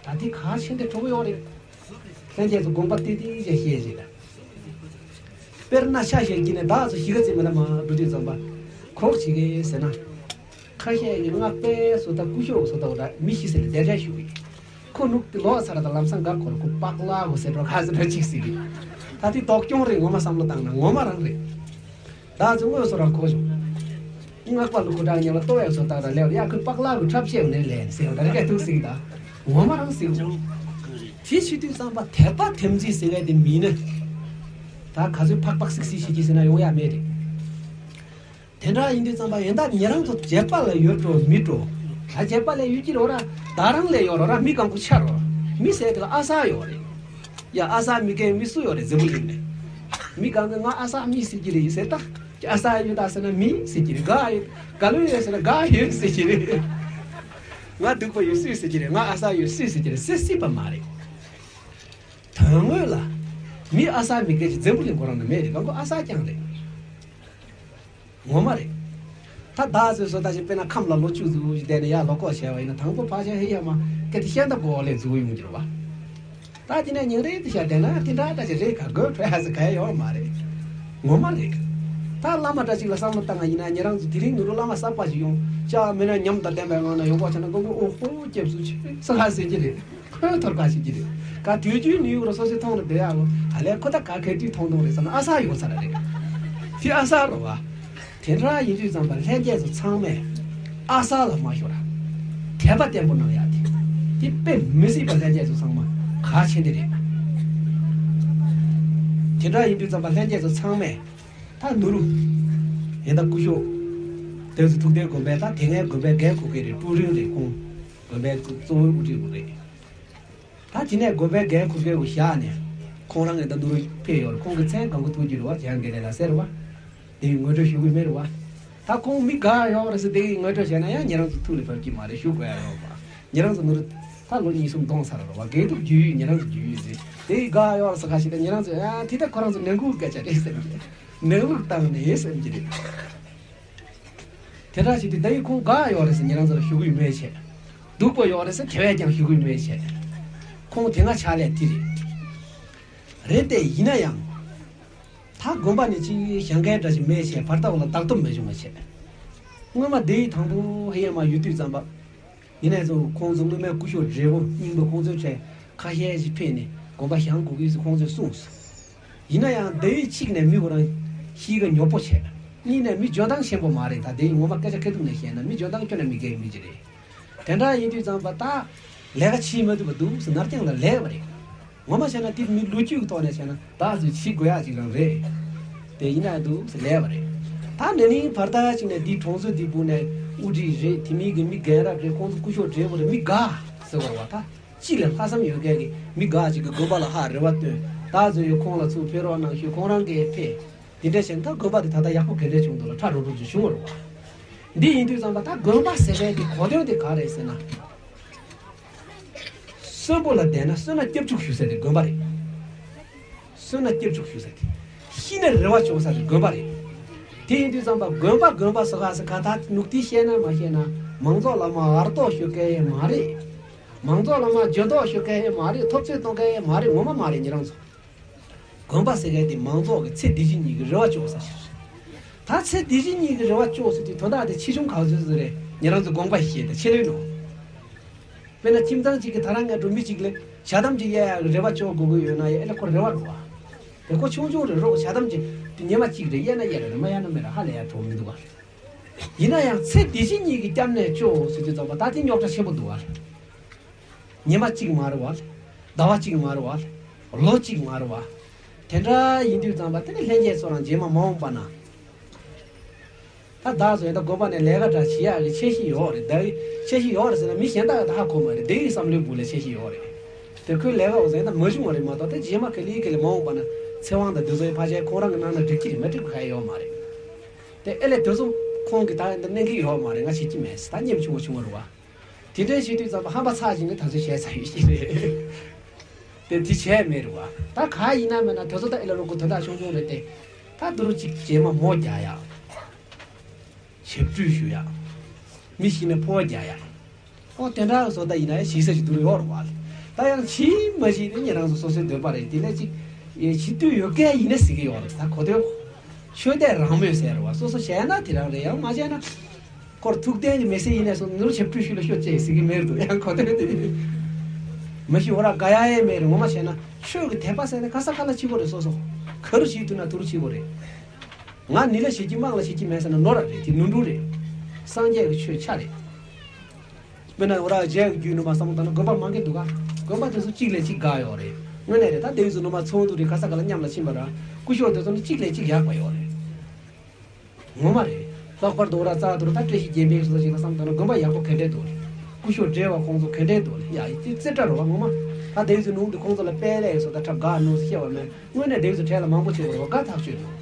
ད་དེ་ག་ཤེས་དེ་གྲོགས་ཡོད་རེད། ལྷན་རྒྱས་ཚོ་དགོངས་པ་ཏིག་ཏིག་བྱས་བཤད་ཅིག་ད། དཔེར་ན་ཤ་ཞེས་བགྱིས་ནས་བདག་ཚོ་གཞིས་ཀ་རྩེ་མི་ལ་མ་འགྲོ་དུས་ཙམ་པ། ཁོག་ཅིག་གིས་ཟེར་ན། ཁ་ཤས་ཀྱིས་སྔགས་པས་སོ་ད་སྐུ་ཞབས་སོ་ད་འོ་ད་མི་ཤི་ཟེར་ནས་བདེ་འཇགས་ཞུ་གི། ཁོ་ནུག་དེ་ལོག་ཚར་ད་ལམ་སང་འགའ་ཁོར་ཁོ་པག་ལ་གོ་ཟེར་འགྲོ་ཁ་ཟེར་འགྲོ་ཅིག་ཟེར་གི། ད་དེ་དོགས་སྐྱོང་རེད་ངོ་མ་བསམ་བློ་བཏང་ན་ངོ་མ་རང་རེད། བདག་ཚོ་དངོས་སུ་རང་གོ་བྱུང་། སྔགས་པ་ལུ་ཁུ་དྲག་ཉལ་ལ་ལྟོ་ཡག་ཚོ་བཏགས་དང་ལེའུ་ཡག་ཁུ་པག་ལག་གུ་འཁྲབ་ཆེ་བ་ནས་ལས་ཟེར་བ་ད་རེ་སྐད་ཐུག་སིག་ད། ངོ་མ་རང་སིག་འོང་། དེ་བྱེད་དུས་ཙམ་པ་དད་པ་དམ་ཚིག་ཟེར་བའི་དེ་མིན་ན། ད་ག་ཚོད་ཕག་པག་སིག་སིག་བྱེད་ཀྱི་ཟེར་ན་ཡོང་ཡ་མེད་རེད། དེ་འདྲ་ཡིན་དུས་ཙམ་པ་ཡན་ད་ཉེ་རང་ཚོ་བྱེད་པ་ལ་ཡོད་འགྲོ་མི་འགྲོ། ད་བྱེད་པ་ལ་ཡོད་ཀྱི་རོ་ར་ད་རང་ལས་ཡོད་རོ་ར་མི་གང་པོ་ཆ་རོ། མི་ཟེར་དེ་ལ་ཨ་ས་ཡོད་རེད། ཡ་ཨ་ས་མི་རྒན་མི་སུ་ཡོད་རེད་འཛམ་བུ་གླིང་ནས། མི་གང་གི་ང་ཨ་ས་མི་ཟེར་གྱི་རེད་ཟེར་ད། ཨ་ས་ཡོད་ད་ཟེར་ན་མི་ཟེར་གྱི་རེད་ག་ཡོད་ག་ལོ་ཡོད་ཟེར་ན་ག་ཡོད་ཟེར་གྱི་རེད། ང་སྡུག་པ་ཡོད་སུས་ཟེར་གྱི་རེད་ང་ཨ་ས་ཡོད་སུས་ཟེར་གྱི་རེད་ཟེར་སྲིད་པ་མ་རེད། དོན་དངོས་ལ། མི་ཨ་ས་མི་རྒན་གྱི་འཛམ་བུ་གླིང་ཁོ་རང་ན་མེད་རེད་གང་གོ་ཨ་ས་རྐྱང་རེད། ངོ་མ་རེད། ད་བདག་ཚོས་བཟོ་ལྟ་ཞིག་དཔེར་ན་ཁམས་ལ་ལོ་བཅུ་ཙམ་ཞིག་བསྡད་ནས་ཡར་ལོག་ལྐོག་བྱས་པ་ཡིན་ན་དང་པོ་ཕལ་ཆེར་ཧེ་ཡ་མ་སྐད་དེ་ཤེས་ད་གོ་ལས་འཛུགས་ཡོང་གི་རེད་བ། ད་དེ་ནས་ཉིན་རེ་དེ་བྱས་བསྡད་ན་དེ་འདྲ་ད་ཅི་རེད་ག་དགོས་ཁྲོ་ཡ་ཟེར་ག་ཡ་ཡོད་མ་རེད། ངོ་མ་རེད། ད་བླ་མ་འདྲ་ཅིག་ལ་བསམ་བློ་བཏང་ང་ཡིན་ན་ཉེ་རང་ཚོ་དེ་རིང་ནུ་རུ་བླ་མ་གསར་པ་ཞིག་ཡོང་ཅག་མེད་ན་ཉམས་དང་ལྡན་པའི་ངང་ན་ཡོང་གོ་བྱས་ན་མགོན་པོ་ཨོ་ཧོ་སྐྱབས་སུ་མཆི་ས་ག་ཟེར་གྱི་རེད། ཁོས་ཐོར་ཁ་ཞིག་གི་རེད། ག་དུས་རྒྱུན་ནི་ཡུག་ར་སོ་སོའི་མཐོང་རུ་བསྡད་ཡག་ལོ་ཨ་ལས་ཁོ་ད་ག་ག་དུས་མཐོང་མཐོང་རེད་བསམ་ན་ཨ་ས་ཡོད་ས་ར་རེད། དེ་ཨ་ས་རོ་བ། དེ་འདྲ་ཡིན་དུས་ཙམ་པ་ལྷན་རྒྱས་ཚོ་ཚང་མས་ཨ་ས་ལ་མ་ཤོར་ར། དད་པ་བརྟན་པོ་གནང་ཡག་དེ། དེ་དཔེ་མི་སྲིད་པ་ལྷན་རྒྱས་ཚོ་ཚང་མ་གལ་ཆེན་དེ་རེད། དེ་འདྲ་ཡིན་དུས་ཙམ་པ་ལྷན་རྒྱས་ཚོ་ཚང་མས་ད་ནུ་རུ། ཡིན་ད་སྐུ་ཞབས། དེ་ཚོ་ཐུགས་ལྡན་དགོན་པའི་ད་དེ་སྔའི་དགོན་པའི་འགན་འཁུར་མཁན་རེད་ཀྲུའུ་རིན་རེད་ཁོང་། དགོན་པའི་གཙོ་བོའི་དབུ་ཁྲིད་རེད། ད་དེ་ནས་དགོན་པའི་འགན་འཁུར་མཁན་བཞག་ནས། ཁོང་རང་གི་ད་ནུ་རུ་ཕེབས་ཡོད་རེད་ཁོང་གི་མཚན་གང་གི་ཐུགས་རྒྱུད་རེད་བ་བྱང་དགེ་ལས་ལ་ཟེར་བ། དེ་ངོ་སྤྲོད་ཞུ་གི་མེད་རེད་བ། ད་ཁོང་མི་དགའ་ཡོད་རེད་ཟེར་དེ་ངོ་སྤྲོད་བྱས་ན་ཡང་ཉེ་རང་ཚོ་ཐུགས་ལ་བབས་ཀྱི་མ་རེད་ཞུ་དགོས་ཡ་ཡོད་བ། ཉེ་རང་ཚོ་ནུ་རུ། ད་ལོ་གཉིས་གསུམ་གཏོང་ཚར་རེད་བ་དགེ་སྟོབས་རྒྱུས་ཡོད་ཉེ་རང་ཚོ་རྒྱུས་ཡོད་ཟེར་དེ་དགའ་ཡོད་རེད་ཟེར་ཁ་ཞིག་ད་ཉེ་རང་ཚོ་ཡང་དེ་ད་ཁོ་རང་ཚོ་ནང་ཁུལ་སྐད་ཆ་རེད་སེམས་ཀྱི། ནང་ལུགས་བཏང་ནས་སེམས་ཀྱི་རེད། དེ་འདྲ་ཞིག་དུས་ད་ཡིན་ཁོང་དགའ་ཡོད་རེད་ཟེར་ཉེ་རང་ཚོ་ལ་ཞུ་གི་ཡོད་མེད་བྱས། སྡུག་པོ་ཡོད་རེད་ཟེར་དེ་བས་ཀྱང་ཞུ་གི་ཡོད་མེད་བྱས། ཁོང་དེ་སྔ་ཕྱག་ལས་དེ་རེད། རེད་དེ་ཡིན་ན་ཡང་། ད་དགོན་པ་ནས་ཅིག་བཞེངས་མཁན་འདྲ་ཞིག་མེད་བྱས་བར་ཐག་ལ་བདག་སྟོབས་མེད་བྱུང་བ་བྱས། སྔོན་མ་དེའི་དང་པོ་ཧེ་ཡ་མ་ཡོད་དུས་ཙམ་པ། ཡིན་ནའི་ཚོ་ཁོང་ཚོ་སྔོན་མའི་སྐུ་ཞབས་བགྲེས་པོ་རྙིང་པ་ཁོང་ཚོའི་གྲས་ཁ་ཤས་ཤིག་ཕེབས་ནས་དགོན་པ་བཞེངས་དགོས་ཀྱི་ཟེར་ཁོང་ཚོས་གསུངས་སོང་། ཡིན་ན་ཡང་དེའི་གཅིག་ནས་མི་ཁོ་རང་གཤིས་ཀ་ཉོབ་པོ་བྱས། གཉིས་ནས་མི་འཇོན་ཐང་ཆེན་པོ་མ་རེད་ད་དེའི་ངོ་མ་སྐད་ཆ་ཁ་ཐུག་ནས་བཤད་ན་མི་འཇོན་ཐང་ཁྱོན་ནས་མི་དགའི་མི་ཅིག་རེད། དེ་འདྲ་ཡིན་དུས་ཙམ་པ་ད་ལས་ཀ་བྱེད་མ་ཐུབ་པ་འདུག་ཟེར་ནར་ཀྱང་ལ་ལས་པ་རེད། ངོ་མ་བྱས་ན་དེ་མི་ལོ་རྒྱུས་ཐོག་ནས་བྱས་ན་བདག་ཚོས་བྱེད་དགོས་ཡག་ཅིག་རང་རེད། དེ་ཡིན་ན་འདུག་ཟེར་ལས་པ་རེད། ད་ན་ནིང་བར་ཐག་ཅིག་ནས་འདི་གྲོང་ཚོ་འདི་སྦུག་ནས་དབུ་ཁྲིད་རེད་དེ་མིན་གྱི་མི་རྒན་རབས་རེད་ཁོང་ཚོ་སྐུ་ཞབས་བགྲེས་པོ་རེད་མི་དགའ་ཟེར་བ་བ་ད་གཅིག་ལ་ལྷག་བསམ་ཡོད་མཁན་གྱི་མི་དགའ་ཅིག་གི་དགོན་པ་ལ་ཧ་རེ་བ་བཏོན་བདག་ཚོས་ཡོད་ཁོང་ལ་ཚུར་ཕེབས་རོགས་གནང་ཞུས་ཁོང་རང་གིས་ཕེབས། འདི་འདྲ་བྱས་ན་ད་དགོན་པ་དེ་ད་ལྟ་ཡག་པོ་ག་འདྲ་བྱུང་འདུག་ལ་ཁྲ་རོ་རོ་ཅིག་བྱུང་བ་རེད་བ། འདི་ཡིན་དུས་ཙམ་པ་ད་དགོན་པ་ཟེར་བའི་དེ་གོ་དོན་དེ་ག་རེད་ཟེར་ན། གསོན་པོ་ལ་བསྡད་ན་གསོན་ན་སྐྱབས་འཇུག་ཞུ་ས་དེ་དགོན་པ་རེད། གསོན་ན་སྐྱབས་འཇུག་ཞུ་ས་དེ། ཤི་ན་རེ་བ་བཅོལ་ས་དེ་དགོན་པ་རེད། དེ་ཡིན་དུས་ཙམ་པ་དགོན་པ་དགོན་པ་ཟེར་ག་ཟེར་ག་ད་ནུག་ཏི་བཤད་ན་མ་བཤད་ན་མང་ཚོགས་ལ་མ་ཨར་ཏོག་ཞུ་མཁན་ཡང་མ་རེད། མང་ཚོགས་ལ་མ་འཇོན་ཏོག་ཞུ་མཁན་ཡང་མ་རེད། ཐོབ་ཚོད་གཏོང་མཁན་ཡང་མ་རེད། ངོ་མ་མ་རེད། ཉེ་རང་ཚོ། དགོན་པ་ཟེར་མཁན་དེ་མང་ཚོགས་ཀྱི་ཚེ་འདི་ཕྱི་གཉིས་ཀྱི་རེ་བ་བཅོལ་ས་ཞིག་རེད། ད་ཚེ་འདི་ཕྱི་གཉིས་ཀྱི་རེ་བ་བཅོལ་ཟེར་དུས་དོན་དག་དེ་ཆེ་ཆུང་ག་ཚོད་ཟིག་རེད། ཉེ་རང་ཚོ་དགོངས་པ་བཞེས་ཏེ་ཆེ་ལོས་ནོ། དཔེར་ན་ཁྱིམ་ཚང་གཅིག་གིས་ད་རང་ངའི་འགྲོ་མི་གཅིག་ལ་ཞྭ་དམ་གཅིག་གཡར་ཡག་གི་རེ་བ་བཅོལ་དགོས་ཀྱི་ཡོད་ན་ཡང་ཨེ་ལས་ཁོ་རེ་བ་རེད་བ། དེ་ཁོ་ཆུང་ཆུང་རེད་རོགས། ཞྭ་དམ་གཅིག་དེ་ཉི་མ་གཅིག་རེ་གཡར་ན་གཡར་རེད། མ་གཡར་ན་མེད་ར། ཧ་ལས་ཡག་གྲོགས་མི་འདུག་བ། ཡིན་ན་ཡང་ཚེ་འདི་ཕྱི་གཉིས་ཀྱི་སྐྱབས་གནས་བཅོལ་ཟེར་དུས་ཙམ་པ་ད་དེ་རྙོག་དྲ་ཆེན་པོ་འདུག་བ། ཉི་མ་གཅིག་མ་རེད་བ། ཟླ་བ་གཅིག་མ་རེད་བ། ལོ་གཅིག་མ་རེད་བ། དེ་འདྲ་ཡིན་དུས་ཙམ་པ་དེ་ནི་ལྷན་རྒྱས་ཚོ་རང་རྗེས་མ་མ་འོངས་པ་ན། ད་བདག་ཚོ་ཡང་ད་དགོན་པ་ནས་ལས་ཀ་འདྲ་བྱེད་ཡག་གི་འཆར་གཞི་ཡོད་རེད། ད་འཆར་གཞི་ཡོད་རེད་ཟེར་ན་མི་གཞན་དག་ད་ཧ་གོ་མ་རེད། དེ་ཡི་བསམ་བློའི་སྦུག་ལ་འཆར་གཞི་ཡོད་རེད། དེ་ཁོའི་ལས་ཀ་འོ་ཟེར་ན་མ་བྱུང་བ་རེད་མ་གཏོགས་དེ་རྗེས་མ་ག་ལེ་ག་ལེ་མ་འོངས་པ་ན་ཚེ་དབང་དང་འདི་ཚོའི་ཕར་ཆེར་ཁོང་རང་གི་ནང་ན་འགྲིག་གི་རེད་མ་འགྲིག་ག་ཡོད་མ་རེད། དེ་ཨེ་ལས་དེ་ཚོ་ཁོང་གི་ད་འདི་གནང་གི་ཡོད་མ་རེད། ང་བྱེད་ཀྱི་མེད་ད་སྙེམས་ཆུང་བ་ཆུང་བ་རེད་བ། དེ་འདྲའི་བྱེད་དུས་ཙམ་པ་ཧམ་པ་ཚ་ཞིག་ནི་ད་ཚོད་བྱས་ཚར་ཡོད་ཀྱི་རེད། དེ་དེ་བྱས་མེད་རེད་བ། ད་ག་ཡིན་ན་མེད་ན་དེ་ཚོ་ད་ཨེ་ལ་རོགས་ཀོ་དོན་དག་ཆུང་ཆུང་རེད་དེ། ད་དུ་རུ་གཅིག་རྗེས་མ་མོ་རྒྱག་ཡག་ཞབས་ཕྱི་ཞུ་ཡག་མི་ཤི་ན་ཕོ་བ་རྒྱག་ཡག་ཨོ་དེ་འདྲ་བཟོ་ད་ཡིན་ན་ཡང་ཞིག་ས་ཞིག་དུ་རུ་ཡོད་རེད་བ། ད་ཡང་ཕྱིས་མ་ཕྱིས་ནི་ཉེ་རང་ཚོ་སོ་སོའི་འདོད་པ་རེད། དེ་ནས་གཅིག་ཕྱི་དུས་ཡོད་སྐད་ཡིན་ན་ཟེར་གི་ཡོད་རེད། ད་གོ་དོན་ཆོས་དད་རང་མོས་ཟེར་བ་སོ་སོ་བྱས་ན་དེ་རང་རེད། ཡང་མ་བྱས་ན། ཁོར་ཐུགས་ལྡན་གྱི་མི་སེར་ཡིན་ནས་སོ་ནུར་ཞབས་ཕྲུག་ཤུལ་ལ་ཤོད་ཅེས་ཟེར་གི་མེད་འདུག་ཡང་གོ་དོན་དེ། མ་གཞི་འོ་ར་དགའ་ཡ་ཡས་མེད་རེད། ངོ་མ་བྱས་ན་ཆོས་ཀྱི་དད་པ་ཟེར་ནས་ག་ས་ག་ལ་ཕྱི་གོ་རེད། སོ་སོ་ག་རུ་ཞིག་དུས་ན་དུ་རུ་ཕྱི་གོ་རེད། ང་ནི་ལ་ཞིག་གི་དམངས་ལ་ཞིག་གི་མེད་ཟེར་ན་ནོར་ར་རེད། དེ་ནོར་འཁྲུལ་རེད། སངས་རྒྱས་ཀྱི་ཆོས་ཆ་རེད། དཔེར་ན་འོ་ར་རྗེ་གི་རྒྱུད་ནུས་པ་བསམ་བློ་བཏང་ན་དགོན་པ་མང་གི་འདུག་ག་དགོན་པ་དེ་ཚོ་གཅིག་ལས་གཅིག་དགའ་ཡོད་རེད། དངོས་གནས་རེད། ད་དེ་ཚོ་ནུས་པ་ཚོགས་འདུ་རེད། ག་ས་ག་ལ་མཉམ་ལ་ཕྱིན་པ་ར་སྐུ་ཞབས་དེ་ཚོ་ནི་གཅིག་ལས་གཅིག་ཡག་པ་ཡོད་རེད། ངོ་མ་རེད། ལྷག་པར་དུ་ར་རྩ་དུ་ར་ད་བཀྲ་ཤིས་རྒྱལ་མཚན་སོགས་ཞིག་ལ་བསམ་བཏང་ན་དགོན་པ་ཡག་པོ་ག་འདྲས་འདུག་ཀུ་ཤུ་བགྲེས་བ་ཁོང་ཚོ་ག་འདྲས་འདུག་ཡ་ཡི་ཙི་ཙི་སྒྲ་རོ་བ་ངོ་མ། ད་དེ་ཚོའི་ནང་དུ་ཁོང་ཚོ་ལ་དཔལ་ལས་སོ་ད་ཁྲབ་ག་ནོ་སི་ཤེས་བ་མེད། དངོས་གནས་དེ་ཚོ་གྲས་ལ་མང་པོ་ཆེ་བ་རོ་བ་དགའ་ཐག་ཆོད་འདུག་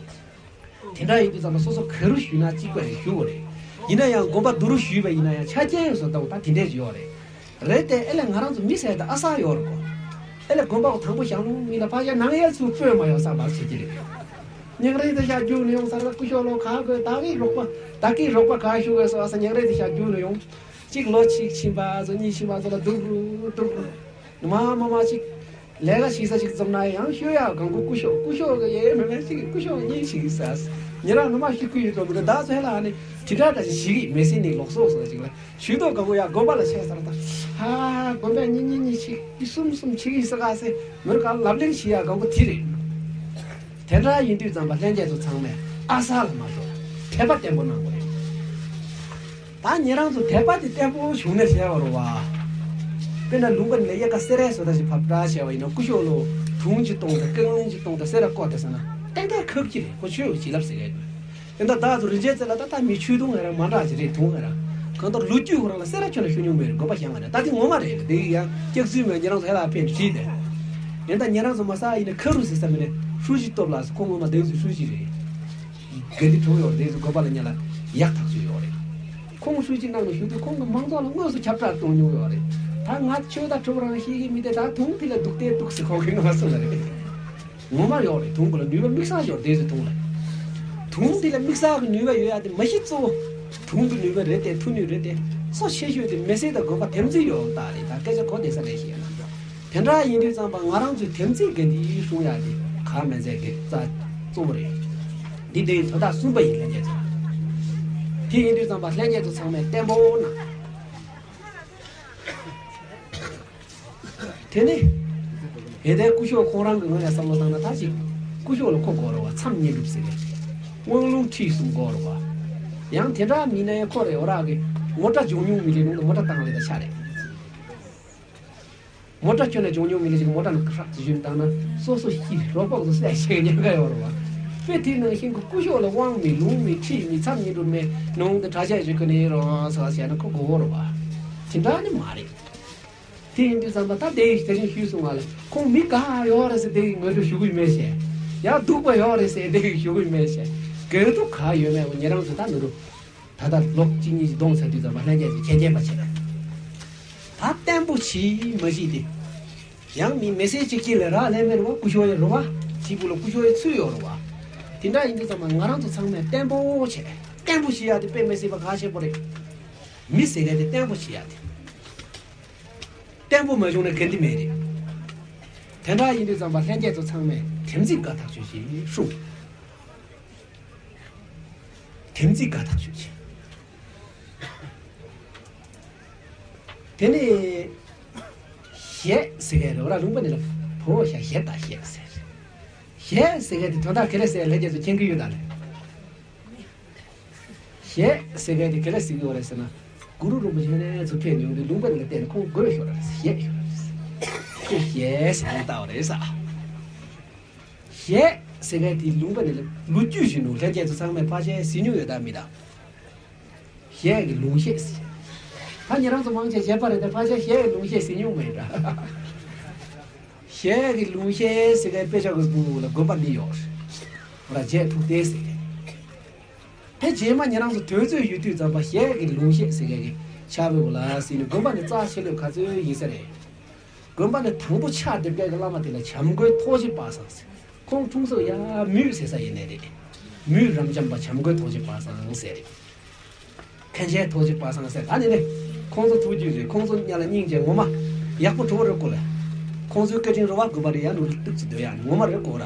དེ་འདྲ་ཡིན་དུས་ཙམ་པ་སོ་སོ་ག་རུ་ཞུས་ན་གཅིག་པ་ཡང་ཞུ་དགོས་རེད། ཡིན་ན་ཡང་དགོན་པ་དུ་རུ་ཞུས་པ་ཡིན་ན་ཡང་ཆ་རྐྱེན་སོ་ད་ད་དེ་འདྲས་ཡོད་རེད། རེད་དེ་ཨེ་ལས་ང་རང་ཚོ་མི་ཟེར་ད་ཨ་ས་ཡོད་རེད་གོ། ཨེ་ལས་དགོན་པ་གོ་དང་པོ་ཞང་ལུང་མི་ལ་ཕ་ཞག་ནང་ཡལ་ཚུར་སྤོས་མ་ཡོང་ས་མར་བྱེད་ཀྱི་རེད། ཉག་རེ་དེ་ཞག་རྒྱུགས་ནས་ཡོང་ས་ར་སྐུ་ཞོགས་ལོ་ག་དགོས་ད་གི་རོགས་པ་ད་གི་རོགས་པ་ག་ཞུ་དགོས་སོ་ཨ་ས་ཉག་རེ་དེ་ཞག་རྒྱུགས་ནས་ཡོང་། གཅིག་ལོ་གཅིག་ཕྱིན་པ་ཚོ་གཉིས་ཕྱིན་པ་ཚོ་ལ་སྡུག་རུ་སྡུག་རུ། མ་མ་མ་གཅིག་ལས་ཀ་ཞིག་ས་ཞིག་འཛོམས་ན་ཡང་ཤོད་ཡག་གང་གོ་སྐུ་ཞོགས་སྐུ་ཞོགས་གི་ཡེ་མེ་མེ་ཞིག་སྐུ་ཞོགས་གཉིས་ཞིག་ས། ཉེ་རང་ནུ་མ་ཤི་ཁུ་ཡི་འགྲོ་མི་འདུག་ད་ཚོད་ལ་ཨ་ནི་དྲི་བྲ་འདྲ་ཞིག་ཞིག་གི་མེ་སྲིན་ནི་ལོག་སོག་སོག་ཞིག་ལ་ཞུ་དོ་གང་གོ་ཡག་དགོན་པ་ལ་ཆས་ས་ར་ད་ཧ་དགོན་པའི་གཉིས་གཉིས་གཉིས་ཞིག་གི་གསུམ་གསུམ་ཆིག་གི་ས་ག་སེ་མོར་ག་ལབ་གླེང་ཞིག་ཡག་གང་གོ་དེ་རེད། དེ་འདྲ་ཡིན་དུས་ཙམ་པ་ལྷན་རྒྱས་ཚོ་ཚང་མས་ཨ་ས་ལ་མ་ཤོར་དད་པ་བརྟན་པོ་གནང་དགོས་རེད། ད་ཉེ་རང་ཚོ་དད་པ་དེ་བརྟན་པོ་བྱུང་ན་བྱས་པ་རུ་བ། དཔེར་ན་ལུང་པ་ནས་ཡལ་ག་སེ་རའི་བཟོ་ལྟ་ཞིག་ཕབ་བྲ་བྱས་པ་ཡིན་ན་སྐུ་ཞོགས་ལོ་དུང་ཅིག་གཏོང་དང་རྐང་གླིང་ཅིག་གཏོང་དང་སེ་ར་བསྐོར་ཏེ་ཟ་ན་ཏན་ཏན་ཁབ་ཀྱི་རེད། ཁོ་ཆོས་བྱིན་རླབས་ཟེར་གི་དེ་འདྲ་བདག་ཚོ་རིན་ཆེན་རྩེ་ལ་ད་ལྟ་མི་ཆོས་དུང་ང་རང་མ་འདྲ་ཅིག་རེད། དུང་ང་རང་གང་ལྟར་ལོ་རྒྱུས་ཁོ་རང་ལ་སེ་ར་ཁྱོན་ལ་ཤུ་ཉུང་མེད་རེད། དགོན་པ་ཞང་ང་རེད། ད་དེ་ངོ་མ་རེད་ལ་དེ་ཡང་སྐྱག་རྫུན་མེད། ཉེ་རང་ཚོ་ཧེ་ལ་ཕན་བྲིས་ཏེ་ཡིན་ད་ཉེ་རང་ཚོ་མ་ས་ཡིན་ན་ཁ་རུ་ཟེར་ས་མེད་ནས་ཧྲུའུ་ཅི་སྟོབས་ལགས་སུ་ཁོ་ངོ་མ་དེ་ཚོའི་ཧྲུའུ་ཅི་རེད། དགེ་ལྡན་གྲོགས་ཡོད་རེད། དེ་ཚོ་དགོན་པ་ལ་ཉེ་ལ་ཡག་ཐག་ཆོད་ཡོད་རེད། ཁོང་ཧྲུའུ་ཅི་གནང་ནས་བཞུགས་དུས་ཁོང་གི་མང་ཚོགས་ལ་དངོས་སུ་ཁྱབ་བསྒྲགས་གཏོང་མྱོང་ཡོད་རེད། ད་ང་ཆོས་དང་གྲུབ་རང་ཤེས་ཀྱི་མི་དེ་ད་དུང་དེ་ལ་སྡུག་དེ་སྡུག་ཟེར་ཁོང་གིས་ང་གསུངས་ལ་རེད། ངོ་མ་ཡོད་རེད། དུང་གི་ལ་ནུས་པ་དམིགས་བསལ་ཡོད་རེད། དེ་ཚོ་དུང་ལ་དུང་དེ་ལ་དམིགས་བསལ་གྱི་ནུས་པ་ཡོད་ཡ་དེ་མ་གཞི་གཙོ་བོ་དུང་གི་ནུས་པ་རེད་དེ་མཐུ་ནུས་རེད་དེ་གཙོ་ཆེ་ཤོས་དེ་མི་སེར་དང་དགོན་པ་དམ་ཚིག་ཡོད་རྟགས་རེད། ད་སྐད་ཆ་གོ་བདེ་ས་རེད་ཤེས་ཡ་ན། དེ་འདྲ་ཡིན་དུས་ཙམ་པ་ང་རང་ཚོའི་དམ་ཚིག་གི་འདི་སྲུང་ཡག་དེ་ག་མེད་ཚད་གི་རྩ་གཙོ་བོ་རེད། འདི་དེའི་དོན་དག་གསུམ་པ་ཡིན། ལྷན་རྒྱས་ཚོ། དེ་ཡིན་དུས་ཙམ་པ་ལྷན་རྒྱས་ཚོ་ཚང་མས་བརྟན་པོ་གནང་། དེ་ནས་ཡེ་དའི་སྐུ་ཞབས་ཁོང་རང་གི་ངོས་ནས་བསམ་བློ་བཏང་ན་ད་ཅིག་སྐུ་ཞབས་ལ་ཁོ་དགོས་རེད་བ། མཚམས་བསྙེན་སྒྲུབ་ཟེར་བའི་དབང་ལུང་ཁྲིད་གསུམ་དགོས་རེད་བ། ཡང་དེ་འདྲ་མིན་ན་ཡང་ཁོ་རེ་འོ་རག་གི་ངོ་སྤྲོད་འབྱུང་མྱོང་མི་རེད། ནང་དུ་ངོ་སྤྲོད་བཏང་ལེ་ད་ཆ་རེད། མོ་ཊ་ཁྱོན་ནས་འབྱུང་མྱོང་མི་ལ་ཞིག་མོ་ཊ་ནང་ཧྲག་ཅིག་བཞོན་བཏང་ན་སོ་སོ་ཤི་རོགས་པ་ཚོ་བསད་ཤེས་ཉེན་ཁ་ཡོད་རེད་བ། དཔེ་དེའི་ནང་བཞིན་གྱི་སྐུ་ཞབས་ལ་དབང་མེད་ལུང་མེད་ཁྲིད་མེད་མཚམས་བསྙེན་སྒྲུབ་མེད་ནང་དུ་གྲྭ་ཆས་བཞེས་ཁོ་ནས་རོགས་ཟེར་བ་བྱས་ན་ཁོ་དགོས་རེད་བ། དེ་འདྲ་ནི་མ་རེད། དེ་ཡིན་དུས་ཙམ་པ་ད་དེ་ཡིས་དེ་རིང་ཞུས་སོང་ང་ལ་ཁོང་མི་དགའ་ཡོད་རེད་ཟེར་དེ་ཡིས་ངོ་སྤྲོད་ཞུ་གི་མེད་ཤེས། ཡང་སྡུག་པ་ཡོད་རེད་ཟེར་དེ་ཡིས་ཞུ་གི་མེད་ཤེས། དགོས་གཏུག་ག་ཡོད་མེད་འོ་ཉེ་རང་ཚོ་ད་ནུ་རུ། ད་ལྟ་ལོ་གཅིག་གཉིས་ཤིག་གདོང་ཚ་དུས་ཙམ་པ་ལྷན་རྒྱས་ཚོས་ཁྱེད་མཁྱེན་པ་བྱེད། ད་བརྟན་པོ་བྱེད་མ་བྱེད་དེ། ཡང་མི་མི་སེར་གཅིག་གཅིག་ལ་རག་ལས་མེད་རེད་བ། སྐུ་ཞབས་ཡོད་རེད་བ། དེ་བུ་ལ་སྐུ་ཞབས་ཡོད་ཚུལ་ཡོད་རེད་བ། དེ་འདྲ་ཡིན་དུས་ཙམ་པ་ང་རང་ཚོ་ཚང་མས་བརྟན་པོ་བྱས། བརྟན་པོ་བྱེད་ཡ་དེ་དཔེ་མི་སྲིད་པ་ཁག་ཆེ་པོ་རེད། མི་ཟེར་མཁན་དེ་བརྟན་པོ་བྱེད་ཡ་དེ། བརྟན་པོ་མ་བྱུང་ན་དགའ་འདི་མེད་རེད། དེ་འདྲ་ཡིན་དུས་ཙམ་པ་ལྷན་རྒྱས་ཚོ་ཚང་མས་དམ་ཚིག་དགའ་ཐག་ཆོད་ཅིག་སྲུང་། དམ་ཚིག་དགའ་ཐག་ཆོད་ཅིག་དེ་ནས་ཞེད་ཟེར་མཁན་རེད་བ། ལུང་པ་ནི་ལ་བོ་ཞག་ཞེད་དང་ཞེད་ཟེར། ཞེད་ཟེར་མཁན་དེ་དོན་དག་ག་རེ་ཟེར་ལྷན་རྒྱས་ཚོ་མཁྱེན་གྱི་ཡོད་ད་ལེ། ཞེད་ཟེར་མཁན་དེ་ག་རེ་ཟེར་གྱི་ཡོད་རེད་ཟེར་ན། གུ་རུ་རིན་པོ་ཆེ་ནས་ཚུར་ཕེབས་ཡོང་དུས་ལུང་པ་ནི་ལ་བལྟས་ནས་ཁོང་དགོད་ཤོར་ར་ཞེད་ཤོར་ར། ཁོས་ཞེད་ཟེར་ནས་བལྟ་བ་རེད་ས། ཞེད་ཟེར་མཁན་དེ་ལུང་པ་ནི་ལ་ལོ་རྒྱུས་ཤིག་འདུག་ལྷན་རྒྱས་ཚོ་ཚང་མས་ཕལ་ཆེར་གཟིགས་མྱོང་ཡོད་དམ་མེད་དམ། ཞེད་ཀྱི་ལུང་ཞེད་ཟེར། ད་ཉེ་རང་ཚོ་མང་ཆེ་བྱས་པ་རེད་དེ་ཕལ་ཆེར་ཞེད་ཀྱི་ལུང་ཞེད་ཟེར་མྱོང་མེད་འདྲ། ཞེད་ཀྱི་ལུང་ཞེད་ཟེར་མཁན་དཔེ་ཆ་གི་སྦུག་ལ་དགོན་པ་འདི་ཡོད་རེད། ར་རྗེས་ཐུག་སྟེ་ཟེར་མཁན། དེ་རྗེས་མ་ཉེ་རང་ཚོ་དུས་ཚོད་ཡོད་དུས་ཙམ་པ་ཞེད་ཀྱི་ལུང་ཞེད་ཟེར་མཁན་གྱི་ཕྱག་དཔེ་བོ་ལ་ཟེར་ནས་དགོན་པ་ནི་རྩ་ཆེ་ལོས་ག་ཚོད་ཡིན་ས་རེད། དགོན་པ་ནི་དང་པོ་ཕྱག་འདེབས་མཁན་གྱི་བླ་མ་དེ་ལ་བྱམས་མགོན་ཐོགས་བཞེད་པ་སངས་ཟེར། ཁོང་འཁྲུངས་ས་ཡ་མུས་ཟེར་ས་ཡིན་ནའི་རེད། མུས་རབ་འབྱམས་པ་བྱམས་མགོན་ཐོགས་བཞེད་པ་སངས་ཟེར་རེད། མཁན་ཆེན་ཐོགས་བཞེད་པ་སངས་ཟེར་ད་ནི་ནི། ཁོང་ཚོ་ཐུགས་རྒྱུད་རེད། ཁོང་ཚོ་ཉ་ལ་སྙིང་རྗེ་ངོ་མ་ཡག་པོ་གྲོགས་རེད་ཀོ་ལ། ཁོང་ཚོའི་བཀའ་དྲིན་རེད་བ། དགོན་པ་རེད་ཡ་ནོར་སྟུག་ཙི་སྡོད་ཡ་ངོ་མ་རེད་ཀོ་ར།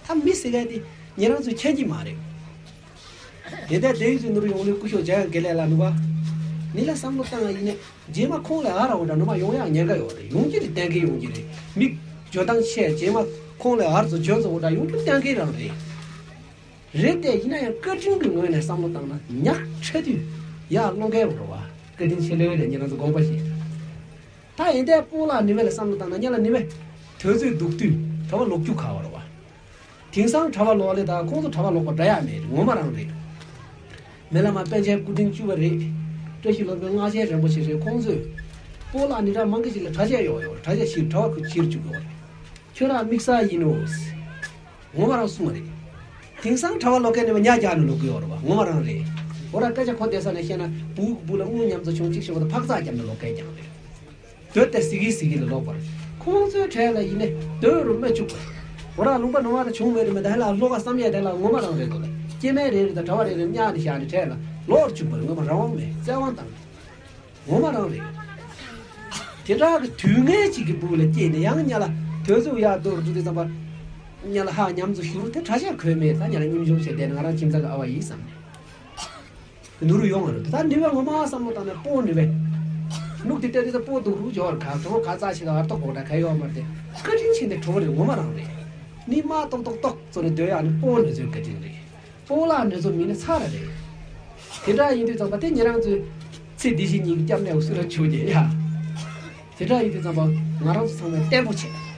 ད་མི་ཟེར་མཁན་དེ་ཉེ་རང་ཚོས་མཁྱེན་གྱི་མ་རེད། དེ་ལྟར་དེ་ཡིན་ཚུལ་ནོར་ཡོང་ལུས་སྐུ་ཞབས་འཇམ་དབྱངས་དགེ་ལེགས་ལ་ནུ་བ། ནི་ལ་བསམ་བློ་བཏང་ཡ་ཡིན་ནས་རྗེས་མ་ཁོང་ལས་ཨ་ར་འོ་འདྲ་ནུ་མ་ཡོང་ཡག་ཉེན་ཁ་ཡོད་རེད། ཡོང་གི་རེད། གཏན་འཁེལ་ཡོང་གི་རེད། མི་འཇོན་ཐང་ཆེ་རྗེས་མ་ཁོང་ལས་ཨར་ཚོ་འཇོན་ཚོ་འོ་འདྲ་ཡོང་རྒྱུ་གཏན་འཁེལ་རང་རེད། རེད་དེ་ཡིན་ན་ཡང་བཀའ་དྲིན་གྱི་ངོས་ནས་བསམ་བློ་བཏང་ན་ཉག་ཕྲ་དུས་ཡག་སློང་མཁན་འོ་རེད་བ། བཀའ་དྲིན་ཆེ་ལོས་རེད་ཉེ་རང་ཚོ་དགོངས་པ་བཞེས། ད་ཡིན་དེ་སྤོ་ལགས་ནི་བས་ལ་བསམ་བློ་བཏང་ན་ཉ་ལ་ནི་བས་དོན་ཚོད་སྡུག་དུས་གྲྭ་པ་ལོག་རྒྱུ་ག་བ་རེད་བ། དེང་སང་གྲྭ་པ་ལོག་ལེ་ད་ཁོང་ཚོ་གྲྭ་པ་ལོག་པ་འདྲ་ཡག་མེད་ངོ་མ་རང་རེད། མི་ལ་མ་པཎ་ཆེན་སྐུ་ཕྲེང་བཅུ་པ་རེད། བཀྲ་ཤིས་སློབ་དཔོན་སྔགས་ཆེན་རིན་པོ་ཆེ་རེད། ཁོང་ཚོས་སྤོ་ལགས་ནི་གྲྭ་མང་གི་ཞིག་ལ་གྲྭ་ཆས་ཡོག་ཡོག་གྲྭ་ཆས་ཕྱིར་གྲྭ་པ་ཁུ་ཕྱིར་བཅུག་ཡོག་རེད། ཁྱོད་རང་དམིགས་བསལ་ཡིན་ནོ། ངོ་མ་རང་གསུངས་པ་རེད། དེང་སང་གྲྭ་པ་ལོག་མཁན་ནི་བ་ཉ་རྒྱག་ནས་ལོག་གི་ཡོད་རེད་བ། ངོ་མ་རང་རེད། འོ་ར་སྐད་ཆ་ཁོ་བསྡད་ས་ནས་བཤད་ན་བུ་བུ་ལ་དངུལ་མཉམ་བཙའ་བྱུང་གཅིག་ཤོག་ད་ཕག་ཚག་རྒྱབ་ནས་ལོག་མཁན་ཀྱང་རེད། སྡོད་དེ་ཟི་གི་ཟི་གི་ལ་ལོག་པར་ཁོང་ཚོའི་གྲས་ལ་ཡིན་ནས་སྡོད་རུ་མ་བཅུག་པར། འོ་ར་ལུང་པ་ནང་བ་ལ་བྱུང་མེད་རེད་མེད་ད་ཧ་ལ་ལོག་ག་བསམ་ཡས་དེ་ལ་ངོ་མ་རང་རེད་འདུག་ལ། སྐྱེ་དམན་རེ་རེ་དང་གྲྭ་པ་རེ་རེ་གཉའ་ནས་བཞག་ནས་གྲས་ལ་ལོག་བཅུག་པར་ངོ་མ་རང་དབང་མེད་བཙན་དབང་བཏང་། ངོ་མ་རང་རེད། དེ་འདྲ་གི་དུས་ངན་གཅིག་གི་སྦུག་ལ་སྐྱེས་ནས་ཡང་ཉ་ལ་དོལ་ཚུགས་ཡག་རྡོ་རུ་འགྲོ་དུས་ཙམ་པ། ཉ་ལ་ཧ་ཉམས་ཚོ་ཞུ་རུ་དེ་གྲྭ་ཆས་གོས་མེད་ད་ཉ་ལ་ཉིམ་ཆུང་བྱས་བསྡད་ནས་ང་རང་ཁྱིམ་ཚང་གི་ཨ་བ་ཡིན་བསམ་ནས། ནུ་རུ་ཡོང་བ་རུ་ད་ནི་བས་ངོ་མ་བསམ་བློ་བཏང་ནས་སྤོ་ནི་བས། ནུག་དེ་ལྟ་དུས་ད་སྤོ་འདུག་རུ་འཇོག་ག་གྲོ་ག་ཙག་ཆེ་ད་ཨར་ཏོ་གོ་ད་ག་ཡོག་མ་རེད། བཀའ་དྲིན་ཆེ་ནས་གྲོ་བ་རེད་ངོ་མ་རང་རེད། ནི་མ་ཏོག་ཏོག་ཏོག་ཙོ་ནས་སྡོད་ཡག་ནི་སྤོ་ནི་ཚོའི་བཀའ་དྲིན་རེད། སྤོ་ལགས་ནུ་ཚོ་མིན་ན་ཚར་རེད། དེ་འདྲ་ཡིན་དུས་ཙམ་པ་དེ་ཉེ་རང་ཚོའི་ཚེ་འདི་ཕྱི་གཉིས་ཀྱི་སྐྱབས་གནས་སུ་ར་ཆོག་གི་ཡ། དེ་འདྲ་ཡིན་དུས་ཙམ་པ་ང་རང་ཚོ་ཚང་མས་བརྟན་པོ་བྱེད།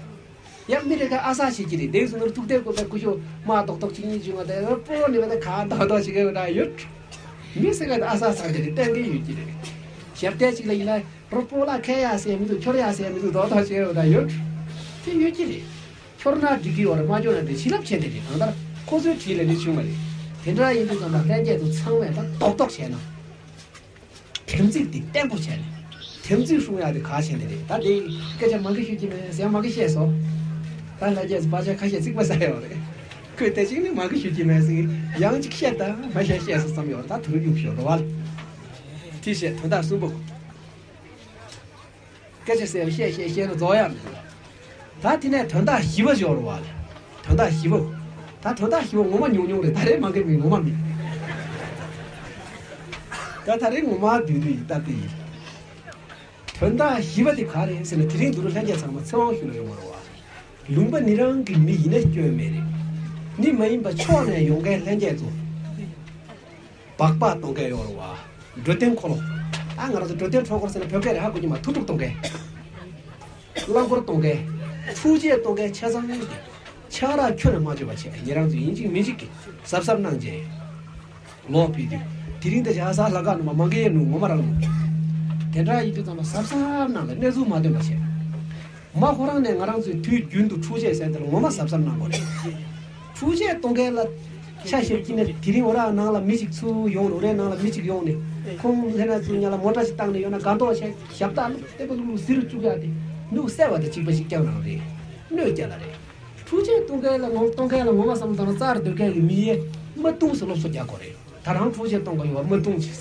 ཡང་མི་རེ་ཁ་ཨ་ས་བྱེད་ཀྱི་རེད་དེ་སུ་ནོར་ཐུག་དེ་ཀོ་པའི་སྐུ་ཞོ་མ་ཏོག་ཏོག་གཅིག་གཉིས་བཅུ་ང་དེ་སྤོ་ནི་བ་དེ་ཁ་ཏོག་ཏོག་ཞིག་གི་འདྲ་ཡོད། མི་སེ་ག་དེ་ཨ་ས་ས་དེ་རེད་བརྟན་གི་ཡོད་ཀྱི་རེད། ཞབས་བརྟན་གཅིག་ལ་ཡིན་ན་རོ་སྤོ་ལགས་ཁ་ཡ་སེ་མི་འདུག་ཁྱོར་ཡ་སེ་མི་འདུག་ཏོག་ཏོག་ཞིག་གི་འདྲ་ཡོད། དེ་ཡོད་ཀྱི་རེད། འཁྱོར་ན་འགྲིག་གི་ཡོད་རེད། མ་འཁྱོར་ན་འགྲིག་བྱིན་རླབས་ཆེན་དེ་རེད། གང་ལྟར་ཁོ་ཚོའི་གྲས་ལས་ནི་བྱུང་བ་རེད། དེ་འདྲ་ཡིན་དུས་ཙམ་པ་ལྷན་རྒྱས་ཚོ་ཚང་མས་ད་རྡོག་རྡོག་བྱས་ན། དམ་ཚིག་དེ་བརྟན་པོ་བྱས་ནས། དམ་ཚིག་སྲུང་ཡག་དེ་གལ་ཆེན་དེ་རེད། ད་དེ་སྐད་ཆ་མང་གི་ཞུ་གི་མེད་ཟེར་མང་གི་བཤད་སོང་། ད་ལྷན་རྒྱས་ཚོ་བར་ཆད་ཁ་ཤས་ཚིག་པ་ཟ་ཡོད་རེད། ཁོས་དེ་གཅིག་ནི་མང་གི་ཞུ་གི་མེད་ཟེར་ཡང་གཅིག་བཤད་ད་མ་བཤད་བཤད་སོང་བསམ་ཡོད་རེད། ད་དུ་རུ་གཡུག་ཞོར་རོ་བ་ལ། དེ་བཤད་དོན་དག་གསུམ་པོ། སྐད་ཆ་ཟེར་བཤད་བཤད་བཤད་ན་རྫོགས་ཡག་མི་འདུག་ད་དེ་ནས་དོན་དག་བཞི་པ་འབྱོར་བ་ལ། དོན་དག་བཞི་པ། ད་དོན་དག་བཞི་པ་ངོ་མ་ཉུང་ཉུང་རེད། ད་རེས་མང་གི་མི་ངོ་མ་མི། ད་ད་རེས་ངོ་མ་བསྡུས་བསྡུས་ཡིན་ད་དེ་ཡིན། དོན་དག་བཞི་པ་དེ་ག་རེད་ཟེར་ན་དེ་རིང་འདུག་རུ་ལྷན་རྒྱས་ཚང་མ་ཚེ་དབང་ཞུ་ལ་ཡོང་བ་རེད་བ། ལུང་པ་ནི་རང་གི་མི་ཡིན་ན་སྐྱོན་མེད་རེད། ནི་མ་ཡིན་པ་ཕྱོགས་ནས་ཡོང་མཁན་ལྷན་རྒྱས་ཚོ། སྦག་སྦག་གཏོང་མཁན་ཡོད་རེད་བ། འགྲོ་དོན་འཁོར་ལོ། ད་ང་རང་ཚོ་འགྲོ་དོན་འཁོར་ལོ་ཟེར་ན་བོད་སྐད་རེད་ཧ་གོ་གི་མ། ཐུག་འཁྲུག་གཏོང་མཁན། རླངས་འཁོར་གཏོང་མཁན། འཕྲུལ་ཆས་གཏོང་མཁན་ཆ་ཚང་གི། ཆང་རག་ཁྱོན་ནས་མ་སྤྱོད་པ་བྱས་ཉེ་རང་ཚོ་ཡིན་གཅིག་མིན་གཅིག་གི་གཟབ་གཟབ་གནང་རྗེས། ལོག་ཕེབས་དུས་དེ་རིང་དེ་ཆ་ས་ལྷ་ཁང་ནང་མ་མང་གི་ཡེ་ནུ་ངོ་མ་རང་ནུ། དེ་འདྲ་ཡིན་དུས་ཙམ་ལ་གཟབ་གཟབ་གནང་ལ་གནས་ཚུལ་མ་འདོན་པ་བྱས། མ་ཁོ་རང་ནས་ང་རང་ཚོའི་དུས་རྒྱུན་དུ་འཕྲུལ་ཆས་ཟེར་དེ་ལ་ངོ་མ་གཟབ་གཟབ་གནང་དགོས་རེད། འཕྲུལ་ཆས་གཏོང་མཁན་ལ་ཆ་བཞག་གི་ནས་དེ་རིང་འོ་ར་ནང་ལ་མི་གཅིག་ཚུར་ཡོང་ནས་འོ་རའི་ནང་ལ་མི་གཅིག་ཡོང་ནས་ཁོང་ལྷན་རྒྱས་ཚོ་ཉ་ལ་མོ་ཊ་ཞིག་བཏང་ནས་ཡོད་ན་སྒང་ཏོག་བྱས་ཞབས་སྟེགས་ལ་བལྟས་པ་ལུག་ལུག་ཟིར་བཅུག་ཡ་དེ། སྨྱུག་གསལ་བ་དང་གཅིག་པ་ཞིག་རྐྱང་རང་རེད། གནོད་སྐྱེལ་ལ་རེད། འཕྲུལ་ཆས་གཏོང་མཁན་ལ་ངོ་གཏོང་མཁན་ལ་ངོ་མ་བསམ་བློ་བཏང་ན་རྩར་སྡོད་མཁན་གྱི་མི་ཡས་མ་བཏུང་ཟེར་སློབ་གསོ་རྒྱག་དགོས་རེད། ད་རང་འཕྲུལ་ཆས་གཏོང་དགོས་ཡོད་པ་མ་བཏུང་ཅིག་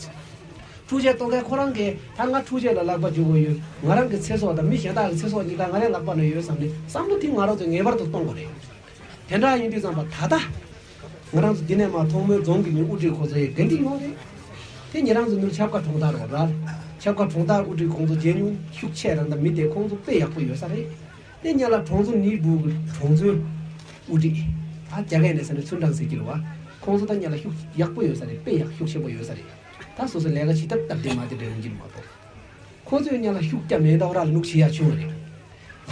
འཕྲུལ་ཆས་གཏོང་མཁན་ཁོ་རང་གིས་ད་ང་འཕྲུལ་ཆས་ལ་ལག་པ་འཇུག་དགོས་ཡོད། ང་རང་གི་ཚེ་སྲོག་དང་མི་གཞན་དག་གི་ཚེ་སྲོག་གཉིས་ཀ་ང་རའི་ལག་པ་ན་ཡོད་བསམ་ནས་བསམ་བློ་དེ་ང་རང་ཚོས་ངེས་པར་དུ་གཏོང་དགོས་རེད། དེ་འདྲ་ཡིན་དུས་ཙམ་པ་ད་ལྟ་ང་རང་ཚོ་འདི་ནས་མར་ཐོག་མའི་རྫོང་གི་མི་དབུ་ཁྲིད་ཁོ་ཚོ་ཡི་འགན་འཁྲི་ཡོད་རེད། དེ་ཉེ་རང་ཚོ་ནུབ་ཆབ་ཁ་གྲོང་རྡལ་རོ་ར། ཆབ་ཁ་གྲོང་རྡལ་དབུ་ཁྲིད་ཁོང་ཚོ་མཇལ་མྱོང་ཤུགས་ཆེ་རང་དང་མི་དེ་ཁོང་ཚོ་དཔེ་ཡག་པོ་ཡོད་ས་རེད། དེ་ཉེ་ལ་གྲོང་ཚོ་ནི་སྦུག་གི་གྲོང་ཚོའི་དབུ་ཁྲིད། ད་རྒྱ་སྐད་ནས་ཟེར་ན་ཚུན་ཀྲང་ཟེར་གྱི་རེད་བ། ཁོང་ཚོ་ད་ཉེ་ལ་ཤུགས་ཡག་པོ་ཡོད་ས་རེད། དཔེ་ཡག་ཤུགས་ཆེན་པོ་ཡོད་ས་རེད། ད་སོ་སོ་ལས་ཀ་བྱེད་ཐབས་སྟབས་བདེ་མ་བདེ་འདྲ་ཡོང་གི་མ་གཏོགས། ཁོ་ཚོས་ཉ་ལ་ཤུགས་རྒྱབ་མེད་དོ་ར་ལ་ལུག་བྱེད་ཡ་བྱུང་བ་རེད།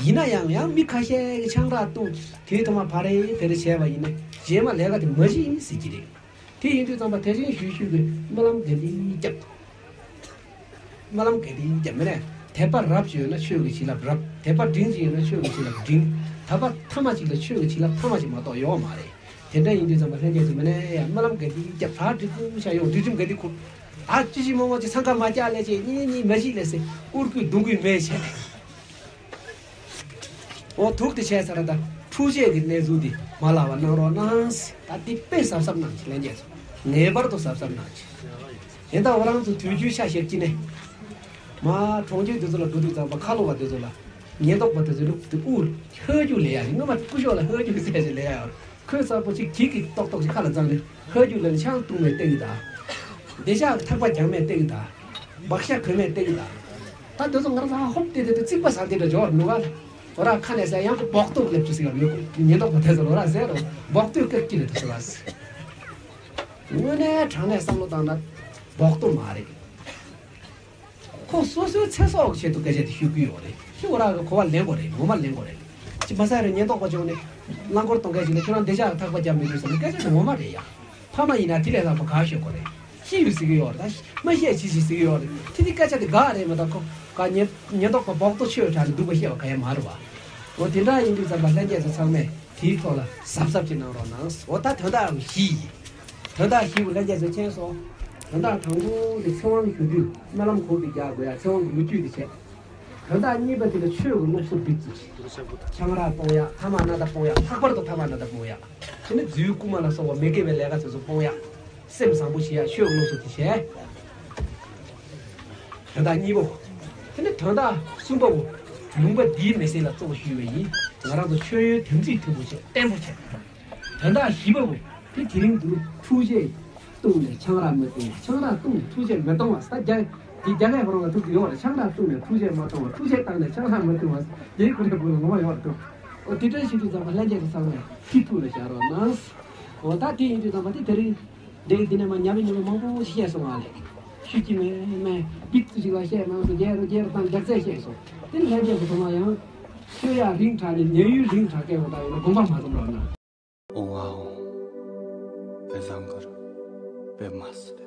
ཡིན་ན་ཡང་ཡང་མི་ཁ་ཤས་ཀྱི་ཆང་རག་བཏུང་དེའི་ཐོག་མ་བ་རེ་བེ་རེ་བྱས་པ་ཡིན་ན་རྗེས་མ་ལས་ཀ་དེ་མ་བྱེད་ཡིན་ཟེར་གྱི་རེད། དེ་ཡིན་དུས་ཙམ་པ་དེ་བཞིན་ཞུས་ཞུས་ཀྱི་སྨོན་ལམ་དགེ་འདུན་རྒྱབ། སྨོན་ལམ་དགེ་འདུན་རྒྱབ་མི་ནས་དད་པ་རབ་ཅིག་ཡོད་ན་ཆོས་ཀྱི་བྱིན་རླབས་རབ། དད་པ་འབྲིང་ཅིག་ཡོད་ན་ཆོས་ཀྱི་བྱིན་རླབས་འབྲིང་། དད་པ་ཐ་མ་ཅིག་ལ་ཆོས་ཀྱི་བྱིན་རླབས་ཐ་མ་ཅིག་མ་གཏོགས་ཡོད་མ་རེད། དེ་འདྲ་ཡིན་དུས་ཙམ་པ་ལྷན་རྒྱས་ཚོ་མི་ནས་ཡ་སྨོན་ལམ་ག་དེ་རྒྱབ་ད་འབྲི་ཚུལ་བྱ་ཡོང་འབྲི་ཚུལ་ག་དེ་ཁུར། ད་ཅི་ཞིག་མོ་མོ་ཅི་འཚང་ཁ་མ་རྒྱག་ལས་ཅེས་གཉིས་གཉིས་མ་ཞིག་ལས་སེ་ཀུར་ཀུས་རྡུང་ཀུས་མེད་བྱས། འོ་ཐུག་དེ་བྱས་ཚར་ད་འཕྲུལ་ཆས་ཀྱི་གནས་ཚུལ་འདི་མ་ལག་པ་གནང་རོགས་གནང་། ད་འདི་དཔེ་གཟབ་གཟབ་གནང་ཅིག་ལྷན་རྒྱས་ཚོ་ངེས་པར་དུ་གཟབ་གཟབ་གནང་ཅིག་ཡིན་ད་འོ་རང་ཚོ་དུས་རྒྱུན་ཆ་ཤེར་གྱི་ནས། མ་གྲོང་ཁྱེར་དེ་ཚོ་ལ་འགྲོ་དུས་ཙམ་པ་ཁ་ལོ་བ་དེ་ཚོ་ལ་ཉེན་རྟོག་པ་དེ་ཚོ་ལུག་དེ་དབུ་ཧ་རྒྱུག་ལས་ཡ་རེད། སྔོན་མ་སྐུ་ཞོགས་ལ་ཧ་རྒྱུག་ཟེར་ཞིག་ལས་ཡ་ཡོད། ཁོས་གསར་པོ་ཅིག་གིག་གིག་ཏོག་ཏོག་ཅིག་ཁ་ལ་བརྫངས་ནས་ཧ་རྒྱུག་ལས་ནས་ཆང་བཏུང་བའི་སྟེགས་དང་། འདི་ཤག་ཐག་པ་རྒྱག་མའི་སྟེགས་དང་། སྦག་ཤ་གོན་མའི་སྟེགས་དང་། ད་དེ་ཚོ་ང་རང་ཚོ་ཧ་ཧོབ་སྟེ་དེ་དུ་རྩིག་པ་ཟ་དེ་འདྲ་འཇོག་ནུ་ག་འོ་ར་ཁ་ནས་ཟ་ཡང་ཁོ་སྦོག་ཏོ་སླེབས་ཅི་ཟེར་ཡ་མི་ཁོ་ཉེན་རྟོག་པ་དེ་ཚོ་འོ་ར་ཟེར་རོ་སྦོག་ཏོས་སྐད་ཀྱི་རེད་དུ་ཟེར་བ། དངོས་གནས་དྲང་གནས་བསམ་བློ་བཏང་ན་སྦོག་ཏོ་མ་རེད། ཁོ་སོ་སོའི་ཚེ་སྲོག་གི་ཆེད་དུ་སྐད་ཆ་དེ་ཤོད་ཀྱི་ཡོད་རེད། ཤི་བ་རག་གི་གོ་བ་ལེན་དགོས་རེད། ངོ་མ་ལེན་དགོས་རེད། ཅི་མ་ཟ་རེད། ཉེན་རྟོག་པ་བྱུང་ནས་རླངས་འཁོར་གཏོང་མཁན་ཞིག་ལ་ཁྱོད་རང་འདི་ཤག་ཐག་པ་རྒྱབ་མི་འདུག་ཟེར་ན་སྐད་ཆ་དེ་ངོ་མ་རེད་ཡ། ཕ་མ་ཡིན་ན་དེ་ལས་ལྷག་པ་ག་ཤོད་དགོས་རེད། ཤི་ཡོད་ཟེར་གི་ཡོད་རེད། ད་མ་ཤེས་ཅི་ཞིག་ཟེར་གི་ཡོད་རེད། དེ་དེ་སྐད་ཆ་དེ་ག་རེད་མ་གཏོགས་ཁོ་ག་ཉེན་ཉེན་རྟོག་པ་སྦོག་ཏོ་ཆོས་དྲག་ནས་འདུག་པ་ཤེས་པ་ག་ཡ་མ་རེད་བ། འོ་དེ་འདྲ་ཡིན་དུས་ཙམ་པ་ལྷན་རྒྱས་ཚོ་ཚང་མས། དེའི་ཐོག་ལ་གཟབ་གཟབ་ཅིག་གནང་རོགས་གནང་། འོ་ད་དོན་དག་བཞི། དོན་དག་བཞི་པོ་ལྷན་རྒྱས་ཚོས་མཁྱེན་སོང་། དོན་དག་དང་པོ་དེ་ཚེ་དབང་ཞུ་དུས་སྨོན་ལམ་གོང་དུ་རྒྱག་དགོས་ཡ། ཚེ་དབང་གི་ལོ་རྒྱུས་དེ་བྱས། དོན་དག་གཉིས་པ་དེ་ལ་ཆོས་ཀྱི་སློབ་གསོ་འབིགས་ཙམ་བྱས། ཆང་རག་གཏོང་ཡ། ཐ་མག་སྣ་ད་སྤོང་ཡ། ལྷག་པར་དུ་ཐ་མག་སྣ་ད་སྤོང་ཡ། དེ་ནི་རྫུའི་རྐུན་མ་ལ་སོགས་པ་མི་དགེ་བའི་ལས་ཀ་དེ་ཚོ་སྤོང་ཡ། སེམས་བཟང་པོ་བྱེད་ཡ་ཆོས་ཀྱི་སློབ་གསོ་དེ་བྱས། དོན་དག་གཉིས་པོ། དེ་ནི་དོན་དག་གསུམ་པ་བོ། ལུང་པ་འདིའི་མི་སེར་ལ་གཙོ་བོ་ཞུས་པ་ཡིན། ང་རང་ཚོ་མཆོད་ཡོན་དམ་ཚིག་མཐུན་པོ་བྱས་བརྟན་པོ་བྱས། དོན་དག་བཞི་པ་བོ། དེ་དེ་རིང་འདུག་འཕྲུལ་ཆས་བཏུང་ནས་ཆང་རག་མི་གཏོང་བ། ཆང་རག་བཏུང་ནས་འཕྲུལ་ཆས་མི་གཏོང་བ། ད་རྒྱ་དེ་རྒྱ་སྐད་ཁོ་རང་ལ་ཐུག་གི་ཡོད་རེད། ཆང་རག་བཏུང་ནས་འཕྲུལ་ཆས་མ་གཏོང་བ། འཕྲུལ་ཆས་བཏང་ནས་ཆང་རག་མི་གཏོང་བ། དེའི་ཁོ་རའི་བུ་ལ་ངོ་མ་ཡོད་རེད་འདུག་འོ་དེ་འདྲ་ཞིག་དུས་ཙམ་པ་ལྷན་རྒྱས་ཀྱི་ཚང་མས་ཐིག་ཐུག་ལ་བཞག་རོགས་གནང་། འོ་ད་དེ་ཡིན་དུས་ཙམ་པ་དེ་དེ་རིང་། འདི་འདི་ནས་མ་ཉམས་ཉམས་མང་པོ་ཞིག་བཤད་སོང་བ་ལས། ཤུགས་ཀྱིས་མེད་མེད་པིག་ཏུ་ཞིག་ལ་བཤད་གནང་སོང་། རྒྱལ་རུ་རྒྱལ་རུ་དང་རྒྱག་རྩལ་བཤད་སོང་། དེ་ལྷན་རྒྱས་ཀྱི་ཐོག་མ་ཡང་ཤོད་ཡག་རིང་དྲགས་ནས་ཉན་ཡུན་རིང་དྲགས་སྐད་འོ་ད་ཡོད་ན་དགོངས་པ་མ་ཚོམ་རོགས་གནང་། ཨོང་ཨ་ཨོང་། པད་བཟང་གུ་རུ་པདྨ་སིདྡྷི།